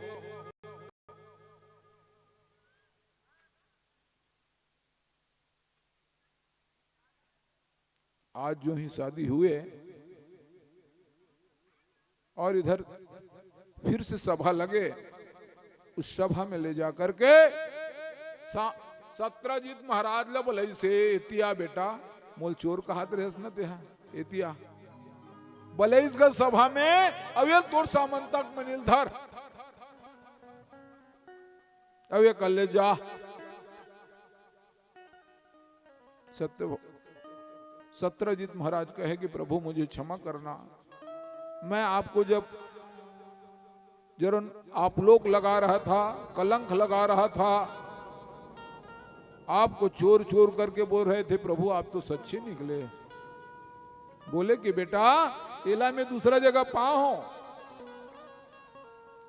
आज जो ही शादी हुए और इधर फिर से सभा लगे, उस सभा में ले जा करके सा-, सत्रजीत महाराज ला बोलइस हे, "एती आ बेटा, मोल चोर कहत रहेस न तेहा, एती आ।" बोलइस गा सभा में, "अब ये तोर सामंतक मनी ल धर, अब ये कर ले जा।" सत्य, सत्रजीत महाराज कहे कि प्रभु मुझे क्षमा करना, मैं आपको जब, जब आप लोग लगा रहा था, कलंक लगा रहा था, आपको चोर चोर करके बोल रहे थे, प्रभु आप तो सच्चे निकले। बोले कि बेटा, एला मैं दूसरा जगह पाए हों,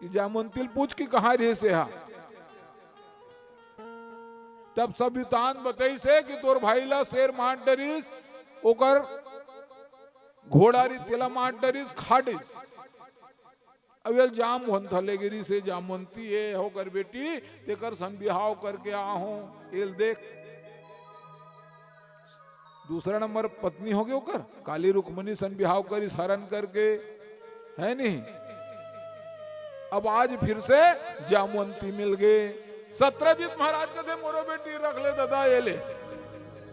ये जामवंती ल पूछ कि कहां रिहिस हे हा। तब सब वृत्तांत बतइस हे कि तोर भाई ला शेर मार डरिस, ओकर घोड़ा रहिस तेला मार डरिस, खा डरिस। अब ये ल जामवंत ह ले गे रिहिस हे, जामवंती हे ओकर बेटी, तेकर सन बिहाव करके आ हों, एल देख। दूसरा नंबर पत्नी होगे ओकर, काली रुक्मणी सन बिहाव करिस हरन करके, हे नहीं? अब आज फिर से जामवंती मिल गे। सत्यजीत महाराज कथे, "मोरो बेटी रख ले ददा, ये ले,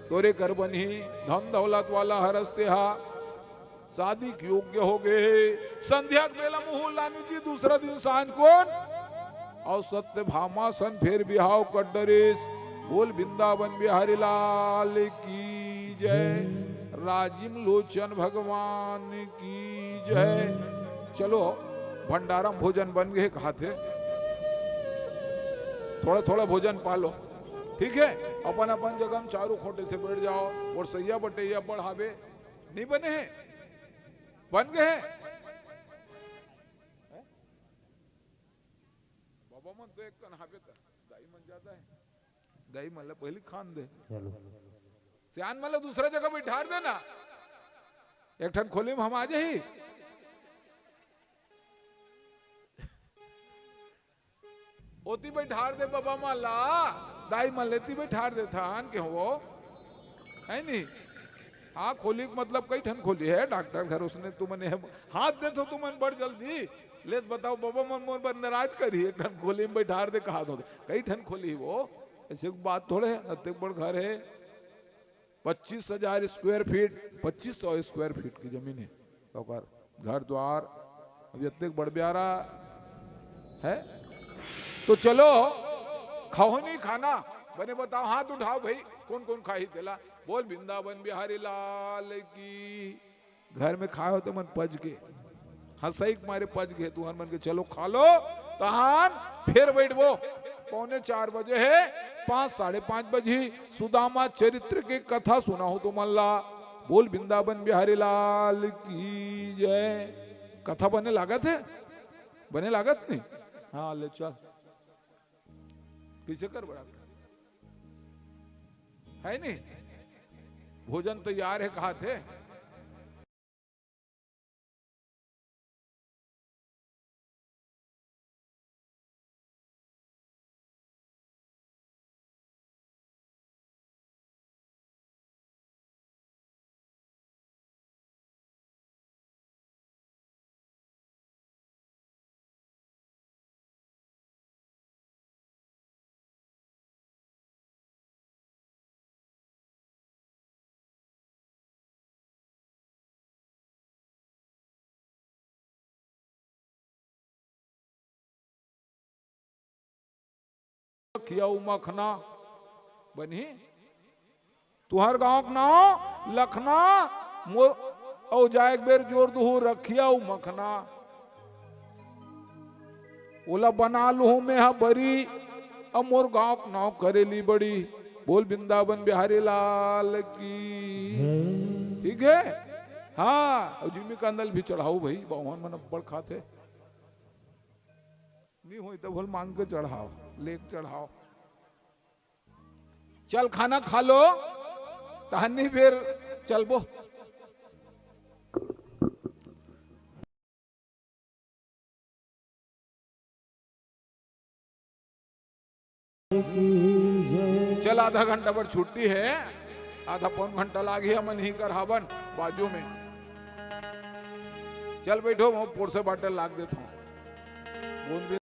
तोरे कर बनही, धन दौलत वाला हरस तेहा, शादी के योग्य होगे हे।" संध्या के बेला मुहूर्त लानी जी, दूसरा दिन सांझ कोन अउ सत्यभामा सन फेर बिहाव कर डरिस। बोल वृंदावन बिहारी लाल की जय, राजीव लोचन भगवान की जय। चलो, भंडारा म भोजन बन गे हे कहाथे, थोड़ा थोड़ा भोजन पालो, ठीक हे? अपन अपन जगह म चारों खोटे से बैठ जाओ अउ सैया बटैया बढ़ावे। नहीं बने हे, बन गे हे। बाबा मन तो एक कन हावे त दाई मन ज्यादा हे। दाई मन ला पहिली खान दे। चलो। सियान मन ला दूसरा जगह बैठार देना। एक ठन खोली म हम आ जाही। ओती बैठार दे बाबा मन ला, दाई मन लेती बैठार देथन के हो, हे नी? हाँ, खोली के मतलब कई ठन खोली हे, डॉक्टर घर उसने तुमन हाथ देथो तुमन बड़ जल्दी, ले त बताओ बाबा मन मोर बर नाराज करही, एक ठन खोली म बैठार दे कहा दो, कई ठन खोली हे वो, ऐसे बात थोड़े हे, अतेक बड़ घर हे, पच्चीस हजार स्क्वायर फीट, पच्चीस सौ स्क्वायर फीट के जमीन हे, ओकर घर द्वार, अब अतेक बड़ ब्यारा हे, तो चलो, खाहो नहीं खाना, बने बताओ, हाथ उठाओ भाई, कोन कोन खाही तेला, बोल वृंदावन बिहारी लाल की। घर में खाए हो तो मन पज के, हंसई के मारे पज गे, तुहन मन के चलो खा लो, तहान फेर बैठबो। पौने चार बजे हे, पाँच, साढ़े पाँच बजही, सुदामा चरित्र के कथा सुनाहूं तुमन ला। बोल वृंदावन बिहारी लाल की जय। कथा बने लागत हे? बने लागत नहीं? हाँ, ले चल। कइसे कर बड़ा? हे नहीं? भोजन तैयार हे, कहाथे। खियाऊ मखना बनही। तुहर गांव के नाव लखना, मोर अउ जाए के बेर जोर दुहू रखिया अउ मखना। ओला बना लुहूं मेंह बरी, अउ मोर गांव के नाव करेली बड़ी। बोल वृंदावन बिहारी लाल की। ठीक हे? हाँ, अउ जिमी कांदा ल भी चढ़ाऊ भई, बाहुन मन अब्बड़ खाथे। नी होई त भल मांग के चढ़ाव, लेके चढ़ाव। चल खाना खा लो, तहनी बेर चलबो। चल, आधा घंटा बर छुट्टी हे, आधा पौन घंटा लागही, हमन ही कर हावन बाजू में। चल बैठो, मैं पोरसे बाटल लाग देथों। बूंद